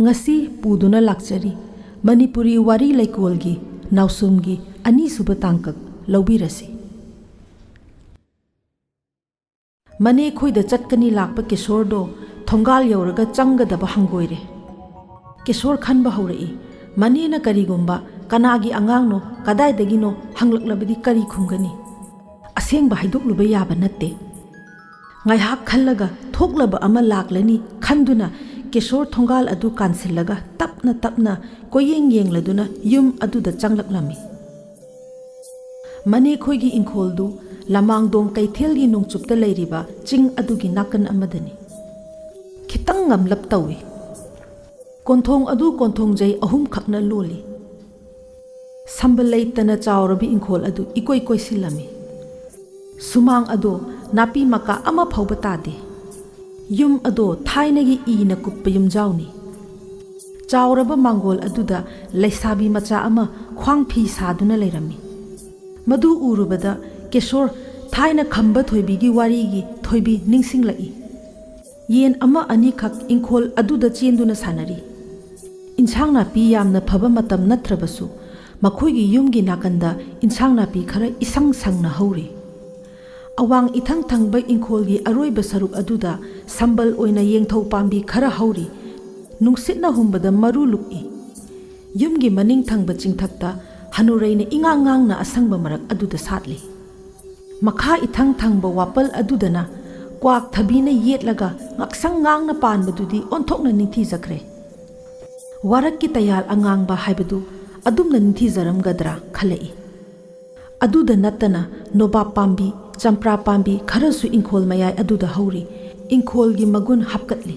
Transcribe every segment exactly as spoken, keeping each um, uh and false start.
ꯉꯁꯤ ꯄꯨꯗꯨꯅ ꯂꯥꯛꯆꯔꯤ ꯃꯅꯤꯄꯨꯔꯤ ꯋꯥꯔꯤ ꯂꯩꯀꯣꯜꯒꯤ ꯅꯥꯎꯁꯨꯝꯒꯤ ꯑꯅꯤꯁꯨꯕ ꯇꯥꯡꯀꯛ ꯂꯧꯕꯤꯔꯁꯤ꯫ ꯃꯅꯦ ꯈꯣꯏꯗ ꯆꯠꯀꯅꯤ ꯂꯥꯛꯄ ꯀꯤꯁꯣꯔꯗꯣ ꯊꯣꯡꯒꯥꯜ ꯌꯧꯔꯒ ꯆꯪꯒꯗꯕ ꯍꯪꯒꯣꯏꯔꯦ꯫ ꯀꯤꯁꯣꯔ ꯈꯟꯕ ꯍꯧꯔꯛꯏ, ꯃꯅꯦꯅ ꯀꯔꯤꯒꯨꯝꯕ ꯀꯅꯥꯒꯤ ꯑꯉꯥꯡꯅꯣ, ꯀꯗꯥꯏꯗꯒꯤꯅꯣ ꯍꯪꯂꯛꯂꯕꯗꯤ ꯀꯔꯤ ꯈꯨꯝꯒꯅꯤ? ꯑꯁꯦꯡꯕ ꯍꯥꯏꯗꯣꯛꯂꯨꯕ ꯌꯥꯕ ꯅꯠꯇꯦ꯫ ꯉꯥꯏꯍꯥꯛ ꯈꯜꯂꯒ ꯊꯣꯛꯂꯕ ꯑꯃ ꯂꯥꯛꯂꯅꯤ ꯈꯟꯗꯨꯅ ꯀꯤꯁꯣꯔ ꯊꯣꯡꯒꯥꯜ ꯑꯗꯨ ꯀꯥꯟꯁꯤꯜꯂꯒ ꯇꯞꯅ ꯇꯞꯅ ꯀꯣꯏꯌꯦꯡ ꯌꯦꯡꯂꯗꯨꯅ ꯌꯨꯝ ꯑꯗꯨꯗ ꯆꯪꯂꯛꯂꯝꯃꯤ꯫ ꯃꯅꯦꯈꯣꯏꯒꯤ ꯏꯪꯈꯣꯜꯗꯨ ꯂꯃꯥꯡꯗꯣꯡ ꯀꯩꯊꯦꯜꯒꯤ ꯅꯣꯡꯆꯨꯞꯇ ꯂꯩꯔꯤꯕ ꯆꯤꯡ ꯑꯗꯨꯒꯤ ꯅꯥꯀꯟ ꯑꯃꯗꯅꯤ꯫ ꯈꯤꯇꯪ ꯉꯝꯂꯞ ꯇꯧꯏ꯫ ꯀꯣꯟꯊꯣꯡ ꯑꯗꯨ ꯀꯣꯟꯊꯣꯡꯖꯩ ꯑꯍꯨꯝꯈꯛꯅ ꯂꯣꯜꯂꯤ꯫ ꯁꯝꯕꯜ ꯂꯩꯇꯅ ꯆꯥꯎꯔꯕ ꯏꯪꯈꯣꯜ ꯑꯗꯨ ꯏꯀꯣꯏ ꯀꯣꯏꯁꯤꯜꯂꯝꯃꯤ꯫ ꯁꯨꯃꯥꯡ ꯑꯗꯣ ꯅꯥꯄꯤ ꯃꯀꯥ ꯑꯃ ꯐꯥꯎꯕ ꯇꯥꯗꯦ꯫ ꯌꯨꯝ ꯑꯗꯣ ꯊꯥꯏꯅꯒꯤ ꯏꯅ ꯀꯨꯞꯄ ꯌꯨꯝꯖꯥꯎꯅꯤ꯫ ꯆꯥꯎꯔꯕ ꯃꯥꯡꯒꯣꯜ ꯑꯗꯨꯗ ꯂꯩꯁꯥꯕꯤ ꯃꯆꯥ ꯑꯃ ꯈ꯭ꯋꯥꯡ ꯐꯤ ꯁꯥꯗꯨꯅ ꯂꯩꯔꯝꯃꯤ꯫ ꯃꯗꯨ ꯎꯔꯨꯕꯗ ꯀꯦꯁꯣꯔ ꯊꯥꯏꯅ ꯈꯝꯕ ꯊꯣꯏꯕꯤꯒꯤ ꯋꯥꯔꯤꯒꯤ ꯊꯣꯏꯕꯤ ꯅꯤꯡꯁꯤꯡꯂꯛꯏ꯫ ꯌꯦꯟ ꯑꯃ ꯑꯅꯤꯈꯛ ꯏꯪꯈꯣꯜ ꯑꯗꯨꯗ ꯆꯦꯟꯗꯨꯅ ꯁꯥꯟꯅꯔꯤ꯫ ꯏꯟꯁꯥꯡ ꯅꯥꯄꯤ ꯌꯥꯝꯅ ꯐꯕ ꯃꯇꯝ ꯅꯠꯇ꯭ꯔꯕꯁꯨ, ꯃꯈꯣꯏꯒꯤ ꯌꯨꯝꯒꯤ ꯅꯥꯀꯟꯗ ꯏꯟꯁꯥꯡ ꯅꯥꯄꯤ ꯈꯔ ꯏꯁꯪ ꯁꯪꯅ ꯍꯧꯔꯤ꯫ ꯑꯋꯥꯡ ꯏꯊꯪ ꯊꯪꯕ ꯏꯪꯈꯣꯜꯒꯤ ꯑꯔꯣꯏꯕ ꯁꯔꯨꯛ ꯑꯗꯨꯗ ꯁꯝꯕꯜ ꯑꯣꯏꯅ ꯌꯦꯡꯊꯧ ꯄꯥꯝꯕꯤ ꯈꯔ ꯍꯧꯔꯤ꯫ ꯅꯨꯡꯁꯤꯠꯅ ꯍꯨꯝꯕꯗ ꯃꯔꯨ ꯂꯨꯞꯏ꯫ ꯌꯨꯝꯒꯤ ꯃꯅꯤꯡ ꯊꯪꯕ ꯆꯤꯡꯊꯛꯇ ꯍꯅꯨꯔꯩꯅ ꯏꯉꯥꯡ ꯉꯥꯡꯅ ꯑꯁꯪꯕ ꯃꯔꯛ ꯑꯗꯨꯗ ꯁꯥꯠꯂꯤ꯫ ꯃꯈꯥ ꯏꯊꯪ ꯊꯪꯕ ꯋꯥꯄꯜ ꯑꯗꯨꯗꯅ ꯀ꯭ꯋꯥꯛ ꯊꯕꯤꯅ ꯌꯦꯠꯂꯒ ꯉꯥꯛꯁꯪ ꯉꯥꯡꯅ ꯄꯥꯟꯕꯗꯨꯗꯤ ꯑꯣꯟꯊꯣꯛꯅ ꯅꯤꯡꯊꯤꯖꯈ꯭ꯔꯦ꯫ ꯋꯥꯔꯛꯀꯤ ꯇꯌꯥꯜ ꯑꯉꯥꯡꯕ ꯍꯥꯏꯕꯗꯨ ꯑꯗꯨꯝꯅ ꯅꯤꯡꯊꯤꯖꯔꯝꯒꯗ꯭ꯔꯥ ꯈꯜꯂꯛꯏ꯫ ꯑꯗꯨꯗ ꯅꯠꯇꯅ ꯅꯣꯕꯥꯞ ꯄꯥꯝꯕꯤ, ꯆꯝꯄ꯭ꯔꯥ ꯄꯥꯝꯕꯤ ꯈꯔꯁꯨ ꯏꯪꯈꯣꯜ ꯃꯌꯥꯏ ꯑꯗꯨꯗ ꯍꯧꯔꯤ꯫ ꯏꯪꯈꯣꯜꯒꯤ ꯃꯒꯨꯟ ꯍꯥꯞꯀꯠꯂꯤ꯫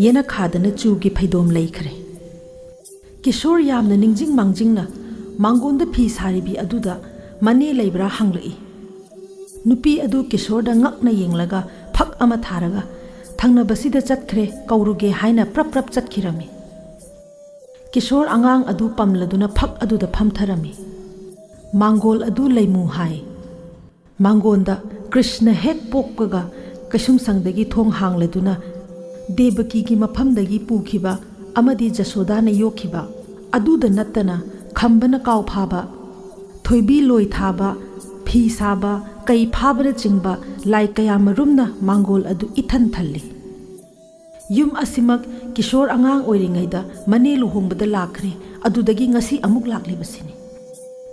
ꯌꯦꯅꯈꯥꯗꯅ ꯆꯨꯒꯤ ꯐꯩꯗꯣꯝ ꯂꯩꯈ꯭ꯔꯦ꯫ ꯀꯤꯁꯣꯔ ꯌꯥꯝꯅ ꯅꯤꯡꯖꯤꯡ ꯃꯥꯡꯖꯤꯡꯅ ꯃꯥꯡꯒꯣꯟꯗ ꯐꯤ ꯁꯥꯔꯤꯕꯤ ꯑꯗꯨꯗ ꯃꯅꯦ ꯂꯩꯕ꯭ꯔꯥ ꯍꯪꯂꯛꯏ꯫ ꯅꯨꯄꯤ ꯑꯗꯨ ꯀꯤꯁꯣꯔꯗ ꯉꯛꯅ ꯌꯦꯡꯂꯒ ꯐꯛ ꯑꯃ ꯊꯥꯔꯒ, "ꯊꯪꯅꯕꯁꯤꯗ ꯆꯠꯈ꯭ꯔꯦ, ꯀꯧꯔꯨꯒꯦ" ꯍꯥꯏꯅ ꯄ꯭ꯔꯞ ꯄ꯭ꯔꯞ ꯆꯠꯈꯤꯔꯝꯃꯤ꯫ ꯀꯤꯁꯣꯔ ꯑꯉꯥꯡ ꯑꯗꯨ ꯄꯝꯂꯗꯨꯅ ꯐꯛ ꯑꯗꯨꯗ ꯐꯝꯊꯔꯝꯃꯤ꯫ ꯃꯥꯡꯒꯣꯜ ꯑꯗꯨ ꯂꯩꯃꯨ ꯍꯥꯏ꯫ ꯃꯥꯡꯒꯣꯟꯗ ꯀ꯭ꯔꯤꯁꯅ ꯍꯦꯛ ꯄꯣꯛꯄꯒ ꯀꯩꯁꯨꯝꯁꯪꯗꯒꯤ ꯊꯣꯡ ꯍꯥꯡꯂꯗꯨꯅ ꯗꯦꯕꯀꯤꯒꯤ ꯃꯐꯝꯗꯒꯤ ꯄꯨꯈꯤꯕ ꯑꯃꯗꯤ ꯖꯁꯣꯗꯥꯅ ꯌꯣꯛꯈꯤꯕ, ꯑꯗꯨꯗ ꯅꯠꯇꯅ ꯈꯝꯕꯅ ꯀꯥꯎ ꯐꯥꯕ, ꯊꯣꯏꯕꯤ ꯂꯣꯏ ꯊꯥꯕ, ꯐꯤ ꯁꯥꯕ, ꯀꯩ ꯐꯥꯕꯅꯆꯤꯡꯕ ꯂꯥꯏ ꯀꯌꯥꯃꯔꯨꯝꯅ ꯃꯥꯡꯒꯣꯜ ꯑꯗꯨ ꯏꯊꯟ ꯊꯜꯂꯤ꯫ ꯌꯨꯝ ꯑꯁꯤꯃꯛ ꯀꯤꯁꯣꯔ ꯑꯉꯥꯡ ꯑꯣꯏꯔꯤꯉꯩꯗ ꯃꯅꯦ ꯂꯨꯍꯣꯡꯕꯗ ꯂꯥꯛꯈ꯭ꯔꯦ, ꯑꯗꯨꯗꯒꯤ ꯉꯁꯤ ꯑꯃꯨꯛ ꯂꯥꯛꯂꯤꯕꯁꯤꯅꯤ꯫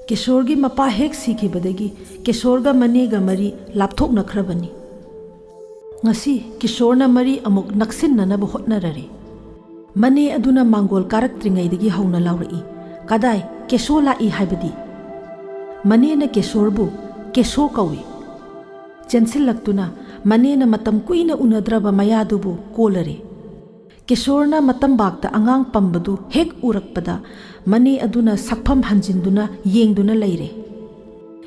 ꯀꯤꯁꯣꯔꯒꯤ ꯃꯄꯥ ꯍꯦꯛ ꯁꯤꯈꯤꯕꯗꯒꯤ ꯀꯤꯁꯣꯔꯒ ꯃꯅꯦꯒ ꯃꯔꯤ ꯂꯥꯞꯊꯣꯛꯅꯈ꯭ꯔꯕꯅꯤ꯫ ꯉꯁꯤ ꯀꯤꯁꯣꯔꯅ ꯃꯔꯤ ꯑꯃꯨꯛ ꯅꯛꯁꯤꯟꯅꯅꯕ ꯍꯣꯠꯅꯔꯔꯦ꯫ ꯃꯅꯦ ꯑꯗꯨꯅ ꯃꯥꯡꯒꯣꯜ ꯀꯥꯔꯛꯇ꯭ꯔꯤꯉꯩꯗꯒꯤ ꯍꯧꯅ ꯂꯥꯎꯔꯛꯏ, "ꯀꯗꯥꯏ? ꯀꯦꯁꯣ ꯂꯥꯛꯏ ꯍꯥꯏꯕꯗꯤ?" ꯃꯅꯦꯅ ꯀꯦꯁꯣꯔꯕꯨ "ꯀꯦꯁꯣ" ꯀꯧꯏ꯫ ꯆꯦꯟꯁꯤꯜꯂꯛꯇꯨꯅ ꯃꯅꯦꯅ ꯃꯇꯝ ꯀꯨꯏꯅ ꯎꯅꯗ꯭ꯔꯕ ꯃꯌꯥꯗꯨꯕꯨ ꯀꯣꯜꯂꯔꯦ꯫ ꯀꯦꯁꯣꯔꯅ ꯃꯇꯝꯕꯥꯛꯇ ꯑꯉꯥꯡ ꯄꯝꯕꯗꯨ ꯍꯦꯛ ꯎꯔꯛꯄꯗ ꯃꯅꯦ ꯑꯗꯨꯅ ꯁꯛꯐꯝ ꯍꯟꯖꯤꯟꯗꯨꯅ ꯌꯦꯡꯗꯨꯅ ꯂꯩꯔꯦ꯫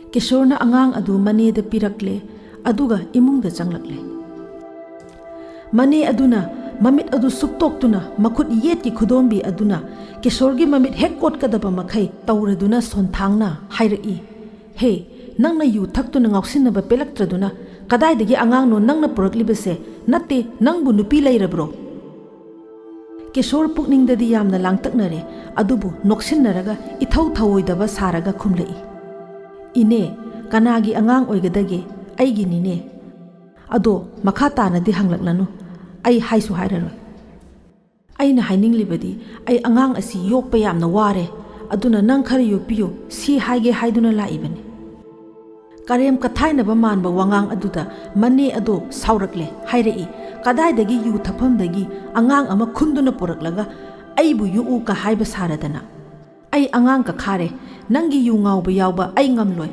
ꯀꯦꯁꯣꯔꯅ ꯑꯉꯥꯡ ꯑꯗꯨ ꯃꯅꯦꯗ ꯄꯤꯔꯛꯂꯦ, ꯑꯗꯨꯒ ꯏꯃꯨꯡꯗ ꯆꯪꯂꯛꯂꯦ꯫ ꯃꯅꯦ ꯑꯗꯨꯅ ꯃꯃꯤꯠ ꯑꯗꯨ ꯁꯨꯛꯇꯣꯛꯇꯨꯅ ꯃꯈꯨꯠ ꯌꯦꯠꯀꯤ ꯈꯨꯗꯣꯝꯕꯤ ꯑꯗꯨꯅ ꯀꯦꯁꯣꯔꯒꯤ ꯃꯃꯤꯠ ꯍꯦꯛ ꯀꯣꯠꯀꯗꯕ ꯃꯈꯩ ꯇꯧꯔꯗꯨꯅ ꯁꯣꯟꯊꯥꯡꯅ ꯍꯥꯏꯔꯛꯏ, "ꯍꯦ, ꯅꯪꯅ ꯌꯨ ꯊꯛꯇꯨꯅ ꯉꯥꯎꯁꯤꯟꯅꯕ ꯄꯦꯜꯂꯛꯇ꯭ꯔꯗꯨꯅ ꯀꯗꯥꯏꯗꯒꯤ ꯑꯉꯥꯡꯅꯣ ꯅꯪꯅ ꯄꯨꯔꯛꯂꯤꯕꯁꯦ? ꯅꯠꯇꯦ, ꯅꯪꯕꯨ ꯅꯨꯄꯤ ꯂꯩꯔꯕ꯭ꯔꯣ?" ꯀꯦꯁꯣꯔ ꯄꯨꯛꯅꯤꯡꯗꯗꯤ ꯌꯥꯝꯅ ꯂꯥꯡꯇꯛꯅꯔꯦ, ꯑꯗꯨꯕꯨ ꯅꯣꯛꯁꯤꯟꯅꯔꯒ ꯏꯊꯧ ꯊꯧꯑꯣꯏꯗꯕ ꯁꯥꯔꯒ ꯈꯨꯝꯂꯛꯏ, "ꯏꯅꯦ, ꯀꯅꯥꯒꯤ ꯑꯉꯥꯡ ꯑꯣꯏꯒꯗꯒꯦ? ꯑꯩꯒꯤꯅꯤꯅꯦ꯫ ꯑꯗꯣ ꯃꯈꯥ ꯇꯥꯅꯗꯤ ꯍꯪꯂꯛꯂꯅꯨ, ꯑꯩ ꯍꯥꯏꯁꯨ ꯍꯥꯏꯔꯔꯣꯏ꯫ ꯑꯩꯅ ꯍꯥꯏꯅꯤꯡꯂꯤꯕꯗꯤ ꯑꯩ ꯑꯉꯥꯡ ꯑꯁꯤ ꯌꯣꯛꯄ ꯌꯥꯝꯅ ꯋꯥꯔꯦ, ꯑꯗꯨꯅ ꯅꯪ ꯈꯔ ꯌꯣꯛꯄꯤꯌꯨ, ꯁꯤ ꯍꯥꯏꯒꯦ ꯍꯥꯏꯗꯨꯅ ꯂꯥꯛꯏꯕꯅꯤ꯫" ꯀꯔꯦꯝ ꯀꯊꯥꯏꯅꯕ ꯃꯥꯟꯕ ꯋꯥꯉꯥꯡ ꯑꯗꯨꯗ ꯃꯅꯦ ꯑꯗꯣ ꯁꯥꯎꯔꯛꯂꯦ, ꯍꯥꯏꯔꯛꯏ, "ꯀꯗꯥꯏꯗꯒꯤ ꯌꯨ ꯊꯛꯐꯝꯗꯒꯤ ꯑꯉꯥꯡ ꯑꯃ ꯈꯨꯟꯗꯨꯅ ꯄꯨꯔꯛꯂꯒ ꯑꯩꯕꯨ ꯌꯣꯛꯎ ꯀ ꯍꯥꯏꯕ ꯁꯥꯔꯗꯅ? ꯑꯩ ꯑꯉꯥꯡ ꯀꯈꯥꯔꯦ, ꯅꯪꯒꯤ ꯌꯨ ꯉꯥꯎꯕ ꯌꯥꯎꯕ ꯑꯩ ꯉꯝꯂꯣꯏ꯫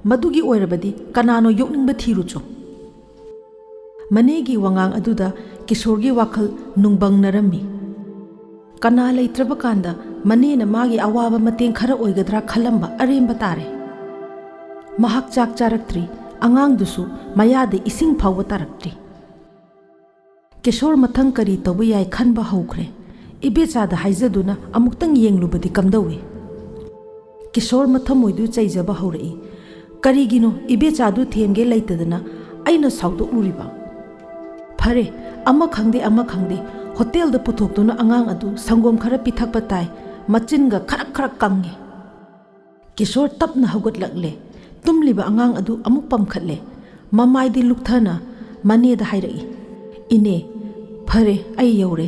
ꯃꯗꯨꯒꯤ ꯑꯣꯏꯔꯕꯗꯤ ꯀꯅꯥꯅꯣ ꯌꯣꯛꯅꯤꯡꯕ ꯊꯤꯔꯨꯆꯣ꯫" ꯃꯅꯦꯒꯤ ꯋꯥꯉꯥꯡ ꯑꯗꯨꯗ ꯀꯤꯁꯣꯔꯒꯤ ꯋꯥꯈꯜ ꯅꯨꯡꯕꯪꯅꯔꯝꯃꯤ꯫ ꯀꯅꯥ ꯂꯩꯇ꯭ꯔꯕ ꯀꯥꯟꯗ ꯃꯅꯦꯅ ꯃꯥꯒꯤ ꯑꯋꯥꯕ ꯃꯇꯦꯡ ꯈꯔ ꯑꯣꯏꯒꯗ꯭ꯔꯥ ꯈꯜꯂꯝꯕ ꯑꯔꯦꯝꯕ ꯇꯥꯔꯦ꯫ ꯃꯍꯥꯛ ꯆꯥꯛ ꯆꯥꯔꯛꯇ꯭ꯔꯤ, ꯑꯉꯥꯡꯗꯨꯁꯨ ꯃꯌꯥꯗ ꯏꯁꯤꯡ ꯐꯥꯎꯕ ꯇꯥꯔꯛꯇ꯭ꯔꯤ꯫ ꯀꯤꯁꯣꯔ ꯃꯊꯪ ꯀꯔꯤ ꯇꯧꯕ ꯌꯥꯏ ꯈꯟꯕ ꯍꯧꯈ꯭ꯔꯦ꯫ ꯏꯕꯦꯆꯥꯗ ꯍꯥꯏꯖꯗꯨꯅ ꯑꯃꯨꯛꯇꯪ ꯌꯦꯡꯂꯨꯕꯗꯤ ꯀꯝꯗꯧꯏ? ꯀꯤꯁꯣꯔ ꯃꯊꯃꯣꯏꯗꯨ ꯆꯩꯖꯕ ꯍꯧꯔꯛꯏ꯫ ꯀꯔꯤꯒꯤꯅꯣ ꯏꯕꯦꯆꯥꯗꯨ ꯊꯦꯝꯒꯦ ꯂꯩꯇꯗꯅ ꯑꯩꯅ ꯁꯥꯎꯗꯣꯛꯂꯨꯔꯤꯕ? ꯐꯔꯦ, ꯑꯃ ꯈꯪꯗꯦ ꯑꯃ ꯈꯪꯗꯦ, ꯍꯣꯇꯦꯜꯗ ꯄꯨꯊꯣꯛꯇꯨꯅ ꯑꯉꯥꯡ ꯑꯗꯨ ꯁꯪꯒꯣꯝ ꯈꯔ ꯄꯤꯊꯛꯄ ꯇꯥꯏ꯫ ꯃꯆꯤꯟꯒ ꯈꯔꯛ ꯈꯔꯛ ꯀꯪꯉꯦ꯫ ꯀꯤꯁꯣꯔ ꯇꯞꯅ ꯍꯧꯒꯠꯂꯛꯂꯦ꯫ ꯇꯨꯝꯂꯤꯕ ꯑꯉꯥꯡ ꯑꯗꯨ ꯑꯃꯨꯛ ꯄꯝꯈꯠꯂꯦ꯫ ꯃꯃꯥꯏꯗꯤ ꯂꯨꯛꯊꯅ ꯃꯅꯦꯗ ꯍꯥꯏꯔꯛꯏ, "ꯏꯅꯦ, ꯐꯔꯦ, ꯑꯩ ꯌꯧꯔꯦ꯫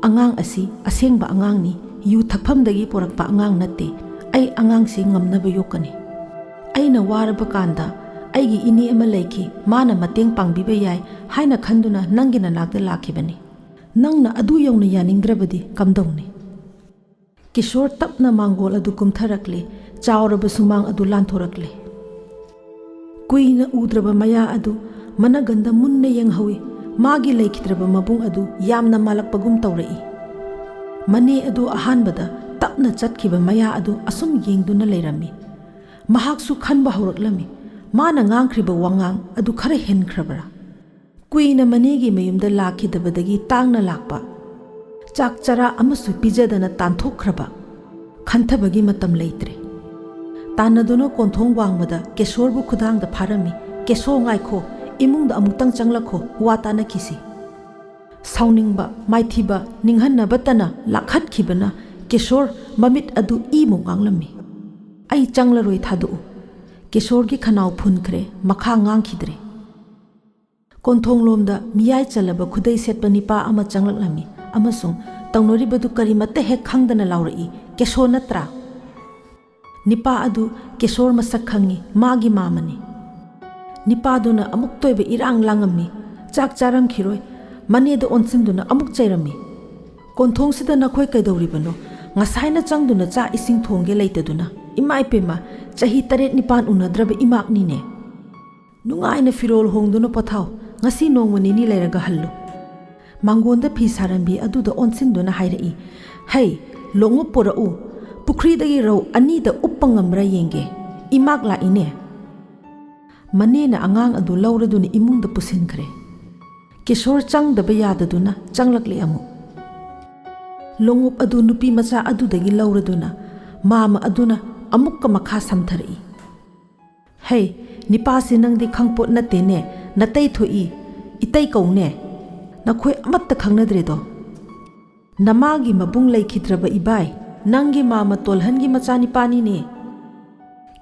ꯑꯉꯥꯡ ꯑꯁꯤ ꯑꯁꯦꯡꯕ ꯑꯉꯥꯡꯅꯤ, ꯌꯨ ꯊꯛꯐꯝꯗꯒꯤ ꯄꯨꯔꯛꯄ ꯑꯉꯥꯡ ꯅꯠꯇꯦ꯫ ꯑꯩ ꯑꯉꯥꯡꯁꯤ ꯉꯝꯅꯕ ꯌꯣꯛꯀꯅꯤ꯫ ꯑꯩꯅ ꯋꯥꯔꯕ ꯀꯥꯟꯗ ꯑꯩꯒꯤ ꯏꯅꯦ ꯑꯃ ꯂꯩꯈꯤ, ꯃꯥꯅ ꯃꯇꯦꯡ ꯄꯥꯡꯕꯤꯕ ꯌꯥꯏ ꯍꯥꯏꯅ ꯈꯟꯗꯨꯅ ꯅꯪꯒꯤ ꯅꯅꯥꯛꯇ ꯂꯥꯛꯈꯤꯕꯅꯤ꯫ ꯅꯪꯅ ꯑꯗꯨ ꯌꯧꯅ ꯌꯥꯅꯤꯡꯗ꯭ꯔꯕꯗꯤ ꯀꯝꯗꯧꯅꯤ?" ꯀꯤꯁꯣꯔ ꯇꯞꯅ ꯃꯥꯡꯒꯣꯜ ꯑꯗꯨ ꯀꯨꯝꯊꯔꯛꯂꯦ꯫ ꯆꯥꯎꯔꯕ ꯁꯨꯃꯥꯡ ꯑꯗꯨ ꯂꯥꯟꯊꯣꯔꯛꯂꯦ꯫ ꯀꯨꯏꯅ ꯎꯗ꯭ꯔꯕ ꯃꯌꯥ ꯑꯗꯨ ꯃꯅꯒꯟꯗ ꯃꯨꯟꯅ ꯌꯦꯡꯍꯧꯏ꯫ ꯃꯥꯒꯤ ꯂꯩꯈꯤꯗ꯭ꯔꯕ ꯃꯕꯨꯡ ꯑꯗꯨ ꯌꯥꯝꯅ ꯃꯥꯜꯂꯛꯄꯒꯨꯝ ꯇꯧꯔꯛꯏ꯫ ꯃꯅꯦ ꯑꯗꯨ ꯑꯍꯥꯟꯕꯗ ꯇꯞꯅ ꯆꯠꯈꯤꯕ ꯃꯌꯥ ꯑꯗꯨ ꯑꯁꯨꯝ ꯌꯦꯡꯗꯨꯅ ꯂꯩꯔꯝꯃꯤ꯫ ꯃꯍꯥꯛꯁꯨ ꯈꯟꯕ ꯍꯧꯔꯛꯂꯝꯃꯤ, ꯃꯥꯅ ꯉꯥꯡꯈ꯭ꯔꯤꯕ ꯋꯥꯉꯥꯡ ꯑꯗꯨ ꯈꯔ ꯍꯦꯟꯈ꯭ꯔꯕ꯭ꯔꯥ? ꯀꯨꯏꯅ ꯃꯅꯦꯒꯤ ꯃꯌꯨꯝꯗ ꯂꯥꯛꯈꯤꯗꯕꯗꯒꯤ ꯇꯥꯡꯅ ꯂꯥꯛꯄ, ꯆꯥꯛ ꯆꯔꯥ ꯑꯃꯁꯨ ꯄꯤꯖꯗꯅ ꯇꯥꯟꯊꯣꯛꯈ꯭ꯔꯕ꯫ ꯈꯟꯊꯕꯒꯤ ꯃꯇꯝ ꯂꯩꯇ꯭ꯔꯦ꯫ ꯇꯥꯟꯅꯗꯨꯅ ꯀꯣꯟꯊꯣꯡ ꯋꯥꯡꯃꯗ ꯀꯦꯁꯣꯔꯕꯨ ꯈꯨꯗꯥꯡꯗ ꯐꯥꯔꯝꯃꯤ꯫ "ꯀꯦꯁꯣ, ꯉꯥꯏꯈꯣ, ꯏꯃꯨꯡꯗ ꯑꯃꯨꯛꯇꯪ ꯆꯪꯂꯛꯈꯣ, ꯋꯥ ꯇꯥꯅꯈꯤꯁꯤ꯫" ꯁꯥꯎꯅꯤꯡꯕ, ꯃꯥꯏꯊꯤꯕ, ꯅꯤꯡꯍꯟꯅꯕꯇꯅ ꯂꯥꯛꯍꯠꯈꯤꯕꯅ ꯀꯦꯁꯣꯔ ꯃꯃꯤꯠ ꯑꯗꯨ ꯏꯃꯨꯛ ꯉꯥꯡꯂꯝꯃꯤ꯫ "ꯑꯩ ꯆꯪꯂꯔꯣꯏ, ꯊꯥꯗꯣꯛꯎ꯫" ꯀꯦꯁꯣꯔꯒꯤ ꯈꯅꯥꯎ ꯐꯨꯟꯈ꯭ꯔꯦ, ꯃꯈꯥ ꯉꯥꯡꯈꯤꯗ꯭ꯔꯦ꯫ ꯀꯣꯟꯊꯣꯡꯂꯣꯝꯗ ꯃꯤꯌꯥꯏ ꯆꯜꯂꯕ ꯈꯨꯗꯩ ꯁꯦꯠꯄ ꯅꯤꯄꯥ ꯑꯃ ꯆꯪꯂꯛꯂꯝꯃꯤ ꯑꯃꯁꯨꯡ ꯇꯧꯅꯔꯤꯕꯗꯨ ꯀꯔꯤꯃꯠꯇ ꯍꯦꯛ ꯈꯪꯗꯅ ꯂꯥꯎꯔꯛꯏ, "ꯀꯦꯁꯣ ꯅꯠꯇ꯭ꯔꯥ?" ꯅꯤꯄꯥ ꯑꯗꯨ ꯀꯦꯁꯣꯔ ꯃꯁꯛ ꯈꯪꯏ, ꯃꯥꯒꯤ ꯃꯥꯃꯅꯤ꯫ ꯅꯤꯄꯥꯗꯨꯅ ꯑꯃꯨꯛꯇ ꯑꯣꯏꯕ ꯏꯔꯥꯡ ꯂꯥꯡꯉꯝꯃꯤ꯫ ꯆꯥꯛ ꯆꯥꯔꯝꯈꯤꯔꯣꯏ꯫ ꯃꯅꯦꯗ ꯑꯣꯟꯁꯤꯟꯗꯨꯅ ꯑꯃꯨꯛ ꯆꯩꯔꯝꯃꯤ꯫ "ꯀꯣꯟꯊꯣꯡꯁꯤꯗ ꯅꯈꯣꯏ ꯀꯩꯗꯧꯔꯤꯕꯅꯣ? ꯉꯁꯥꯏꯅ ꯆꯪꯗꯨꯅ ꯆꯥꯛ ꯏꯁꯤꯡ ꯊꯣꯡꯒꯦ ꯂꯩꯇꯗꯨꯅ꯫ ꯏꯃꯥ ꯏꯄꯦꯝꯃ, ꯆꯍꯤ ꯇꯔꯦꯠ ꯅꯤꯄꯥꯟ ꯎꯅꯗ꯭ꯔꯕ ꯏꯃꯥꯛꯅꯤꯅꯦ꯫ ꯅꯨꯡꯉꯥꯏꯅ ꯐꯤꯔꯣꯜ ꯍꯣꯡꯗꯨꯅ ꯄꯣꯊꯥꯎ꯫ ꯉꯁꯤ ꯅꯣꯡꯃ ꯅꯤꯅꯤ ꯂꯩꯔꯒ ꯍꯜꯂꯨ꯫" ꯃꯥꯡꯒꯣꯟꯗ ꯐꯤ ꯁꯥꯔꯝꯕꯤ ꯑꯗꯨꯗ ꯑꯣꯟꯁꯤꯟꯗꯨꯅ ꯍꯥꯏꯔꯛꯏ, "ꯍꯩ, ꯂꯣꯡꯎꯞ ꯄꯨꯔꯛꯎ꯫ ꯄꯨꯈ꯭ꯔꯤꯗꯒꯤ ꯔꯧ ꯑꯅꯤꯗ ꯎꯞꯄ ꯉꯝꯕ꯭ꯔꯥ ꯌꯦꯡꯒꯦ꯫ ꯏꯃꯥꯛ ꯂꯥꯛꯏꯅꯦ꯫" ꯃꯅꯦꯅ ꯑꯉꯥꯡ ꯑꯗꯨ ꯂꯧꯔꯗꯨꯅ ꯏꯃꯨꯡꯗ ꯄꯨꯁꯤꯟꯈ꯭ꯔꯦ꯫ ꯀꯤꯁꯣꯔ ꯆꯪꯗꯕ ꯌꯥꯗꯗꯨꯅ ꯆꯪꯂꯛꯂꯦ ꯑꯃꯨꯛ꯫ ꯂꯣꯡꯎꯞ ꯑꯗꯨ ꯅꯨꯄꯤ ꯃꯆꯥ ꯑꯗꯨꯗꯒꯤ ꯂꯧꯔꯗꯨꯅ ꯃꯥꯃ ꯑꯗꯨꯅ ꯑꯃꯨꯛꯀ ꯃꯈꯥ ꯁꯝꯊꯔꯛꯏ꯫ "ꯍꯩ, ꯅꯤꯄꯥꯁꯤ ꯅꯪꯗꯤ ꯈꯪꯄꯣꯠ ꯅꯠꯇꯦꯅꯦ, ꯅꯇꯩ ꯊꯣꯛꯏ꯫ "ꯏꯇꯩ ꯀꯧꯅꯦ꯫ ꯅꯈꯣꯏ ꯑꯃꯠꯇ ꯈꯪꯅꯗ꯭ꯔꯦꯗꯣ꯫ ꯅꯃꯥꯒꯤ ꯃꯕꯨꯡ ꯂꯩꯈꯤꯗ꯭ꯔꯕ ꯏꯕꯥꯏ, ꯅꯪꯒꯤ ꯃꯥꯃ ꯇꯣꯜꯍꯟꯒꯤ ꯃꯆꯥꯅꯤꯄꯥꯅꯤꯅꯦ꯫"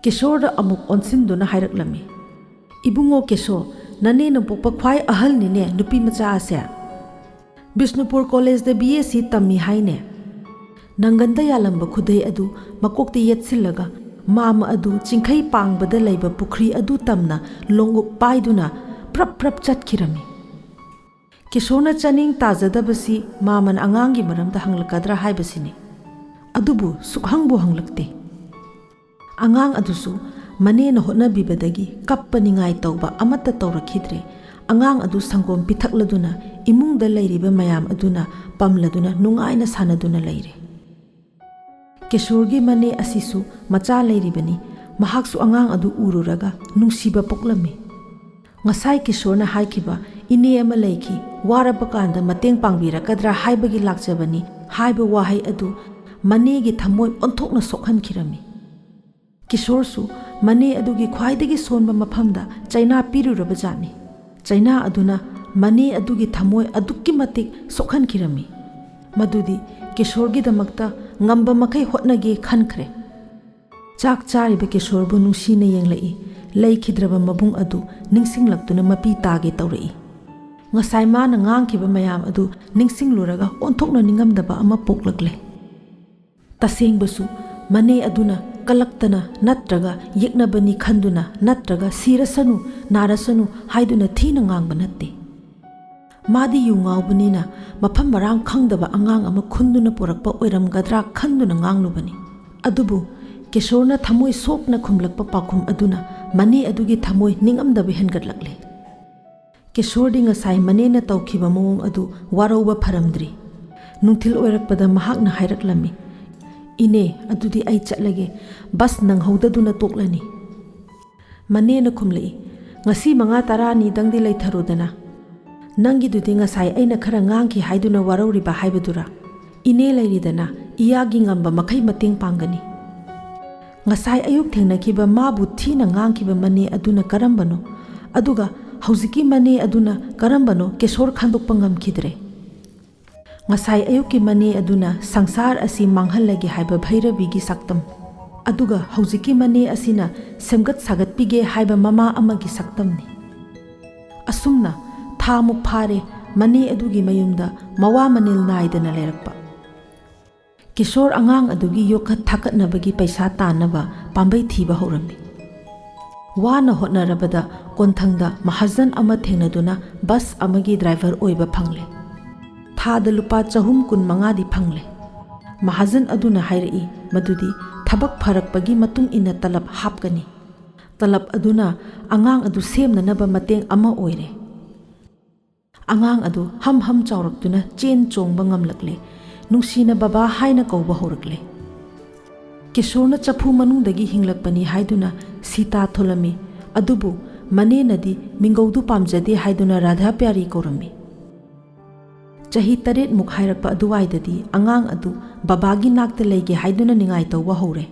ꯀꯤꯁꯣꯔꯗ ꯑꯃꯨꯛ ꯑꯣꯟꯁꯤꯟꯗꯨꯅ ꯍꯥꯏꯔꯛꯂꯝꯃꯤ, "ꯏꯕꯨꯡꯉꯣ ꯀꯦꯁꯣ, ꯅꯅꯦꯅ ꯄꯣꯛꯄ ꯈ꯭ꯋꯥꯏ ꯑꯍꯜꯅꯤꯅꯦ ꯅꯨꯄꯤ ꯃꯆꯥ ꯑꯁꯦ꯫ ꯕꯤꯁꯅꯨꯄꯨꯔ ꯀꯣꯂꯦꯖꯇ ꯕꯤ ꯑꯦꯁ ꯁꯤ ꯇꯝꯃꯤ ꯍꯥꯏꯅꯦ꯫" ꯅꯪꯒꯟꯗ ꯌꯥꯜꯂꯝꯕ ꯈꯨꯗꯩ ꯑꯗꯨ ꯃꯀꯣꯛꯇ ꯌꯦꯠꯁꯤꯜꯂꯒ ꯃꯥꯃ ꯑꯗꯨ ꯆꯤꯡꯈꯩ ꯄꯥꯡꯕꯗ ꯂꯩꯕ ꯄꯨꯈ꯭ꯔꯤ ꯑꯗꯨ ꯇꯝꯅ ꯂꯣꯡꯎꯞ ꯄꯥꯏꯗꯨꯅ ꯄ꯭ꯔꯞ ꯄ꯭ꯔꯞ ꯆꯠꯈꯤꯔꯝꯃꯤ꯫ ꯀꯤꯁꯣꯔꯅ ꯆꯥꯅꯤꯡ ꯇꯥꯖꯗꯕꯁꯤ ꯃꯥꯃꯅ ꯑꯉꯥꯡꯒꯤ ꯃꯔꯝꯗ ꯍꯪꯂꯛꯀꯗ꯭ꯔꯥ ꯍꯥꯏꯕꯁꯤꯅꯤ꯫ ꯑꯗꯨꯕꯨ ꯁꯨꯛꯍꯪꯕꯨ ꯍꯪꯂꯛꯇꯦ꯫ ꯑꯉꯥꯡ ꯑꯗꯨꯁꯨ ꯃꯅꯦꯅ ꯍꯣꯠꯅꯕꯤꯕꯗꯒꯤ ꯀꯞꯄ ꯅꯤꯡꯉꯥꯏ ꯇꯧꯕ ꯑꯃꯠꯇ ꯇꯧꯔꯛꯈꯤꯗ꯭ꯔꯦ꯫ ꯑꯉꯥꯡ ꯑꯗꯨ ꯁꯪꯒꯣꯝ ꯄꯤꯊꯛꯂꯗꯨꯅ ꯏꯃꯨꯡꯗ ꯂꯩꯔꯤꯕ ꯃꯌꯥꯝ ꯑꯗꯨꯅ ꯄꯝꯂꯗꯨꯅ ꯅꯨꯡꯉꯥꯏꯅ ꯁꯥꯟꯅꯗꯨꯅ ꯂꯩꯔꯦ꯫ ꯀꯤꯁꯣꯔꯒꯤ ꯃꯅꯦ ꯑꯁꯤꯁꯨ ꯃꯆꯥ ꯂꯩꯔꯤꯕꯅꯤ꯫ ꯃꯍꯥꯛꯁꯨ ꯑꯉꯥꯡ ꯑꯗꯨ ꯎꯔꯨꯔꯒ ꯅꯨꯡꯁꯤꯕ ꯄꯣꯛꯂꯝꯃꯤ꯫ ꯉꯁꯥꯏ ꯀꯤꯁꯣꯔꯅ ꯍꯥꯏꯈꯤꯕ "ꯏꯅꯦ ꯑꯃ ꯂꯩꯈꯤ, ꯋꯥꯔꯕ ꯀꯥꯟꯗ ꯃꯇꯦꯡ ꯄꯥꯡꯕꯤꯔꯛꯀꯗ꯭ꯔꯥ ꯍꯥꯏꯕꯒꯤ ꯂꯥꯛꯆꯕꯅꯤ" ꯍꯥꯏꯕ ꯋꯥꯍꯩ ꯑꯗꯨ ꯃꯅꯦꯒꯤ ꯊꯃꯣꯏ ꯑꯣꯟꯊꯣꯛꯅ ꯁꯣꯛꯍꯟꯈꯤꯔꯝꯃꯤ꯫ ꯀꯤꯁꯣꯔꯁꯨ ꯃꯅꯦ ꯑꯗꯨꯒꯤ ꯈ꯭ꯋꯥꯏꯗꯒꯤ ꯁꯣꯟꯕ ꯃꯐꯝꯗ ꯆꯩꯅꯥ ꯄꯤꯔꯨꯔꯕ ꯖꯥꯠꯅꯤ꯫ ꯆꯩꯅꯥ ꯑꯗꯨꯅ ꯃꯅꯦ ꯑꯗꯨꯒꯤ ꯊꯃꯣꯏ ꯑꯗꯨꯛꯀꯤ ꯃꯇꯤꯛ ꯁꯣꯛꯍꯟꯈꯤꯔꯝꯃꯤ꯫ ꯃꯗꯨꯗꯤ ꯀꯤꯁꯣꯔꯒꯤꯗꯃꯛꯇ ꯉꯝꯕ ꯃꯈꯩ ꯍꯣꯠꯅꯒꯦ ꯈꯟꯈ꯭ꯔꯦ꯫ ꯆꯥꯛ ꯆꯥꯔꯤꯕ ꯀꯤꯁꯣꯔꯕꯨ ꯅꯨꯡꯁꯤꯅ ꯌꯦꯡꯂꯛꯏ꯫ ꯂꯩꯈꯤꯗ꯭ꯔꯕ ꯃꯕꯨꯡ ꯑꯗꯨ ꯅꯤꯡꯁꯤꯡꯂꯛꯇꯨꯅ ꯃꯄꯤ ꯇꯥꯒꯦ ꯇꯧꯔꯛꯏ꯫ ꯉꯁꯥꯏ ꯃꯥꯅ ꯉꯥꯡꯈꯤꯕ ꯃꯌꯥꯝ ꯑꯗꯨ ꯅꯤꯡꯁꯤꯡꯂꯨꯔꯒ ꯑꯣꯟꯊꯣꯛꯅ ꯅꯤꯡꯉꯝꯗꯕ ꯑꯃ ꯄꯣꯛꯂꯛꯂꯦ꯫ ꯇꯁꯦꯡꯕꯁꯨ ꯃꯅꯦ ꯑꯗꯨꯅ ꯀꯂꯛꯇꯅ ꯅꯠꯇ꯭ꯔꯒ ꯌꯦꯛꯅꯕꯅꯤ ꯈꯟꯗꯨꯅ ꯅꯠꯇ꯭ꯔꯒ ꯁꯤꯔꯁꯅꯨ, ꯅꯥꯔꯁꯅꯨ ꯍꯥꯏꯗꯨꯅ ꯊꯤꯅ ꯉꯥꯡꯕ ꯅꯠꯇꯦ꯫ ꯃꯥꯗꯤ ꯌꯨ ꯉꯥꯎꯕꯅꯤꯅ ꯃꯐꯝ ꯃꯔꯥꯡ ꯈꯪꯗꯕ ꯑꯉꯥꯡ ꯑꯃ ꯈꯨꯟꯗꯨꯅ ꯄꯨꯔꯛꯄ ꯑꯣꯏꯔꯝꯒꯗ꯭ꯔꯥ ꯈꯟꯗꯨꯅ ꯉꯥꯡꯂꯨꯕꯅꯤ꯫ ꯑꯗꯨꯕꯨ ꯀꯤꯁꯣꯔꯅ ꯊꯃꯣꯏ ꯁꯣꯛꯅ ꯈꯨꯝꯂꯛꯄ ꯄꯥꯎꯈꯨꯝ ꯑꯗꯨꯅ ꯃꯅꯦ ꯑꯗꯨꯒꯤ ꯊꯃꯣꯏ ꯅꯤꯡꯉꯝꯗꯕ ꯍꯦꯟꯒꯠꯂꯛꯂꯦ꯫ ꯀꯤꯁꯣꯔꯗꯤ ꯉꯁꯥꯏ ꯃꯅꯦꯅ ꯇꯧꯈꯤꯕ ꯃꯑꯣꯡ ꯑꯗꯨ ꯋꯥꯔꯧꯕ ꯐꯔꯝꯗ꯭ꯔꯤ꯫ ꯅꯨꯡꯊꯤꯜ ꯑꯣꯏꯔꯛꯄꯗ ꯃꯍꯥꯛꯅ ꯍꯥꯏꯔꯛꯂꯝꯃꯤ, "ꯏꯅꯦ, ꯑꯗꯨꯗꯤ ꯑꯩ ꯆꯠꯂꯒꯦ꯫ ꯕꯁ ꯅꯪꯍꯧꯗꯗꯨꯅ ꯇꯣꯛꯂꯅꯤ꯫" ꯃꯅꯦꯅ ꯈꯨꯝꯂꯛꯏ, "ꯉꯁꯤ ꯃꯉꯥ ꯇꯔꯥꯅꯤꯗꯪꯗꯤ ꯂꯩꯊꯔꯣꯗꯅ꯫ ꯅꯪꯒꯤꯗꯨꯗꯤ ꯉꯁꯥꯏ ꯑꯩꯅ ꯈꯔ ꯉꯥꯡꯈꯤ ꯍꯥꯏꯗꯨꯅ ꯋꯥꯔꯧꯔꯤꯕ ꯍꯥꯏꯕꯗꯨꯔꯥ? ꯏꯅꯦ ꯂꯩꯔꯤꯗꯅ, ꯏꯌꯥꯒꯤ ꯉꯝꯕ ꯃꯈꯩ ꯃꯇꯦꯡ ꯄꯥꯡꯒꯅꯤ꯫" ꯉꯁꯥꯏ ꯑꯌꯨꯛ ꯊꯦꯡꯅꯈꯤꯕ ꯃꯥꯕꯨ ꯊꯤꯅ ꯉꯥꯡꯈꯤꯕ ꯃꯅꯦ ꯑꯗꯨꯅ ꯀꯔꯝꯕꯅꯣ? ꯑꯗꯨꯒ ꯍꯧꯖꯤꯛꯀꯤ ꯃꯅꯦ ꯑꯗꯨꯅ ꯀꯔꯝꯕꯅꯣ ꯀꯤꯁꯣꯔ ꯈꯟꯗꯣꯛꯄ ꯉꯝꯈꯤꯗ꯭ꯔꯦ꯫ ꯉꯁꯥꯏ ꯑꯌꯨꯛꯀꯤ ꯃꯅꯦ ꯑꯗꯨꯅ ꯁꯪꯁꯥꯔ ꯑꯁꯤ ꯃꯥꯡꯍꯜꯂꯒꯦ ꯍꯥꯏꯕ ꯚꯩꯔꯕꯤꯒꯤ ꯁꯛꯇꯝ, ꯑꯗꯨꯒ ꯍꯧꯖꯤꯛꯀꯤ ꯃꯅꯦ ꯑꯁꯤꯅ ꯁꯦꯝꯒꯠ ꯁꯥꯒꯠꯄꯤꯒꯦ ꯍꯥꯏꯕ ꯃꯃꯥ ꯑꯃꯒꯤ ꯁꯛꯇꯝꯅꯤ꯫ ꯑꯁꯨꯝꯅ ꯊꯥꯃꯨꯛ ꯐꯥꯔꯦ ꯃꯅꯦ ꯑꯗꯨꯒꯤ ꯃꯌꯨꯝꯗ ꯃꯋꯥ ꯃꯅꯤꯜ ꯅꯥꯏꯗꯅ ꯂꯩꯔꯛꯄ꯫ ꯀꯤꯁꯣꯔ ꯑꯉꯥꯡ ꯑꯗꯨꯒꯤ ꯌꯣꯛꯈꯠ ꯊꯥꯀꯠꯅꯕꯒꯤ ꯄꯩꯁꯥ ꯇꯥꯟꯅꯕ ꯄꯥꯝꯕꯩ ꯊꯤꯕ ꯍꯧꯔꯝꯃꯤ꯫ ꯋꯥꯅ ꯍꯣꯠꯅꯔꯕꯗ ꯀꯣꯟꯊꯪꯗ ꯃꯍꯥꯖꯟ ꯑꯃ ꯊꯦꯡꯅꯗꯨꯅ ꯕꯁ ꯑꯃꯒꯤ ꯗ꯭ꯔꯥꯏꯚꯔ ꯑꯣꯏꯕ ꯐꯪꯂꯦ꯫ ꯊꯥꯗ ꯂꯨꯄꯥ ꯆꯍꯨꯝ ꯀꯨꯟ ꯃꯉꯥꯗꯤ ꯐꯪꯂꯦ꯫ ꯃꯍꯥꯖꯟ ꯑꯗꯨꯅ ꯍꯥꯏꯔꯛꯏ ꯃꯗꯨꯗꯤ ꯊꯕꯛ ꯐꯔꯛꯄꯒꯤ ꯃꯇꯨꯡ ꯏꯟꯅ ꯇꯂꯕ ꯍꯥꯞꯀꯅꯤ꯫ ꯇꯂꯕ ꯑꯗꯨꯅ ꯑꯉꯥꯡ ꯑꯗꯨ ꯁꯦꯝꯅꯅꯕ ꯃꯇꯦꯡ ꯑꯃ ꯑꯣꯏꯔꯦ꯫ ꯑꯉꯥꯡ ꯑꯗꯨ ꯍꯝ ꯍꯝ ꯆꯥꯎꯔꯛꯇꯨꯅ ꯆꯦꯟ ꯆꯣꯡꯕ ꯉꯝꯂꯛꯂꯦ꯫ ꯅꯨꯡꯁꯤꯅ ꯕꯕꯥ ꯍꯥꯏꯅ ꯀꯧꯕ ꯍꯧꯔꯛꯂꯦ꯫ ꯀꯤꯁꯣꯔꯅ ꯆꯐꯨ ꯃꯅꯨꯡꯗꯒꯤ ꯍꯤꯡꯂꯛꯄꯅꯤ ꯍꯥꯏꯗꯨꯅ ꯁꯤꯇꯥ ꯊꯣꯜꯂꯝꯃꯤ, ꯑꯗꯨꯕꯨ ꯃꯅꯦꯅꯗꯤ ꯃꯤꯡꯒꯧꯗꯨ ꯄꯥꯝꯖꯗꯦ ꯍꯥꯏꯗꯨꯅ ꯔꯥꯙꯥ ꯄ꯭ꯌꯥꯔꯤ ꯀꯧꯔꯝꯃꯤ꯫ ꯆꯍꯤ ꯇꯔꯦꯠꯃꯨꯛ ꯍꯥꯏꯔꯛꯄ ꯑꯗꯨꯋꯥꯏꯗꯗꯤ ꯑꯉꯥꯡ ꯑꯗꯨ ꯕꯕꯥꯒꯤ ꯅꯥꯛꯇ ꯂꯩꯒꯦ ꯍꯥꯏꯗꯨꯅ ꯅꯤꯡꯉꯥꯏ ꯇꯧꯕ ꯍꯧꯔꯦ꯫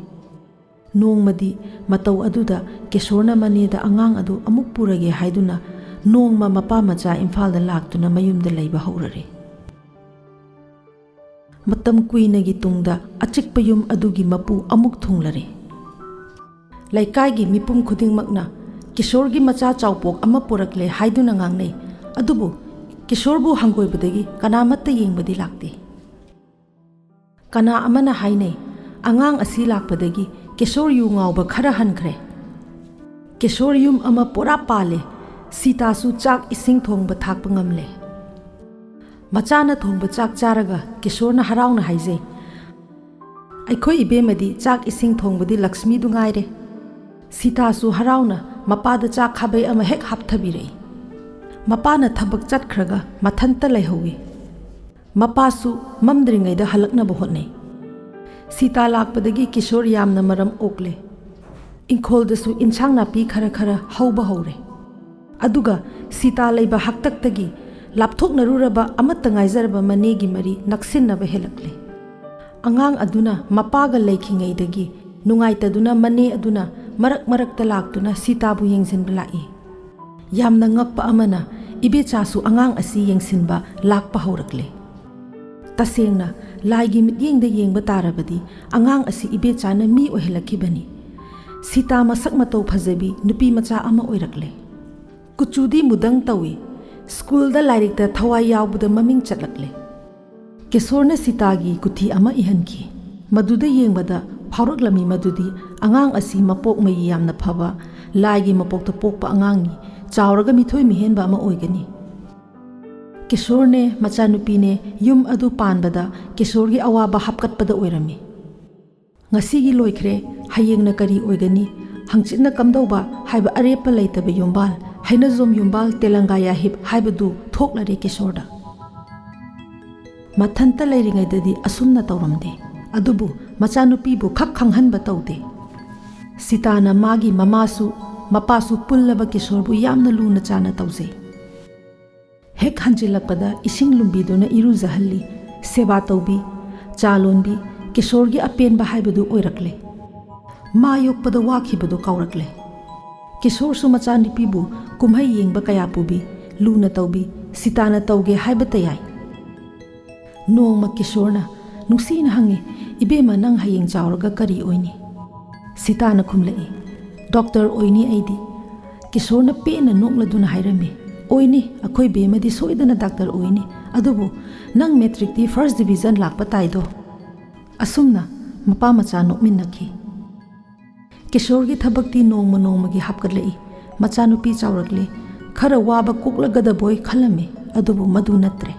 ꯅꯣꯡꯃꯗꯤ ꯃꯇꯧ ꯑꯗꯨꯗ ꯀꯤꯁꯣꯔꯅ ꯃꯅꯦꯗ ꯑꯉꯥꯡ ꯑꯗꯨ ꯑꯃꯨꯛ ꯄꯨꯔꯒꯦ ꯍꯥꯏꯗꯨꯅ ꯅꯣꯡꯃ ꯃꯄꯥ ꯃꯆꯥ ꯏꯝꯐꯥꯜꯗ ꯂꯥꯛꯇꯨꯅ ꯃꯌꯨꯝꯗ ꯂꯩꯕ ꯍꯧꯔꯔꯦ꯫ ꯃꯇꯝ ꯀꯨꯏꯅꯒꯤ ꯇꯨꯡꯗ ꯑꯆꯤꯛꯄ ꯌꯨꯝ ꯑꯗꯨꯒꯤ ꯃꯄꯨ ꯑꯃꯨꯛ ꯊꯨꯡꯂꯔꯦ꯫ ꯂꯩꯀꯥꯏꯒꯤ ꯃꯤꯄꯨꯝ ꯈꯨꯗꯤꯡꯃꯛꯅ ꯀꯤꯁꯣꯔꯒꯤ ꯃꯆꯥ ꯆꯥꯎꯄꯣꯛ ꯑꯃ ꯄꯨꯔꯛꯂꯦ ꯍꯥꯏꯗꯨꯅ ꯉꯥꯡꯅꯩ, ꯑꯗꯨꯕꯨ ꯀꯤꯁꯣꯔꯕꯨ ꯍꯪꯒꯣꯏꯕꯗꯒꯤ ꯀꯅꯥꯃꯠꯇ ꯌꯦꯡꯕꯗꯤ ꯂꯥꯛꯇꯦ꯫ ꯀꯅꯥ ꯑꯃꯅ ꯍꯥꯏꯅꯩ, ꯑꯉꯥꯡ ꯑꯁꯤ ꯂꯥꯛꯄꯗꯒꯤ ꯀꯤꯁꯣꯔ ꯌꯨ ꯉꯥꯎꯕ ꯈꯔ ꯍꯟꯈ꯭ꯔꯦ꯫ ꯀꯤꯁꯣꯔ ꯌꯨꯝ ꯑꯃ ꯄꯨꯔꯥ ꯄꯥꯜꯂꯦ꯫ ꯁꯤꯇꯥꯁꯨ ꯆꯥꯛ ꯏꯁꯤꯡ ꯊꯣꯡꯕ ꯊꯥꯛꯄ ꯉꯝꯂꯦ꯫ ꯃꯆꯥꯅ ꯊꯣꯡꯕ ꯆꯥꯛ ꯆꯥꯔꯒ ꯀꯤꯁꯣꯔꯅ ꯍꯔꯥꯎꯅ ꯍꯥꯏꯖꯩ, "ꯑꯩꯈꯣꯏ ꯏꯕꯦꯝꯃꯗꯤ ꯆꯥꯛ ꯏꯁꯤꯡ ꯊꯣꯡꯕꯗꯤ ꯂꯛꯁꯃꯤꯗꯨ ꯉꯥꯏꯔꯦ꯫" ꯁꯤꯇꯥꯁꯨ ꯍꯔꯥꯎꯅ ꯃꯄꯥꯗ ꯆꯥꯛ ꯈꯥꯕꯩ ꯑꯃ ꯍꯦꯛ ꯍꯥꯞꯊꯕꯤꯔꯛꯏ꯫ ꯃꯄꯥꯅ ꯊꯕꯛ ꯆꯠꯈ꯭ꯔꯒ ꯃꯊꯟꯇ ꯂꯩꯍꯧꯏ꯫ ꯃꯄꯥꯁꯨ ꯃꯝꯗ꯭ꯔꯤꯉꯩꯗ ꯍꯜꯂꯛꯅꯕ ꯍꯣꯠꯅꯩ꯫ ꯁꯤꯇꯥ ꯂꯥꯛꯄꯗꯒꯤ ꯀꯤꯁꯣꯔ ꯌꯥꯝꯅ ꯃꯔꯝ ꯑꯣꯛꯂꯦ꯫ ꯏꯪꯈꯣꯜꯗꯁꯨ ꯏꯟꯁꯥꯡ ꯅꯥꯄꯤ ꯈꯔ ꯈꯔ ꯍꯧꯕ ꯍꯧꯔꯦ꯫ ꯑꯗꯨꯒ ꯁꯤꯇꯥ ꯂꯩꯕ ꯍꯥꯛꯇꯛꯇꯒꯤ ꯂꯥꯞꯊꯣꯛꯅꯔꯨꯔꯕ ꯑꯃꯠꯇ ꯉꯥꯏꯖꯔꯕ ꯃꯅꯦꯒꯤ ꯃꯔꯤ ꯅꯛꯁꯤꯟꯅꯕ ꯍꯦꯜꯂꯛꯂꯦ꯫ ꯑꯉꯥꯡ ꯑꯗꯨꯅ ꯃꯄꯥꯒ ꯂꯩꯈꯤꯉꯩꯗꯒꯤ ꯅꯨꯡꯉꯥꯏꯇꯗꯨꯅ ꯃꯅꯦ ꯑꯗꯨꯅ ꯃꯔꯛ ꯃꯔꯛꯇ ꯂꯥꯛꯇꯨꯅ ꯁꯤꯇꯥꯕꯨ ꯌꯦꯡꯁꯤꯟꯕ ꯂꯥꯛꯏ꯫ ꯌꯥꯝꯅ ꯉꯛꯄ ꯑꯃꯅ, ꯏꯕꯦꯆꯥꯁꯨ ꯑꯉꯥꯡ ꯑꯁꯤ ꯌꯦꯡꯁꯤꯟꯕ ꯂꯥꯛꯄ ꯍꯧꯔꯛꯂꯦ꯫ ꯇꯁꯦꯡꯅ, ꯂꯥꯏꯒꯤ ꯃꯤꯠꯌꯦꯡꯗ ꯌꯦꯡꯕ ꯇꯥꯔꯕꯗꯤ, ꯑꯉꯥꯡ ꯑꯁꯤ ꯏꯕꯦꯆꯥꯅ ꯃꯤ ꯑꯣꯏꯍꯜꯂꯛꯈꯤꯕꯅꯤ꯫ ꯁꯤꯇꯥ ꯃꯁꯛ ꯃꯇꯧ ꯐꯖꯕꯤ ꯅꯨꯄꯤ ꯃꯆꯥ ꯑꯃ ꯑꯣꯏꯔꯛꯂꯦ꯫ ꯀꯨꯆꯨꯗꯤ ꯃꯨꯗꯪ ꯇꯧꯏ꯫ ꯁ꯭ꯀꯨꯜꯗ ꯂꯥꯏꯔꯤꯛꯇ ꯊꯋꯥꯏ ꯌꯥꯎꯕꯗ ꯃꯃꯤꯡ ꯆꯠꯂꯛꯂꯦ꯫ ꯀꯤꯁꯣꯔꯅ ꯁꯤꯇꯥꯒꯤ ꯀꯨꯊꯤ ꯑꯃ ꯏꯍꯟꯈꯤ꯫ ꯃꯗꯨꯗ ꯌꯦꯡꯕꯗ ꯐꯥꯎꯔꯛꯂꯝꯃꯤ ꯃꯗꯨꯗꯤ ꯑꯉꯥꯡ ꯑꯁꯤ ꯃꯄꯣꯛ ꯃꯌꯤ ꯌꯥꯝꯅ ꯐꯕ, ꯂꯥꯏꯒꯤ ꯃꯄꯣꯛꯇ ꯄꯣꯛꯄ ꯑꯉꯥꯡꯅꯤ, ꯆꯥꯎꯔꯒ ꯃꯤꯊꯣꯏ ꯃꯤꯍꯦꯟꯕ ꯑꯃ ꯑꯣꯏꯒꯅꯤ꯫ ꯀꯤꯁꯣꯔꯅꯦ, ꯃꯆꯥꯅꯨꯄꯤꯅꯦ, ꯌꯨꯝ ꯑꯗꯨ ꯄꯥꯟꯕꯗ ꯀꯤꯁꯣꯔꯒꯤ ꯑꯋꯥꯕ ꯍꯥꯞꯀꯠꯄꯗ ꯑꯣꯏꯔꯝꯃꯤ꯫ "ꯉꯁꯤꯒꯤ ꯂꯣꯏꯈ꯭ꯔꯦ, ꯍꯌꯦꯡꯅ ꯀꯔꯤ ꯑꯣꯏꯒꯅꯤ, ꯍꯪꯆꯤꯠꯅ ꯀꯝꯗꯧꯕ ꯍꯥꯏꯕ ꯑꯔꯦꯞꯄ ꯂꯩꯇꯕ ꯌꯨꯝꯕꯥꯜ, ꯍꯩꯅꯖꯣꯝ ꯌꯨꯝꯕꯥꯜ ꯇꯦꯂꯪꯒꯥ ꯌꯥꯍꯤꯞ ꯍꯥꯏꯕꯗꯨ ꯊꯣꯛꯂꯔꯦ ꯀꯤꯁꯣꯔꯗ꯫ ꯃꯊꯟꯇ ꯂꯩꯔꯤꯉꯩꯗꯗꯤ ꯑꯁꯨꯝꯅ ꯇꯧꯔꯝꯗꯦ, ꯑꯗꯨꯕꯨ ꯃꯆꯥꯅꯨꯄꯤꯕꯨ ꯈꯛ ꯈꯪꯍꯟꯕ ꯇꯧꯗꯦ꯫ ꯁꯤꯇꯥꯅ ꯃꯥꯒꯤ ꯃꯃꯥꯁꯨ ꯃꯄꯥꯁꯨ ꯄꯨꯜꯂꯕ ꯀꯤꯁꯣꯔꯕꯨ ꯌꯥꯝꯅ ꯂꯨꯅ ꯆꯥꯅ ꯇꯧꯖꯩ꯫ ꯍꯦꯛ ꯍꯟꯖꯤꯜꯂꯛꯄꯗ ꯏꯁꯤꯡ ꯂꯨꯝꯕꯤꯗꯨꯅ ꯏꯔꯨꯖꯍꯜꯂꯤ, ꯁꯦꯕꯥ ꯇꯧꯕꯤ, ꯆꯥ ꯂꯣꯟꯕꯤ, ꯀꯤꯁꯣꯔꯒꯤ ꯑꯄꯦꯟꯕ ꯍꯥꯏꯕꯗꯨ ꯑꯣꯏꯔꯛꯂꯦ꯫ ꯃꯥ ꯌꯣꯛꯄꯗ ꯋꯥꯈꯤꯕꯗꯨ ꯀꯥꯎꯔꯛꯂꯦ꯫ ꯀꯤꯁꯣꯔꯁꯨ ꯃꯆꯥꯅꯨꯄꯤꯕꯨ ꯀꯨꯝꯍꯩ ꯌꯦꯡꯕ ꯀꯌꯥ ꯄꯨꯕꯤ, ꯂꯨꯅ ꯇꯧꯕꯤ, ꯁꯤꯇꯥꯅ ꯇꯧꯒꯦ ꯍꯥꯏꯕꯇ ꯌꯥꯏ꯫ ꯅꯣꯡꯃ ꯀꯤꯁꯣꯔꯅ ꯅꯨꯡꯁꯤꯅ ꯍꯪꯉꯤ, "ꯏꯕꯦꯝꯃ, ꯅꯪ ꯍꯌꯦꯡ ꯆꯥꯎꯔꯒ ꯀꯔꯤ ꯑꯣꯏꯅꯤ?" ꯁꯤꯇꯥꯅ ꯈꯨꯝꯂꯛꯏ, "ꯗꯣꯛꯇꯔ ꯑꯣꯏꯅꯤ ꯑꯩꯗꯤ꯫" ꯀꯤꯁꯣꯔꯅ ꯄꯦꯟꯅ ꯅꯣꯛꯂꯗꯨꯅ ꯍꯥꯏꯔꯝꯃꯤ, "ꯑꯣꯏꯅꯤ, ꯑꯩꯈꯣꯏ ꯕꯦꯝꯃꯗꯤ ꯁꯣꯏꯗꯅ ꯗꯥꯛꯇꯔ ꯑꯣꯏꯅꯤ꯫ ꯑꯗꯨꯕꯨ ꯅꯪ ꯃꯦꯇ꯭ꯔꯤꯛꯇꯤ ꯐꯥꯔꯁ ꯗꯤꯕꯤꯖꯟ ꯂꯥꯛꯄ ꯇꯥꯏꯗꯣ?" ꯑꯁꯨꯝꯅ ꯃꯄꯥ ꯃꯆꯥ ꯅꯣꯛꯃꯤꯟꯅꯈꯤ꯫ ꯀꯤꯁꯣꯔꯒꯤ ꯊꯕꯛꯇꯤ ꯅꯣꯡꯃ ꯅꯣꯡꯃꯒꯤ ꯍꯥꯞꯀꯠꯂꯛꯏ꯫ ꯃꯆꯥꯅꯨꯄꯤ ꯆꯥꯎꯔꯛꯂꯦ꯫ ꯈꯔ ꯋꯥꯕ ꯀꯣꯛꯂꯒꯗꯕꯣꯏ ꯈꯜꯂꯝꯃꯤ, ꯑꯗꯨꯕꯨ ꯃꯗꯨ ꯅꯠꯇ꯭ꯔꯦ꯫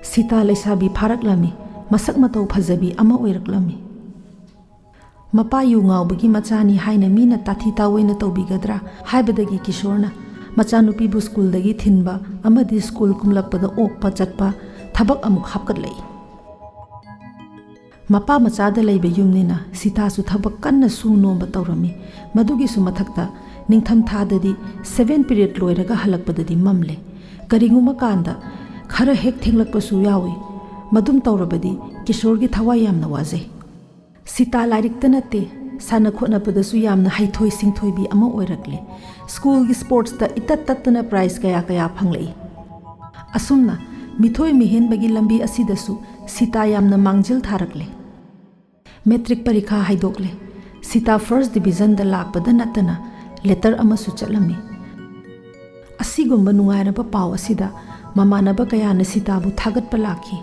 ꯁꯤꯇꯥ ꯂꯩꯁꯥꯕꯤ ꯐꯥꯔꯛꯂꯝꯃꯤ꯫ ꯃꯁꯛ ꯃꯇꯧ ꯐꯖꯕꯤ ꯑꯃ ꯑꯣꯏꯔꯛꯂꯝꯃꯤ꯫ ꯃꯄꯥ ꯌꯨ ꯉꯥꯎꯕꯒꯤ ꯃꯆꯥꯅꯤ ꯍꯥꯏꯅ ꯃꯤꯅ ꯇꯥꯊꯤ ꯇꯥꯑꯣꯏꯅ ꯇꯧꯕꯤꯒꯗ꯭ꯔꯥ ꯍꯥꯏꯕꯗꯒꯤ ꯀꯤꯁꯣꯔꯅ ꯃꯆꯥꯅꯨꯄꯤꯕꯨ ꯁ꯭ꯀꯨꯜꯗꯒꯤ ꯊꯤꯟꯕ ꯑꯃꯗꯤ ꯁ꯭ꯀꯨꯜ ꯀꯨꯝꯂꯛꯄꯗ ꯑꯣꯛꯄ ꯆꯠꯄ ꯊꯕꯛ ꯑꯃꯨꯛ ꯍꯥꯞꯀꯠꯂꯛꯏ꯫ ꯃꯄꯥ ꯃꯆꯥꯗ ꯂꯩꯕ ꯌꯨꯝꯅꯤꯅ ꯁꯤꯇꯥꯁꯨ ꯊꯕꯛ ꯀꯟꯅ ꯁꯨ ꯅꯣꯝꯕ ꯇꯧꯔꯝꯃꯤ꯫ ꯃꯗꯨꯒꯤꯁꯨ ꯃꯊꯛꯇ ꯅꯤꯡꯊꯝ ꯊꯥꯗꯗꯤ ꯁꯦꯚꯦꯟ ꯄꯤꯔꯤꯌꯗ ꯂꯣꯏꯔꯒ ꯍꯜꯂꯛꯄꯗꯗꯤ ꯃꯝꯂꯦ꯫ ꯀꯔꯤꯒꯨꯝꯕ ꯀꯥꯟꯗ ꯈꯔ ꯍꯦꯛ ꯊꯦꯡꯂꯛꯄꯁꯨ ꯌꯥꯎꯏ꯫ ꯃꯗꯨꯝ ꯇꯧꯔꯕꯗꯤ ꯀꯤꯁꯣꯔꯒꯤ ꯊꯋꯥꯏ ꯌꯥꯝꯅ ꯋꯥꯖꯩ꯫ ꯁꯤꯇꯥ ꯂꯥꯏꯔꯤꯛꯇ ꯅꯠꯇꯦ, ꯁꯥꯟꯅ ꯈꯣꯠꯅꯕꯗꯁꯨ ꯌꯥꯝꯅ ꯍꯩꯊꯣꯏ ꯁꯤꯡꯊꯣꯏꯕꯤ ꯑꯃ ꯑꯣꯏꯔꯛꯂꯦ꯫ ꯁ꯭ꯀꯨꯜꯒꯤ ꯁ꯭ꯄꯣꯔꯠꯁꯇ ꯏꯇꯠ ꯇꯠꯇꯅ ꯄ꯭ꯔꯥꯏꯖ ꯀꯌꯥ ꯀꯌꯥ ꯐꯪꯂꯛꯏ꯫ ꯑꯁꯨꯝꯅ ꯃꯤꯊꯣꯏ ꯃꯤꯍꯦꯟꯕꯒꯤ ꯂꯝꯕꯤ ꯑꯁꯤꯗꯁꯨ ꯁꯤꯇꯥ ꯌꯥꯝꯅ ꯃꯥꯡꯖꯤꯜ ꯊꯥꯔꯛꯂꯦ꯫ ꯃꯦꯇ꯭ꯔꯤꯛ ꯄꯔꯤꯈꯥ ꯍꯥꯏꯗꯣꯛꯂꯦ꯫ ꯁꯤꯇꯥ ꯐꯥꯔꯁ ꯗꯤꯕꯤꯖꯟꯗ ꯂꯥꯛꯄꯗ ꯅꯠꯇꯅ ꯂꯦꯇꯔ ꯑꯃꯁꯨ ꯆꯠꯂꯝꯃꯤ꯫ ꯑꯁꯤꯒꯨꯝꯕ ꯅꯨꯡꯉꯥꯏꯔꯕ ꯄꯥꯎ ꯑꯁꯤꯗ ꯃꯃꯥꯟꯅꯕ ꯀꯌꯥꯅ ꯁꯤꯇꯥꯕꯨ ꯊꯥꯒꯠꯄ ꯂꯥꯛꯈꯤ꯫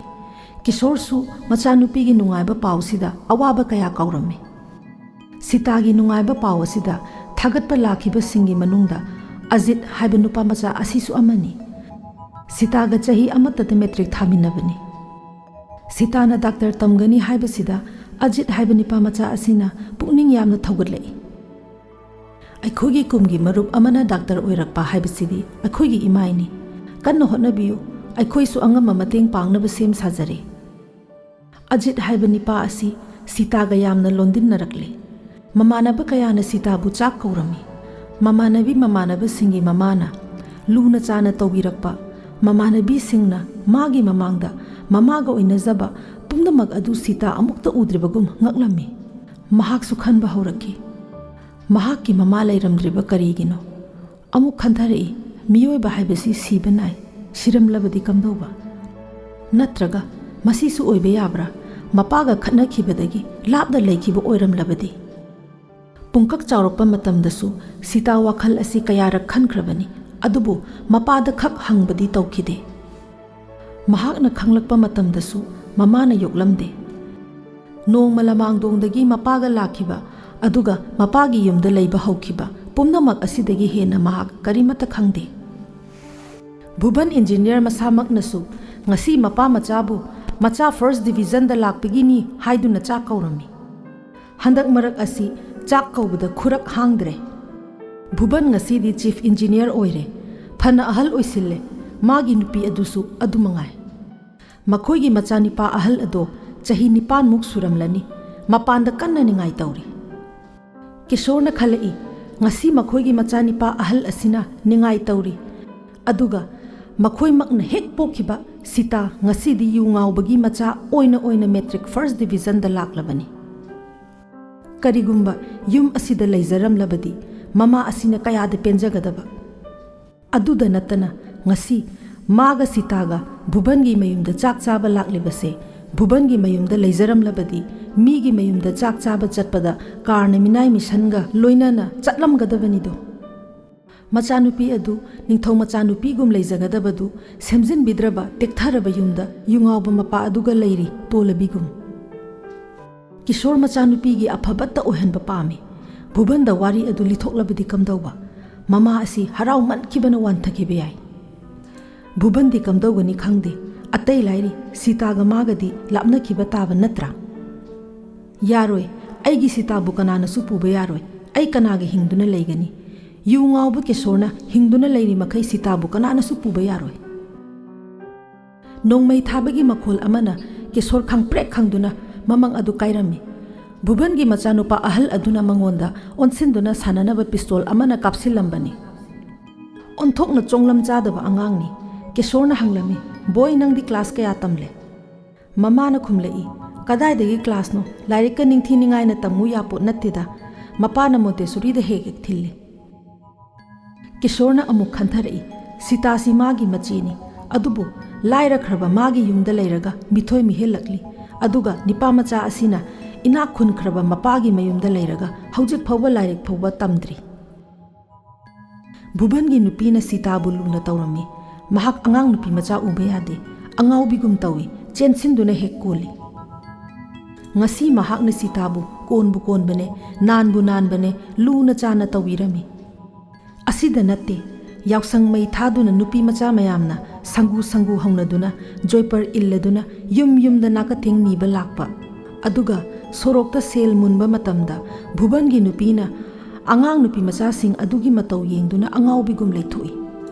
ꯀꯤꯁꯣꯔꯁꯨ ꯃꯆꯥꯅꯨꯄꯤꯒꯤ ꯅꯨꯡꯉꯥꯏꯕ ꯄꯥꯎꯁꯤꯗ ꯑꯋꯥꯕ ꯀꯌꯥ ꯀꯥꯎꯔꯝꯃꯤ꯫ ꯁꯤꯇꯥꯒꯤ ꯅꯨꯡꯉꯥꯏꯕ ꯄꯥꯎ ꯑꯁꯤꯗ ꯊꯥꯒꯠꯄ ꯂꯥꯛꯈꯤꯕꯁꯤꯡꯒꯤ ꯃꯅꯨꯡꯗ ꯑꯖꯤꯠ ꯍꯥꯏꯕ ꯅꯨꯄꯥ ꯃꯆꯥ ꯑꯁꯤꯁꯨ ꯑꯃꯅꯤ꯫ ꯁꯤꯇꯥꯒ ꯆꯍꯤ ꯑꯃꯠꯇꯗ ꯃꯦꯇ꯭ꯔꯤꯛ ꯊꯥꯃꯤꯟꯅꯕꯅꯤ꯫ ꯁꯤꯇꯥꯅ ꯗꯥꯛꯇꯔ ꯇꯝꯒꯅꯤ ꯍꯥꯏꯕꯁꯤꯗ ꯑꯖꯤꯠ ꯍꯥꯏꯕ ꯅꯨꯄꯥ ꯃꯆꯥ ꯑꯁꯤꯅ ꯄꯨꯛꯅꯤꯡ ꯌꯥꯝꯅ ꯊꯧꯒꯠꯂꯛꯏ꯫ ꯑꯩꯈꯣꯏꯒꯤ ꯀꯨꯝꯒꯤ ꯃꯔꯨꯞ ꯑꯃꯅ ꯗꯥꯛꯇꯔ ꯑꯣꯏꯔꯛꯄ ꯍꯥꯏꯕꯁꯤꯗꯤ ꯑꯩꯈꯣꯏꯒꯤ ꯏꯃꯥꯏꯅꯤ꯫ ꯀꯟꯅ ꯍꯣꯠꯅꯕꯤꯌꯨ, ꯑꯩꯈꯣꯏꯁꯨ ꯑꯉꯝꯕ ꯃꯇꯦꯡ ꯄꯥꯡꯅꯕ ꯁꯦꯝ ꯁꯥꯖꯔꯦ꯫ ꯑꯖꯤꯠ ꯍꯥꯏꯕ ꯅꯤꯄꯥ ꯑꯁꯤ ꯁꯤꯇꯥꯒ ꯌꯥꯝꯅ ꯂꯣꯟꯗꯤꯟꯅꯔꯛꯂꯦ꯫ ꯃꯃꯥꯟꯅꯕ ꯀꯌꯥꯅ ꯁꯤꯇꯥꯕꯨ ꯆꯥꯛ ꯀꯧꯔꯝꯃꯤ꯫ ꯃꯃꯥꯟꯅꯕꯤ ꯃꯃꯥꯟꯅꯕꯁꯤꯡꯒꯤ ꯃꯃꯥꯅ ꯂꯨꯅ ꯆꯥꯅ ꯇꯧꯕꯤꯔꯛꯄ, ꯃꯃꯥꯟꯅꯕꯤꯁꯤꯡꯅ ꯃꯥꯒꯤ ꯃꯃꯥꯡꯗ ꯃꯃꯥꯒ ꯑꯣꯏꯅꯖꯕ ꯄꯨꯝꯅꯃꯛ ꯑꯗꯨ ꯁꯤꯇꯥ ꯑꯃꯨꯛꯇ ꯎꯗ꯭ꯔꯤꯕꯒꯨꯝ ꯉꯛꯂꯝꯃꯤ꯫ ꯃꯍꯥꯛꯁꯨ ꯈꯟꯕ ꯍꯧꯔꯛꯈꯤ, ꯃꯍꯥꯛꯀꯤ ꯃꯃꯥ ꯂꯩꯔꯝꯗ꯭ꯔꯤꯕ ꯀꯔꯤꯒꯤꯅꯣ? ꯑꯃꯨꯛ ꯈꯟꯊꯔꯛꯏ, ꯃꯤꯑꯣꯏꯕ ꯍꯥꯏꯕꯁꯤ ꯁꯤꯕ ꯅꯥꯏ꯫ ꯁꯤꯔꯝꯂꯕꯗꯤ ꯀꯝꯗꯧꯕ? ꯅꯠꯇ꯭ꯔꯒ ꯃꯁꯤꯁꯨ ꯑꯣꯏꯕ ꯌꯥꯕ꯭ꯔꯥ? ꯃꯄꯥꯒ ꯈꯠꯅꯈꯤꯕꯗꯒꯤ ꯂꯥꯞꯅ ꯂꯩꯈꯤꯕ ꯑꯣꯏꯔꯝꯂꯕꯗꯤ? ꯄꯨꯡꯀꯛ ꯆꯥꯎꯔꯛꯄ ꯃꯇꯝꯗꯁꯨ ꯁꯤꯇꯥ ꯋꯥꯈꯜ ꯑꯁꯤ ꯀꯌꯥꯔꯛ ꯈꯟꯈ꯭ꯔꯕꯅꯤ, ꯑꯗꯨꯕꯨ ꯃꯄꯥꯗ ꯈꯛ ꯍꯪꯕꯗꯤ ꯇꯧꯈꯤꯗꯦ꯫ ꯃꯍꯥꯛꯅ ꯈꯪꯂꯛꯄ ꯃꯇꯝꯗꯁꯨ ꯃꯃꯥꯅ ꯌꯣꯛꯂꯝꯗꯦ꯫ ꯅꯣꯡꯃ ꯂꯃꯥꯡꯗꯣꯡꯗꯒꯤ ꯃꯄꯥꯒ ꯂꯥꯛꯈꯤꯕ, ꯑꯗꯨꯒ ꯃꯄꯥꯒꯤ ꯌꯨꯝꯗ ꯂꯩꯕ ꯍꯧꯈꯤꯕ ꯄꯨꯝꯅꯃꯛ ꯑꯁꯤꯗꯒꯤ ꯍꯦꯟꯅ ꯃꯍꯥꯛ ꯀꯔꯤꯃꯠꯇ ꯈꯪꯗꯦ꯫ ꯚꯨꯕꯟ ꯏꯟꯖꯤꯅꯤꯌꯔ ꯃꯁꯥꯃꯛꯅꯁꯨ ꯉꯁꯤ ꯃꯄꯥ ꯃꯆꯥꯕꯨ ꯃꯆꯥ ꯐꯥꯔꯁ ꯗꯤꯕꯤꯖꯟꯗ ꯂꯥꯛꯄꯒꯤꯅꯤ ꯍꯥꯏꯗꯨꯅ ꯆꯥꯛ ꯀꯧꯔꯝꯃꯤ꯫ ꯍꯟꯗꯛ ꯃꯔꯛ ꯑꯁꯤ ꯆꯥꯛ ꯀꯧꯕꯗ ꯈꯨꯔꯛ ꯍꯥꯡꯗ꯭ꯔꯦ꯫ ꯚꯨꯕꯟ ꯉꯁꯤꯗꯤ ꯆꯤꯐ ꯏꯟꯖꯤꯅꯤꯌꯔ ꯑꯣꯏꯔꯦ꯫ ꯐꯅ ꯑꯍꯜ ꯑꯣꯏꯁꯤꯜꯂꯦ꯫ ꯃꯥꯒꯤ ꯅꯨꯄꯤ ꯑꯗꯨꯁꯨ ꯑꯗꯨ ꯃꯉꯥꯏ꯫ ꯃꯈꯣꯏꯒꯤ ꯃꯆꯥꯅꯤꯄꯥ ꯑꯍꯜ ꯑꯗꯣ ꯆꯍꯤ ꯅꯤꯄꯥꯟꯃꯨꯛ ꯁꯨꯔꯝꯂꯅꯤ꯫ ꯃꯄꯥꯟꯗ ꯀꯟꯅ ꯅꯤꯡꯉꯥꯏ ꯇꯧꯔꯤ꯫ ꯀꯤꯁꯣꯔꯅ ꯈꯜꯂꯛꯏ, ꯉꯁꯤ ꯃꯈꯣꯏꯒꯤ ꯃꯆꯥꯅꯤꯄꯥ ꯑꯍꯜ ꯑꯁꯤꯅ ꯅꯤꯡꯉꯥꯏ ꯇꯧꯔꯤ꯫ ꯑꯗꯨꯒ ꯃꯈꯣꯏꯃꯛꯅ ꯍꯦꯛ ꯄꯣꯛꯈꯤꯕ ꯁꯤꯇꯥ ꯉꯁꯤꯗꯤ ꯌꯨ ꯉꯥꯎꯕꯒꯤ ꯃꯆꯥ ꯑꯣꯏꯅ ꯑꯣꯏꯅ ꯃꯦꯇ꯭ꯔꯤꯛ ꯐꯥꯔꯁ ꯗꯤꯕꯤꯖꯟꯗ ꯂꯥꯛꯂꯕꯅꯤ꯫ ꯀꯔꯤꯒꯨꯝꯕ ꯌꯨꯝ ꯑꯁꯤꯗ ꯂꯩꯖꯔꯝꯂꯕꯗꯤ ꯃꯃꯥ ꯑꯁꯤꯅ ꯀꯌꯥꯗ ꯄꯦꯟꯖꯒꯗꯕ꯫ ꯑꯗꯨꯗ ꯅꯠꯇꯅ ꯉꯁꯤ ꯃꯥꯒ ꯁꯤꯇꯥꯒ ꯚꯨꯕꯟꯒꯤ ꯃꯌꯨꯝꯗ ꯆꯥꯛ ꯆꯥꯕ ꯂꯥꯛꯂꯤꯕꯁꯦ, ꯚꯨꯕꯟꯒꯤ ꯃꯌꯨꯝꯗ ꯂꯩꯖꯔꯝꯂꯕꯗꯤ ꯃꯤꯒꯤ ꯃꯌꯨꯝꯗ ꯆꯥꯛ ꯆꯥꯕ ꯆꯠꯄꯗ ꯀꯥꯔꯅ ꯃꯤꯅꯥꯏ ꯃꯤꯁꯟꯒ ꯂꯣꯏꯅꯅ ꯆꯠꯂꯝꯒꯗꯕꯅꯤꯗꯣ꯫ ꯃꯆꯥꯅꯨꯄꯤ ꯑꯗꯨ ꯅꯤꯡꯊꯧ ꯃꯆꯥꯅꯨꯄꯤꯒꯨꯝ ꯂꯩꯖꯒꯗꯕꯗꯨ ꯁꯦꯝꯖꯤꯟꯕꯤꯗ꯭ꯔꯕ ꯇꯦꯛꯊꯔꯕ ꯌꯨꯝꯗ ꯌꯨꯉꯥꯎꯕ ꯃꯄꯥ ꯑꯗꯨꯒ ꯂꯩꯔꯤ ꯇꯣꯂꯕꯤꯒꯨꯝ꯫ ꯀꯤꯁꯣꯔ ꯃꯆꯥꯅꯨꯄꯤꯒꯤ ꯑꯐꯕꯇ ꯑꯣꯏꯍꯟꯕ ꯄꯥꯝꯃꯤ꯫ ꯚꯨꯕꯟꯗ ꯋꯥꯔꯤ ꯑꯗꯨ ꯂꯤꯊꯣꯛꯂꯕꯗꯤ ꯀꯝꯗꯧꯕ? ꯃꯃꯥ ꯑꯁꯤ ꯍꯔꯥꯎꯃꯟꯈꯤꯕꯅ ꯋꯥꯟꯊꯈꯤꯕ ꯌꯥꯏ꯫ ꯚꯨꯕꯟꯗꯤ ꯀꯝꯗꯧꯒꯅꯤ ꯈꯪꯗꯦ꯫ ꯑꯇꯩ ꯂꯥꯏꯔꯤ, ꯁꯤꯇꯥꯒ ꯃꯥꯒꯗꯤ ꯂꯥꯞꯅꯈꯤꯕ ꯇꯥꯕ ꯅꯠꯇ꯭ꯔꯥ? ꯌꯥꯔꯣꯏ, ꯑꯩꯒꯤ ꯁꯤꯇꯥꯕꯨ ꯀꯅꯥꯅꯁꯨ ꯄꯨꯕ ꯌꯥꯔꯣꯏ꯫ ꯑꯩ ꯀꯅꯥꯒ ꯍꯤꯡꯗꯨꯅ ꯂꯩꯒꯅꯤ? ꯌꯨ ꯉꯥꯎꯕ ꯀꯤꯁꯣꯔꯅ ꯍꯤꯡꯗꯨꯅ ꯂꯩꯔꯤ ꯃꯈꯩ ꯁꯤꯇꯥꯕꯨ ꯀꯅꯥꯅꯁꯨ ꯄꯨꯕ ꯌꯥꯔꯣꯏ꯫ ꯅꯣꯡꯃꯩ ꯊꯥꯕꯒꯤ ꯃꯈꯣꯜ ꯑꯃꯅ ꯀꯤꯁꯣꯔ ꯈꯪꯄ꯭ꯔꯦꯛ ꯈꯪꯗꯨꯅ ꯃꯃꯪ ꯑꯗꯨ ꯀꯥꯏꯔꯝꯃꯤ꯫ ꯚꯨꯕꯟꯒꯤ ꯃꯆꯥꯅꯨꯄꯥ ꯑꯍꯜ ꯑꯗꯨꯅ ꯃꯉꯣꯟꯗ ꯑꯣꯟꯁꯤꯟꯗꯨꯅ ꯁꯥꯟꯅꯅꯕ ꯄꯤꯁꯇꯣꯜ ꯑꯃꯅ ꯀꯥꯞꯁꯤꯜꯂꯝꯕꯅꯤ꯫ ꯑꯣꯟꯊꯣꯛꯅ ꯆꯣꯡꯂꯝ ꯆꯥꯗꯕ ꯑꯉꯥꯡꯅꯤ꯫ ꯀꯤꯁꯣꯔꯅ ꯍꯪꯂꯝꯃꯤ, "ꯕꯣꯏ, ꯅꯪꯗꯤ ꯀ꯭ꯂꯥꯁ ꯀꯌꯥ ꯇꯝꯂꯦ?" ꯃꯃꯥꯅ ꯈꯨꯝꯂꯛꯏ, "ꯀꯗꯥꯏꯗꯒꯤ ꯀ꯭ꯂꯥꯁꯅꯣ? ꯂꯥꯏꯔꯤꯛꯀ ꯅꯤꯡꯊꯤ ꯅꯤꯡꯉꯥꯏꯅ ꯇꯝꯃꯨ ꯌꯥꯄꯣꯠ ꯅꯠꯇꯦꯗ꯫ ꯃꯄꯥꯅ ꯃꯣꯟꯇꯦꯁꯣꯔꯤꯗ ꯍꯦꯛ ꯍꯦꯛ ꯊꯤꯜꯂꯤ꯫" ꯀꯤꯁꯣꯔꯅ ꯑꯃꯨꯛ ꯈꯟꯊꯔꯛꯏ, ꯁꯤꯇꯥꯁꯤ ꯃꯥꯒꯤ ꯃꯆꯦꯅꯤ꯫ ꯑꯗꯨꯕꯨ ꯂꯥꯏꯔꯈ꯭ꯔꯕ ꯃꯥꯒꯤ ꯌꯨꯝꯗ ꯂꯩꯔꯒ ꯃꯤꯊꯣꯏ ꯃꯤꯍꯦꯜꯂꯛꯂꯤ꯫ ꯑꯗꯨꯒ ꯅꯤꯄꯥ ꯃꯆꯥ ꯑꯁꯤꯅ ꯏꯅꯥꯛ ꯈꯨꯟꯈ꯭ꯔꯕ ꯃꯄꯥꯒꯤ ꯃꯌꯨꯝꯗ ꯂꯩꯔꯒ ꯍꯧꯖꯤꯛ ꯐꯥꯎꯕ ꯂꯥꯏꯔꯤꯛ ꯐꯥꯎꯕ ꯇꯝꯗ꯭ꯔꯤ꯫ ꯚꯨꯕꯟꯒꯤ ꯅꯨꯄꯤꯅ ꯁꯤꯇꯥꯕꯨ ꯂꯨꯅ ꯇꯧꯔꯝꯃꯤ꯫ ꯃꯍꯥꯛ ꯑꯉꯥꯡ ꯅꯨꯄꯤ ꯃꯆꯥ ꯎꯕ ꯌꯥꯗꯦ꯫ ꯑꯉꯥꯎꯕꯤꯒꯨꯝ ꯇꯧꯏ, ꯆꯦꯟꯁꯤꯟꯗꯨꯅ ꯍꯦꯛ ꯀꯣꯜꯂꯤ꯫ ꯉꯁꯤ ꯃꯍꯥꯛꯅ ꯁꯤꯇꯥꯕꯨ ꯀꯣꯟꯕꯨ ꯀꯣꯟꯕꯅꯦ, ꯅꯥꯟꯕꯨ ꯅꯥꯟꯕꯅꯦ, ꯂꯨꯅ ꯆꯥꯅ ꯇꯧꯕꯤꯔꯝꯃꯤ꯫ ꯑꯁꯤꯗ ꯅꯠꯇꯦ, ꯌꯥꯎꯁꯪ ꯃꯩ ꯊꯥꯗꯨꯅ ꯅꯨꯄꯤ ꯃꯆꯥ ꯃꯌꯥꯝꯅ ꯁꯪꯒꯨ ꯁꯪꯒꯨ ꯍꯧꯅꯗꯨꯅ ꯖꯣꯏꯄꯔ ꯏꯜꯂꯗꯨꯅ ꯌꯨꯝ ꯌꯨꯝꯗ ꯅꯥꯀꯊꯦꯡ ꯅꯤꯕ ꯂꯥꯛꯄ, ꯑꯗꯨꯒ ꯁꯣꯔꯣꯛꯇ ꯁꯦꯜ ꯃꯨꯟꯕ ꯃꯇꯝꯗ ꯚꯨꯕꯟꯒꯤ ꯅꯨꯄꯤꯅ ꯑꯉꯥꯡ ꯅꯨꯄꯤ ꯃꯆꯥꯁꯤꯡ ꯑꯗꯨꯒꯤ ꯃꯇꯧ ꯌꯦꯡꯗꯨꯅ ꯑꯉꯥꯎꯕꯤꯒꯨꯝ ꯂꯩꯊꯣꯛꯏ꯫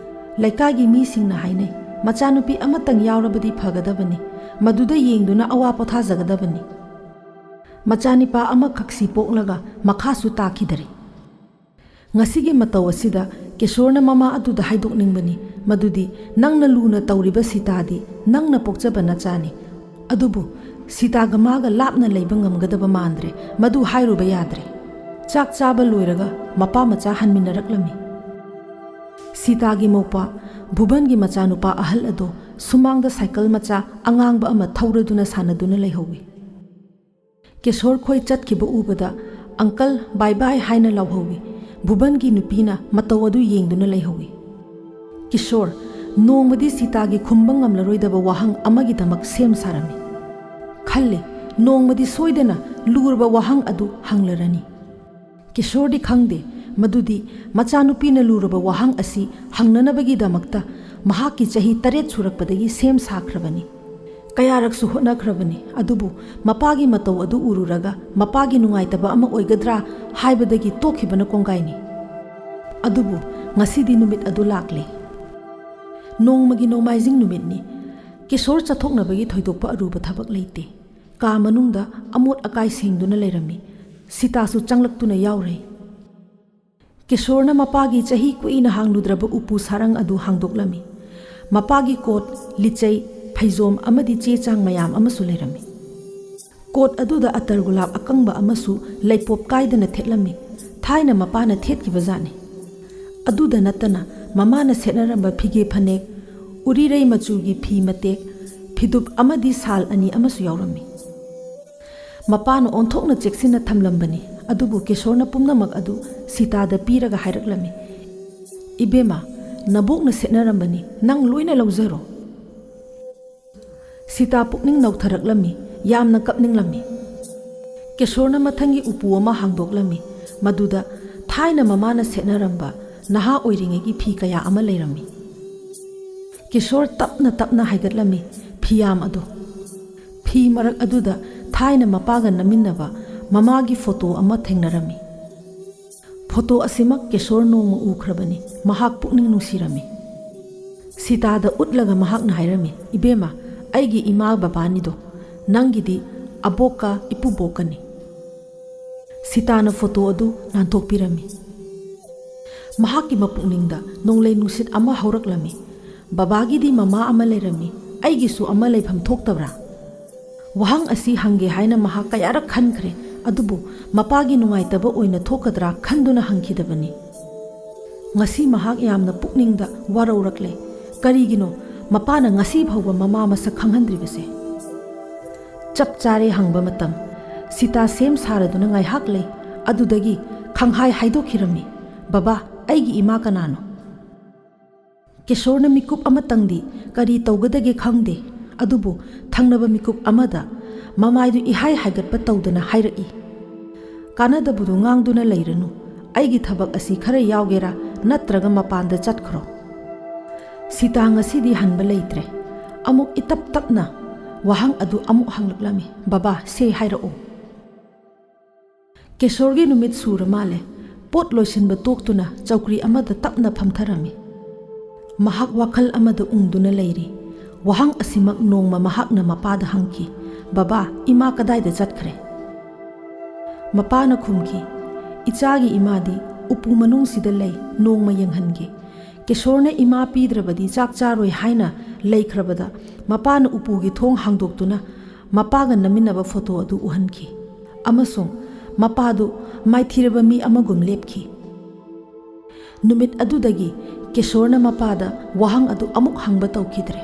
ꯂꯩꯀꯥꯏꯒꯤ ꯃꯤꯁꯤꯡꯅ ꯍꯥꯏꯅꯩ, "ꯃꯆꯥꯅꯨꯄꯤ ꯑꯃꯇꯪ ꯌꯥꯎꯔꯕꯗꯤ ꯐꯒꯗꯕꯅꯤ, ꯃꯗꯨꯗ ꯌꯦꯡꯗꯨꯅ ꯑꯋꯥ ꯄꯣꯊꯥꯖꯒꯗꯕꯅꯤ"꯫ ꯃꯆꯥꯅꯤꯄꯥ ꯑꯃꯈꯛꯁꯤ ꯄꯣꯛꯂꯒ ꯃꯈꯥꯁꯨ ꯇꯥꯈꯤꯗꯔꯦ꯫ ꯉꯁꯤꯒꯤ ꯃꯇꯧ ꯑꯁꯤꯗ ꯀꯤꯁꯣꯔꯅ ꯃꯃꯥ ꯑꯗꯨꯗ ꯍꯥꯏꯗꯣꯛꯅꯤꯡꯕꯅꯤ, ꯃꯗꯨꯗꯤ ꯅꯪꯅ ꯂꯨꯅ ꯇꯧꯔꯤꯕ ꯁꯤꯇꯥꯗꯤ ꯅꯪꯅ ꯄꯣꯛꯆꯕ ꯅꯆꯥꯅꯤ, ꯑꯗꯨꯕꯨ ꯁꯤꯇꯥꯒ ꯃꯥꯒ ꯂꯥꯞꯅ ꯂꯩꯕ ꯉꯝꯒꯗꯕ ꯃꯥꯟꯗ꯭ꯔꯦ꯫ ꯃꯗꯨ ꯍꯥꯏꯔꯨꯕ ꯌꯥꯗ꯭ꯔꯦ꯫ ꯆꯥꯛ ꯆꯥꯕ ꯂꯣꯏꯔꯒ ꯃꯄꯥ ꯃꯆꯥ ꯍꯟꯃꯤꯟꯅꯔꯛꯂꯝꯃꯤ꯫ ꯁꯤꯇꯥꯒꯤ ꯃꯧꯄ꯭ꯋꯥ ꯚꯨꯕꯟꯒꯤ ꯃꯆꯥꯅꯨꯄꯥ ꯑꯍꯜ ꯑꯗꯣ ꯁꯨꯃꯥꯡꯗ ꯁꯥꯏꯀꯜ ꯃꯆꯥ ꯑꯉꯥꯡꯕ ꯑꯃ ꯊꯧꯔꯗꯨꯅ ꯁꯥꯟꯅꯗꯨꯅ ꯂꯩꯍꯧꯏ꯫ ꯀꯤꯁꯣꯔ ꯈꯣꯏ ꯆꯠꯈꯤꯕ ꯎꯕꯗ, "ꯑꯪꯀꯜ, ꯕꯥꯏ ꯕꯥꯏ" ꯍꯥꯏꯅ ꯂꯥꯎꯍꯧꯏ꯫ ꯚꯨꯕꯟꯒꯤ ꯅꯨꯄꯤꯅ ꯃꯇꯧ ꯑꯗꯨ ꯌꯦꯡꯗꯨꯅ ꯂꯩꯍꯧꯏ꯫ ꯀꯤꯁꯣꯔ ꯅꯣꯡꯃꯗꯤ ꯁꯤꯇꯥꯒꯤ ꯈꯨꯝꯕ ꯉꯝꯂꯔꯣꯏꯗꯕ ꯋꯥꯍꯪ ꯑꯃꯒꯤꯗꯃꯛ ꯁꯦꯝ ꯁꯥꯔꯝꯃꯤ꯫ ꯈꯜꯂꯤ, ꯅꯣꯡꯃꯗꯤ ꯁꯣꯏꯗꯅ ꯂꯨꯔꯕ ꯋꯥꯍꯪ ꯑꯗꯨ ꯍꯪꯂꯔꯅꯤ꯫ ꯀꯤꯁꯣꯔꯗꯤ ꯈꯪꯗꯦ ꯃꯗꯨꯗꯤ ꯃꯆꯥꯅꯨꯄꯤꯅ ꯂꯨꯔꯕ ꯋꯥꯍꯪ ꯑꯁꯤ ꯍꯪꯅꯅꯕꯒꯤꯗꯃꯛꯇ ꯃꯍꯥꯛꯀꯤ ꯆꯍꯤ ꯇꯔꯦꯠ ꯁꯨꯔꯛꯄꯗꯒꯤ ꯁꯦꯝ ꯁꯥꯈ꯭ꯔꯕꯅꯤ꯫ ꯀꯌꯥꯔꯛꯁꯨ ꯍꯣꯠꯅꯈ꯭ꯔꯕꯅꯤ, ꯑꯗꯨꯕꯨ ꯃꯄꯥꯒꯤ ꯃꯇꯧ ꯑꯗꯨ ꯎꯔꯨꯔꯒ ꯃꯄꯥꯒꯤ ꯅꯨꯡꯉꯥꯏꯇꯕ ꯑꯃ ꯑꯣꯏꯒꯗ꯭ꯔꯥ ꯍꯥꯏꯕꯗꯒꯤ ꯇꯣꯛꯈꯤꯕꯅ ꯀꯣꯡꯒꯥꯏꯅꯤ꯫ ꯑꯗꯨꯕꯨ ꯉꯁꯤꯗꯤ ꯅꯨꯃꯤꯠ ꯑꯗꯨ ꯂꯥꯛꯂꯦ꯫ ꯅꯣꯡꯃꯒꯤ ꯅꯣꯡꯃꯥꯏꯖꯤꯡ ꯅꯨꯃꯤꯠꯅꯤ꯫ ꯀꯤꯁꯣꯔ ꯆꯠꯊꯣꯛꯅꯕꯒꯤ ꯊꯣꯏꯗꯣꯛꯄ ꯑꯔꯨꯕ ꯊꯕꯛ ꯂꯩꯇꯦ꯫ ꯀꯥ ꯃꯅꯨꯡꯗ ꯑꯃꯣꯠ ꯑꯀꯥꯏ ꯁꯦꯡꯗꯨꯅ ꯂꯩꯔꯝꯃꯤ꯫ ꯁꯤꯇꯥꯁꯨ ꯆꯪꯂꯛꯇꯨꯅ ꯌꯥꯎꯔꯦ꯫ ꯀꯤꯁꯣꯔꯅ ꯃꯄꯥꯒꯤ ꯆꯍꯤ ꯀꯨꯏꯅ ꯍꯥꯡꯂꯨꯗ꯭ꯔꯕ ꯎꯄꯨ ꯁꯥꯔꯪ ꯑꯗꯨ ꯍꯥꯡꯗꯣꯛꯂꯝꯃꯤ꯫ ꯃꯄꯥꯒꯤ ꯀꯣꯠ, ꯂꯤꯆꯩ, ꯐꯩꯖꯣꯝ ꯑꯃꯗꯤ ꯆꯦ ꯆꯥꯡ ꯃꯌꯥꯝ ꯑꯃꯁꯨ ꯂꯩꯔꯝꯃꯤ꯫ ꯀꯣꯠ ꯑꯗꯨꯗ ꯑꯇꯔ ꯒꯨꯂꯥꯞ ꯑꯀꯪꯕ ꯑꯃꯁꯨ ꯂꯩꯄꯣꯞ ꯀꯥꯏꯗꯅ ꯊꯦꯠꯂꯝꯃꯤ꯫ ꯊꯥꯏꯅ ꯃꯄꯥꯅ ꯊꯦꯠꯈꯤꯕ ꯖꯥꯠꯅꯤ꯫ ꯑꯗꯨꯗ ꯅꯠꯇꯅ ꯃꯃꯥꯅ ꯁꯦꯠꯅꯔꯝꯕ ꯐꯤꯒꯦ ꯐꯅꯦꯛ, ꯎꯔꯤꯔꯩ ꯃꯆꯨꯒꯤ ꯐꯤ ꯃꯇꯦꯛ, ꯐꯤꯗꯨꯞ ꯑꯃꯗꯤ ꯁꯥꯜ ꯑꯅꯤ ꯑꯃꯁꯨ ꯌꯥꯎꯔꯝꯃꯤ꯫ ꯃꯄꯥꯅ ꯑꯣꯟꯊꯣꯛꯅ ꯆꯦꯛꯁꯤꯟꯅ ꯊꯝꯂꯝꯕꯅꯤ, ꯑꯗꯨꯕꯨ ꯀꯤꯁꯣꯔꯅ ꯄꯨꯝꯅꯃꯛ ꯑꯗꯨ ꯁꯤꯇꯥꯗ ꯄꯤꯔꯒ ꯍꯥꯏꯔꯛꯂꯝꯃꯤ, "ꯏꯕꯦꯝꯃ, ꯅꯕꯣꯛꯅ ꯁꯦꯠꯅꯔꯝꯕꯅꯤ, ꯅꯪ ꯂꯣꯏꯅ ꯂꯧꯖꯔꯣ"꯫ ꯁꯤꯇꯥ ꯄꯨꯛꯅꯤꯡ ꯅꯧꯊꯔꯛꯂꯝꯃꯤ, ꯌꯥꯝꯅ ꯀꯞꯅꯤꯡꯂꯝꯃꯤ꯫ ꯀꯤꯁꯣꯔꯅ ꯃꯊꯪꯒꯤ ꯎꯄꯨ ꯑꯃ ꯍꯥꯡꯗꯣꯛꯂꯝꯃꯤ, ꯃꯗꯨꯗ ꯊꯥꯏꯅ ꯃꯃꯥꯅ ꯁꯦꯠꯅꯔꯝꯕ ꯅꯍꯥ ꯑꯣꯏꯔꯤꯉꯩꯒꯤ ꯐꯤ ꯀꯌꯥ ꯑꯃ ꯂꯩꯔꯝꯃꯤ꯫ ꯀꯤꯁꯣꯔ ꯇꯞꯅ ꯇꯞꯅ ꯍꯥꯏꯒꯠꯂꯝꯃꯤ ꯐꯤꯌꯥꯝ ꯑꯗꯨ꯫ ꯐꯤ ꯃꯔꯛ ꯑꯗꯨꯗ ꯊꯥꯏꯅ ꯃꯄꯥꯒ ꯅꯝꯃꯤꯟꯅꯕ ꯃꯃꯥꯒꯤ ꯐꯣꯇꯣ ꯑꯃ ꯊꯦꯡꯅꯔꯝꯃꯤ꯫ ꯐꯣꯇꯣ ꯑꯁꯤꯃꯛ ꯀꯤꯁꯣꯔ ꯅꯣꯡꯃ ꯎꯈ꯭ꯔꯕꯅꯤ꯫ ꯃꯍꯥꯛ ꯄꯨꯛꯅꯤꯡ ꯅꯨꯡꯁꯤꯔꯝꯃꯤ꯫ ꯁꯤꯇꯥꯗ ꯎꯠꯂꯒ ꯃꯍꯥꯛꯅ ꯍꯥꯏꯔꯝꯃꯤ, "ꯏꯕꯦꯝꯃ, ꯑꯩꯒꯤ ꯏꯃꯥ ꯕꯕꯥꯅꯤꯗꯣ, ꯅꯪꯒꯤꯗꯤ ꯑꯕꯣꯛꯀ ꯏꯄꯨꯕꯣꯛꯀꯅꯤ"꯫ ꯁꯤꯇꯥꯅ ꯐꯣꯇꯣ ꯑꯗꯨ ꯅꯥꯟꯊꯣꯛꯄꯤꯔꯝꯃꯤ꯫ ꯃꯍꯥꯛꯀꯤ ꯃꯄꯨꯛꯅꯤꯡꯗ ꯅꯣꯡꯂꯩ ꯅꯨꯡꯁꯤꯠ ꯑꯃ ꯍꯧꯔꯛꯂꯝꯃꯤ꯫ "ꯕꯕꯥꯒꯤꯗꯤ ꯃꯃꯥ ꯑꯃ ꯂꯩꯔꯝꯃꯤ, ꯑꯩꯒꯤꯁꯨ ꯑꯃ ꯂꯩꯐꯝ ꯊꯣꯛꯇꯕ꯭ꯔꯥ?" ꯋꯥꯍꯪ ꯑꯁꯤ ꯍꯪꯒꯦ ꯍꯥꯏꯅ ꯃꯍꯥꯛ ꯀꯌꯥꯔꯛ ꯈꯟꯈ꯭ꯔꯦ, ꯑꯗꯨꯕꯨ ꯃꯄꯥꯒꯤ ꯅꯨꯡꯉꯥꯏꯇꯕ ꯑꯣꯏꯅ ꯊꯣꯛꯀꯗ꯭ꯔꯥ ꯈꯟꯗꯨꯅ ꯍꯪꯈꯤꯗꯕꯅꯤ꯫ ꯉꯁꯤ ꯃꯍꯥꯛ ꯌꯥꯝꯅ ꯄꯨꯛꯅꯤꯡꯗ ꯋꯥꯔꯧꯔꯛꯂꯦ꯫ ꯀꯔꯤꯒꯤꯅꯣ ꯃꯄꯥꯅ ꯉꯁꯤ ꯐꯥꯎꯕ ꯃꯃꯥ ꯃꯁꯛ ꯈꯪꯍꯟꯗ꯭ꯔꯤꯕꯁꯦ? ꯆꯞ ꯆꯥꯔꯦ ꯍꯪꯕ ꯃꯇꯝ꯫ ꯁꯤꯇꯥ ꯁꯦꯝ ꯁꯥꯔꯗꯨꯅ ꯉꯥꯏꯍꯥꯛ ꯂꯩ꯫ ꯑꯗꯨꯗꯒꯤ ꯈꯪꯍꯥꯏ ꯍꯥꯏꯗꯣꯛꯈꯤꯔꯝꯃꯤ, "ꯕꯕꯥ, ꯑꯩꯒꯤ ꯏꯃꯥ ꯀꯅꯥꯅꯣ?" ꯀꯤꯁꯣꯔꯅ ꯃꯤꯀꯨꯞ ꯑꯃꯇꯪꯗꯤ ꯀꯔꯤ ꯇꯧꯒꯗꯒꯦ ꯈꯪꯗꯦ, ꯑꯗꯨꯕꯨ ꯊꯪꯅꯕ ꯃꯤꯀꯨꯞ ꯑꯃꯗ ꯃꯃꯥꯏꯗꯨ ꯏꯍꯥꯏ ꯍꯥꯏꯒꯠꯄ ꯇꯧꯗꯅ ꯍꯥꯏꯔꯛꯏ, "ꯀꯥꯟꯅꯗꯕꯗꯨ ꯉꯥꯡꯗꯨꯅ ꯂꯩꯔꯅꯨ꯫ ꯑꯩꯒꯤ ꯊꯕꯛ ꯑꯁꯤ ꯈꯔ ꯌꯥꯎꯒꯦꯔꯥ, ꯅꯠꯇ꯭ꯔꯒ ꯃꯄꯥꯟꯗ ꯆꯠꯈ꯭ꯔꯣ?" ꯁꯤꯇꯥ ꯉꯁꯤꯗꯤ ꯍꯟꯕ ꯂꯩꯇ꯭ꯔꯦ꯫ ꯑꯃꯨꯛ ꯏꯇꯞ ꯇꯞꯅ ꯋꯥꯍꯪ ꯑꯗꯨ ꯑꯃꯨꯛ ꯍꯪꯂꯛꯂꯝꯃꯤ, "ꯕꯕꯥ, ꯁꯦ ꯍꯥꯏꯔꯛꯑꯣ?" ꯀꯤꯁꯣꯔꯒꯤ ꯅꯨꯃꯤꯠ ꯁꯨꯔ ꯃꯥꯜꯂꯦ꯫ ꯄꯣꯠ ꯂꯣꯏꯁꯤꯟꯕ ꯇꯣꯛꯇꯨꯅ ꯆꯧꯀ꯭ꯔꯤ ꯑꯃꯗ ꯇꯞꯅ ꯐꯝꯊꯔꯝꯃꯤ꯫ ꯃꯍꯥꯛ ꯋꯥꯈꯜ ꯑꯃꯗ ꯎꯪꯗꯨꯅ ꯂꯩꯔꯤ꯫ ꯋꯥꯍꯪ ꯑꯁꯤꯃꯛ ꯅꯣꯡꯃ ꯃꯍꯥꯛꯅ ꯃꯄꯥꯗ ꯍꯪꯈꯤ, "ꯕꯕꯥ, ꯏꯃꯥ ꯀꯗꯥꯏꯗ ꯆꯠꯈ꯭ꯔꯦ?" ꯃꯄꯥꯅ ꯈꯨꯝꯈꯤ, "ꯏꯆꯥꯒꯤ ꯏꯃꯥꯗꯤ ꯎꯄꯨ ꯃꯅꯨꯡꯁꯤꯗ ꯂꯩ, ꯅꯣꯡꯃ ꯌꯦꯡꯍꯟꯒꯦ꯫" ꯀꯤꯁꯣꯔꯅ ꯏꯃꯥ ꯄꯤꯗ꯭ꯔꯕꯗꯤ ꯆꯥꯛ ꯆꯥꯔꯣꯏ ꯍꯥꯏꯅ ꯂꯩꯈ꯭ꯔꯕꯗ, ꯃꯄꯥꯅ ꯎꯄꯨꯒꯤ ꯊꯣꯡ ꯍꯥꯡꯗꯣꯛꯇꯨꯅ ꯃꯄꯥꯒ ꯅꯝꯃꯤꯟꯅꯕ ꯐꯣꯇꯣ ꯑꯗꯨ ꯎꯍꯟꯈꯤ, ꯑꯃꯁꯨꯡ ꯃꯄꯥꯗꯨ ꯃꯥꯏꯊꯤꯔꯕ ꯃꯤ ꯑꯃꯒꯨꯝ ꯂꯦꯞꯈꯤ꯫ ꯅꯨꯃꯤꯠ ꯑꯗꯨꯗꯒꯤ ꯀꯤꯁꯣꯔꯅ ꯃꯄꯥꯗ ꯋꯥꯍꯪ ꯑꯗꯨ ꯑꯃꯨꯛ ꯍꯪꯕ ꯇꯧꯈꯤꯗ꯭ꯔꯦ꯫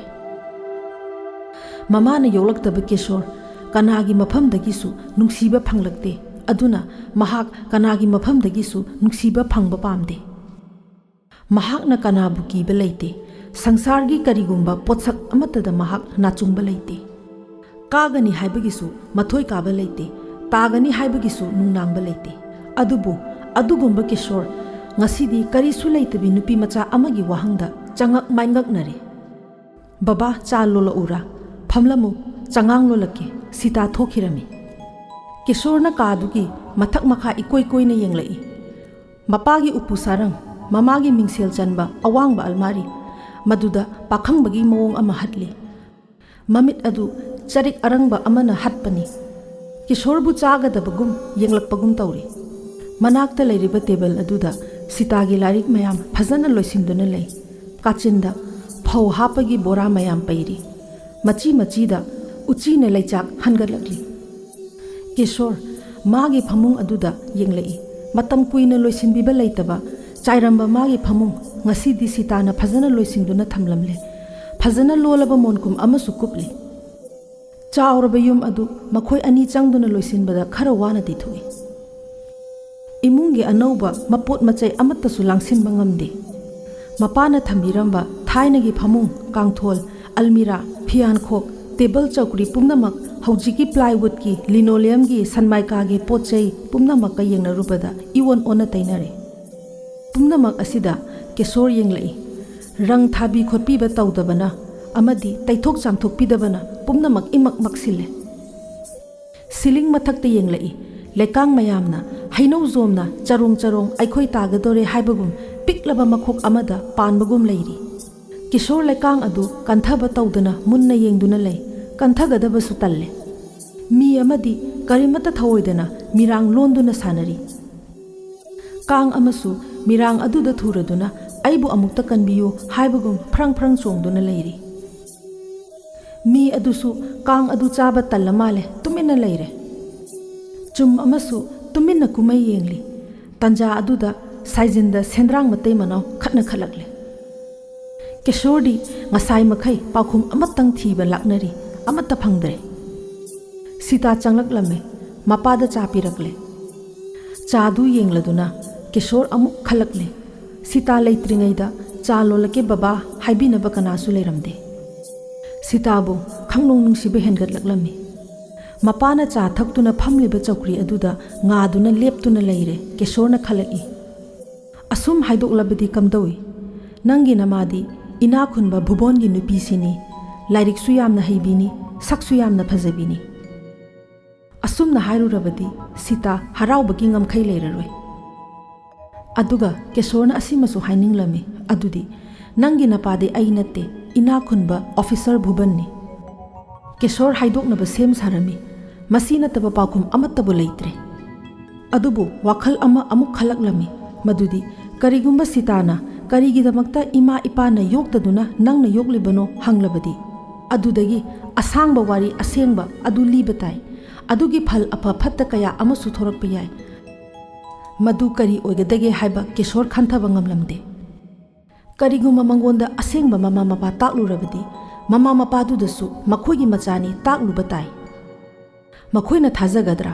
ꯃꯃꯥꯅ ꯌꯣꯛꯂꯛꯇꯕ ꯀꯤꯁꯣꯔ ꯀꯅꯥꯒꯤ ꯃꯐꯝꯗꯒꯤꯁꯨ ꯅꯨꯡꯁꯤꯕ ꯐꯪꯂꯛꯇꯦ, ꯑꯗꯨꯅ ꯃꯍꯥꯛ ꯀꯅꯥꯒꯤ ꯃꯐꯝꯗꯒꯤꯁꯨ ꯅꯨꯡꯁꯤꯕ ꯐꯪꯕ ꯄꯥꯝꯗꯦ꯫ ꯃꯍꯥꯛꯅ ꯀꯅꯥꯕꯨ ꯀꯤꯕ ꯂꯩꯇꯦ꯫ ꯁꯪꯁꯥꯔꯒꯤ ꯀꯔꯤꯒꯨꯝꯕ ꯄꯣꯠꯁꯛ ꯑꯃꯠꯇꯗ ꯃꯍꯥꯛ ꯅꯥꯆꯨꯡꯕ ꯂꯩꯇꯦ꯫ ꯀꯥꯒꯅꯤ ꯍꯥꯏꯕꯒꯤꯁꯨ ꯃꯊꯣꯏ ꯀꯥꯕ ꯂꯩꯇꯦ, ꯇꯥꯒꯅꯤ ꯍꯥꯏꯕꯒꯤꯁꯨ ꯅꯨꯡꯅꯥꯡꯕ ꯂꯩꯇꯦ꯫ ꯑꯗꯨꯕꯨ ꯑꯗꯨꯒꯨꯝꯕ ꯀꯤꯁꯣꯔ ꯉꯁꯤꯗꯤ ꯀꯔꯤꯁꯨ ꯂꯩꯇꯕꯤ ꯅꯨꯄꯤ ꯃꯆꯥ ꯑꯃꯒꯤ ꯋꯥꯍꯪꯗ ꯆꯉꯛ ꯃꯥꯏꯉꯛꯅꯔꯦ꯫ "ꯕꯕꯥ, ꯆꯥ ꯂꯣꯜꯂꯛꯎꯔꯥ? ꯐꯝꯂꯝꯃꯨ, ꯆꯉꯥꯡ ꯂꯣꯜꯂꯛꯀꯦ꯫" ꯁꯤꯇꯥ ꯊꯣꯛꯈꯤꯔꯝꯃꯤ꯫ ꯀꯤꯁꯣꯔꯅ ꯀꯥꯗꯨꯒꯤ ꯃꯊꯛ ꯃꯈꯥ ꯏꯀꯣꯏ ꯀꯣꯏꯅ ꯌꯦꯡꯂꯛꯏ꯫ ꯃꯄꯥꯒꯤ ꯎꯄꯨ ꯁꯥꯔꯪ, ꯃꯃꯥꯒꯤ ꯃꯤꯡꯁꯦꯜ ꯆꯟꯕ ꯑꯋꯥꯡꯕ ꯑꯜꯃꯥꯔꯤ, ꯃꯗꯨꯗ ꯄꯥꯈꯪꯕꯒꯤ ꯃꯑꯣꯡ ꯑꯃ ꯍꯠꯂꯤ꯫ ꯃꯃꯤꯠ ꯑꯗꯨ ꯆꯔꯤꯛ ꯑꯔꯪꯕ ꯑꯃꯅ ꯍꯠꯄꯅꯤ꯫ ꯀꯤꯁꯣꯔꯕꯨ ꯆꯥꯒꯗꯕꯒꯨꯝ ꯌꯦꯡꯂꯛꯄꯒꯨꯝ ꯇꯧꯔꯤ꯫ ꯃꯅꯥꯛꯇ ꯂꯩꯔꯤꯕ ꯇꯦꯕꯜ ꯑꯗꯨꯗ ꯁꯤꯇꯥꯒꯤ ꯂꯥꯏꯔꯤꯛ ꯃꯌꯥꯝ ꯐꯖꯅ ꯂꯣꯏꯁꯤꯟꯗꯨꯅ ꯂꯩ꯫ ꯀꯥꯆꯤꯟꯗ ꯐꯧ ꯍꯥꯞꯄꯒꯤ ꯕꯣꯔꯥ ꯃꯌꯥꯝ ꯄꯩꯔꯤ꯫ ꯃꯆꯤ ꯃꯆꯤꯗ ꯎꯆꯤꯅ ꯂꯩꯆꯥꯛ ꯍꯟꯒꯠꯂꯛꯂꯤ꯫ ꯀꯤꯁꯣꯔ ꯃꯥꯒꯤ ꯐꯃꯨꯡ ꯑꯗꯨꯗ ꯌꯦꯡꯂꯛꯏ꯫ ꯃꯇꯝ ꯀꯨꯏꯅ ꯂꯣꯏꯁꯤꯟꯕꯤꯕ ꯂꯩꯇꯕ ꯆꯥꯏꯔꯝꯕ ꯃꯥꯒꯤ ꯐꯃꯨꯡ ꯉꯁꯤꯗꯤ ꯁꯤꯇꯥꯅ ꯐꯖꯅ ꯂꯣꯏꯁꯤꯟꯗꯨꯅ ꯊꯝꯂꯝꯂꯦ꯫ ꯐꯖꯅ ꯂꯣꯜꯂꯕ ꯃꯣꯟꯈꯨꯝ ꯑꯃꯁꯨ ꯀꯨꯞꯂꯤ꯫ ꯆꯥꯎꯔꯕ ꯌꯨꯝ ꯑꯗꯨ ꯃꯈꯣꯏ ꯑꯅꯤ ꯆꯪꯗꯨꯅ ꯂꯣꯏꯁꯤꯟꯕꯗ ꯈꯔ ꯋꯥꯅꯗꯤ ꯊꯣꯛꯏ꯫ ꯏꯃꯨꯡꯒꯤ ꯑꯅꯧꯕ ꯃꯄꯣꯠ ꯃꯆꯩ ꯑꯃꯠꯇꯁꯨ ꯂꯥꯡꯁꯤꯟꯕ ꯉꯝꯗꯦ꯫ ꯃꯄꯥꯅ ꯊꯝꯕꯤꯔꯝꯕ ꯊꯥꯏꯅꯒꯤ ꯐꯃꯨꯡ, ꯀꯥꯡꯊꯣꯜ, ꯑꯜꯃꯤꯔꯥ, ꯐꯤꯌꯥꯟꯈꯣꯛ, ꯇꯦꯕꯜ ꯆꯧꯀ꯭ꯔꯤ ꯄꯨꯝꯅꯃꯛ ꯍꯧꯖꯤꯛꯀꯤ plywoodꯀꯤ, linoleumꯒꯤ, ꯁꯟꯃꯥꯏꯀꯥꯒꯤ ꯄꯣꯠ ꯆꯩ ꯄꯨꯝꯅꯃꯛꯀ ꯌꯦꯡꯅꯔꯨꯕꯗ ꯏꯑꯣꯟ ꯑꯣꯟꯅ ꯇꯩꯅꯔꯦ꯫ ꯄꯨꯝꯅꯃꯛ ꯑꯁꯤꯗ ꯀꯦꯁꯣꯔ ꯌꯦꯡꯂꯛꯏ꯫ ꯔꯪ ꯊꯥꯕꯤ ꯈꯣꯠꯄꯤꯕ ꯇꯧꯗꯕꯅ ꯑꯃꯗꯤ ꯇꯩꯊꯣꯛ ꯆꯥꯝꯊꯣꯛꯄꯤꯗꯕꯅ ꯄꯨꯝꯅꯃꯛ ꯏꯃꯛ ꯃꯛꯁꯤꯜꯂꯦ꯫ ꯁꯤꯂꯤꯡ ꯃꯊꯛꯇ ꯌꯦꯡꯂꯛꯏ꯫ ꯂꯩꯀꯥꯡ ꯃꯌꯥꯝꯅ ꯍꯩꯅꯧ ꯖꯣꯝꯅ ꯆꯔꯣꯡ ꯆꯔꯣꯡ ꯑꯩꯈꯣꯏ ꯇꯥꯒꯗꯧꯔꯦ ꯍꯥꯏꯕꯒꯨꯝ ꯄꯤꯛꯂꯕ ꯃꯈꯣꯛ ꯑꯃꯗ ꯄꯥꯟꯕꯒꯨꯝ ꯂꯩꯔꯤ꯫ ꯀꯤꯁꯣꯔ ꯂꯩꯀꯥꯡ ꯑꯗꯨ ꯀꯟꯊꯕ ꯇꯧꯗꯅ ꯃꯨꯟꯅ ꯌꯦꯡꯗꯨꯅ ꯂꯩ꯫ ꯀꯟꯊꯒꯗꯕꯁꯨ ꯇꯜꯂꯦ꯫ ꯃꯤ ꯑꯃꯗꯤ ꯀꯔꯤꯃꯠꯇ ꯊꯧꯑꯣꯏꯗꯅ ꯃꯤꯔꯥꯡ ꯂꯣꯟꯗꯨꯅ ꯁꯥꯟꯅꯔꯤ꯫ ꯀꯥꯡ ꯑꯃꯁꯨ ꯃꯤꯔꯥꯡ ꯑꯗꯨꯗ ꯊꯨꯔꯗꯨꯅ "ꯑꯩꯕꯨ ꯑꯃꯨꯛꯇ ꯀꯟꯕꯤꯌꯨ" ꯍꯥꯏꯕꯒꯨꯝ ꯐ꯭ꯔꯪ ꯐ꯭ꯔꯪ ꯆꯣꯡꯗꯨꯅ ꯂꯩꯔꯤ꯫ ꯃꯤ ꯑꯗꯨꯁꯨ ꯀꯥꯡ ꯑꯗꯨ ꯆꯥꯕ ꯇꯜꯂ ꯃꯥꯜꯂꯦ, ꯇꯨꯃꯤꯟꯅ ꯂꯩꯔꯦ꯫ ꯆꯨꯝ ꯑꯃꯁꯨ ꯇꯨꯃꯤꯟꯅ ꯀꯨꯝꯍꯩ ꯌꯦꯡꯂꯤ꯫ ꯇꯟꯖꯥ ꯑꯗꯨꯗ ꯁꯥꯏꯖꯤꯟꯗ ꯁꯦꯟꯗ꯭ꯔꯥꯡ ꯃꯇꯩ ꯃꯅꯥꯎ ꯈꯠꯅ ꯈꯠꯂꯛꯂꯦ꯫ ꯀꯦꯁꯣꯔꯗꯤ ꯉꯁꯥꯏ ꯃꯈꯩ ꯄꯥꯎꯈꯨꯝ ꯑꯃꯇꯪ ꯊꯤꯕ ꯂꯥꯛꯅꯔꯤ, ꯑꯃꯠꯇ ꯐꯪꯗ꯭ꯔꯦ꯫ ꯁꯤꯇꯥ ꯆꯪꯂꯛꯂꯝꯃꯦ꯫ ꯃꯄꯥꯗ ꯆꯥ ꯄꯤꯔꯛꯂꯦ꯫ ꯆꯥꯗꯨ ꯌꯦꯡꯂꯗꯨꯅ ꯀꯦꯁꯣꯔ ꯑꯃꯨꯛ ꯈꯜꯂꯛꯂꯦ꯫ ꯁꯤꯇꯥ ꯂꯩꯇ꯭ꯔꯤꯉꯩꯗ "ꯆꯥ ꯂꯣꯜꯂꯛꯀꯦ ꯕꯕꯥ" ꯍꯥꯏꯕꯤꯅꯕ ꯀꯅꯥꯁꯨ ꯂꯩꯔꯝꯗꯦ꯫ ꯁꯤꯇꯥꯕꯨ ꯈꯪꯅꯨꯡ ꯅꯨꯡꯁꯤꯕ ꯍꯦꯟꯒꯠꯂꯛꯂꯝꯃꯤ꯫ ꯃꯄꯥꯅ ꯆꯥ ꯊꯛꯇꯨꯅ ꯐꯝꯂꯤꯕ ꯆꯧꯀ꯭ꯔꯤ ꯑꯗꯨꯗ ꯉꯥꯗꯨꯅ ꯂꯦꯞꯇꯨꯅ ꯂꯩꯔꯦ꯫ ꯀꯦꯁꯣꯔꯅ ꯈꯜꯂꯛꯏ, "ꯑꯁꯨꯝ ꯍꯥꯏꯗꯣꯛꯂꯕꯗꯤ ꯀꯝꯗꯧꯏ? ꯅꯪꯒꯤ ꯅꯃꯥꯗꯤ ꯏꯅꯥꯛ ꯈꯨꯟꯕ ꯚꯨꯕꯣꯟꯒꯤ ꯅꯨꯄꯤꯁꯤꯅꯤ, ꯂꯥꯏꯔꯤꯛꯁꯨ ꯌꯥꯝꯅ ꯍꯩꯕꯤꯅꯤ, ꯁꯛꯁꯨ ꯌꯥꯝꯅ ꯐꯖꯕꯤꯅꯤ"꯫ ꯑꯁꯨꯝꯅ ꯍꯥꯏꯔꯨꯔꯕꯗꯤ ꯁꯤꯇꯥ ꯍꯔꯥꯎꯕꯒꯤ ꯉꯝꯈꯩ ꯂꯩꯔꯔꯣꯏ꯫ ꯑꯗꯨꯒ ꯀꯦꯁꯣꯔꯅ ꯑꯁꯤꯃꯁꯨ ꯍꯥꯏꯅꯤꯡꯂꯝꯃꯤ, ꯑꯗꯨꯗꯤ, "ꯅꯪꯒꯤ ꯅꯄꯥꯗꯤ ꯑꯩ ꯅꯠꯇꯦ, ꯏꯅꯥꯛ ꯈꯨꯟꯕ officer ꯚꯨꯕꯟꯅꯤ"꯫ ꯀꯦꯁꯣꯔ ꯍꯥꯏꯗꯣꯛꯅꯕ ꯁꯦꯝ ꯁꯥꯔꯝꯃꯤ꯫ ꯃꯁꯤ ꯅꯠꯇꯕ ꯄꯥꯎꯈꯨꯝ ꯑꯃꯠꯇꯕꯨ ꯂꯩꯇ꯭ꯔꯦ꯫ ꯑꯗꯨꯕꯨ ꯋꯥꯈꯜ ꯑꯃ ꯑꯃꯨꯛ ꯈꯜꯂꯛꯂꯝꯃꯤ, ꯃꯗꯨꯗꯤ ꯀꯔꯤꯒꯨꯝꯕ ꯁꯤꯇꯥꯅ "ꯀꯔꯤꯒꯤꯗꯃꯛꯇ ꯏꯃꯥ ꯏꯄꯥꯅ ꯌꯣꯛꯇꯗꯨꯅ ꯅꯪꯅ ꯌꯣꯛꯂꯤꯕꯅꯣ?" ꯍꯪꯂꯕꯗꯤ? ꯑꯗꯨꯗꯒꯤ ꯑꯁꯥꯡꯕ ꯋꯥꯔꯤ ꯑꯁꯦꯡꯕ ꯑꯗꯨ ꯂꯤꯕ ꯇꯥꯏ꯫ ꯑꯗꯨꯒꯤ ꯐꯜ ꯑꯐ ꯐꯠꯇ ꯀꯌꯥ ꯑꯃꯁꯨ ꯊꯣꯔꯛꯄ ꯌꯥꯏ꯫ ꯃꯗꯨ ꯀꯔꯤ ꯑꯣꯏꯒꯗꯒꯦ ꯍꯥꯏꯕ ꯀꯤꯁꯣꯔ ꯈꯟꯊꯕ ꯉꯝꯂꯝꯗꯦ꯫ ꯀꯔꯤꯒꯨꯝꯕ ꯃꯉꯣꯟꯗ ꯑꯁꯦꯡꯕ ꯃꯃꯥ ꯃꯄꯥ ꯇꯥꯛꯂꯨꯔꯕꯗꯤ, ꯃꯃꯥ ꯃꯄꯥꯗꯨꯗꯁꯨ ꯃꯈꯣꯏꯒꯤ ꯃꯆꯥꯅꯤ ꯇꯥꯛꯂꯨꯕ ꯇꯥꯏ꯫ ꯃꯈꯣꯏꯅ ꯊꯥꯖꯒꯗ꯭ꯔꯥ?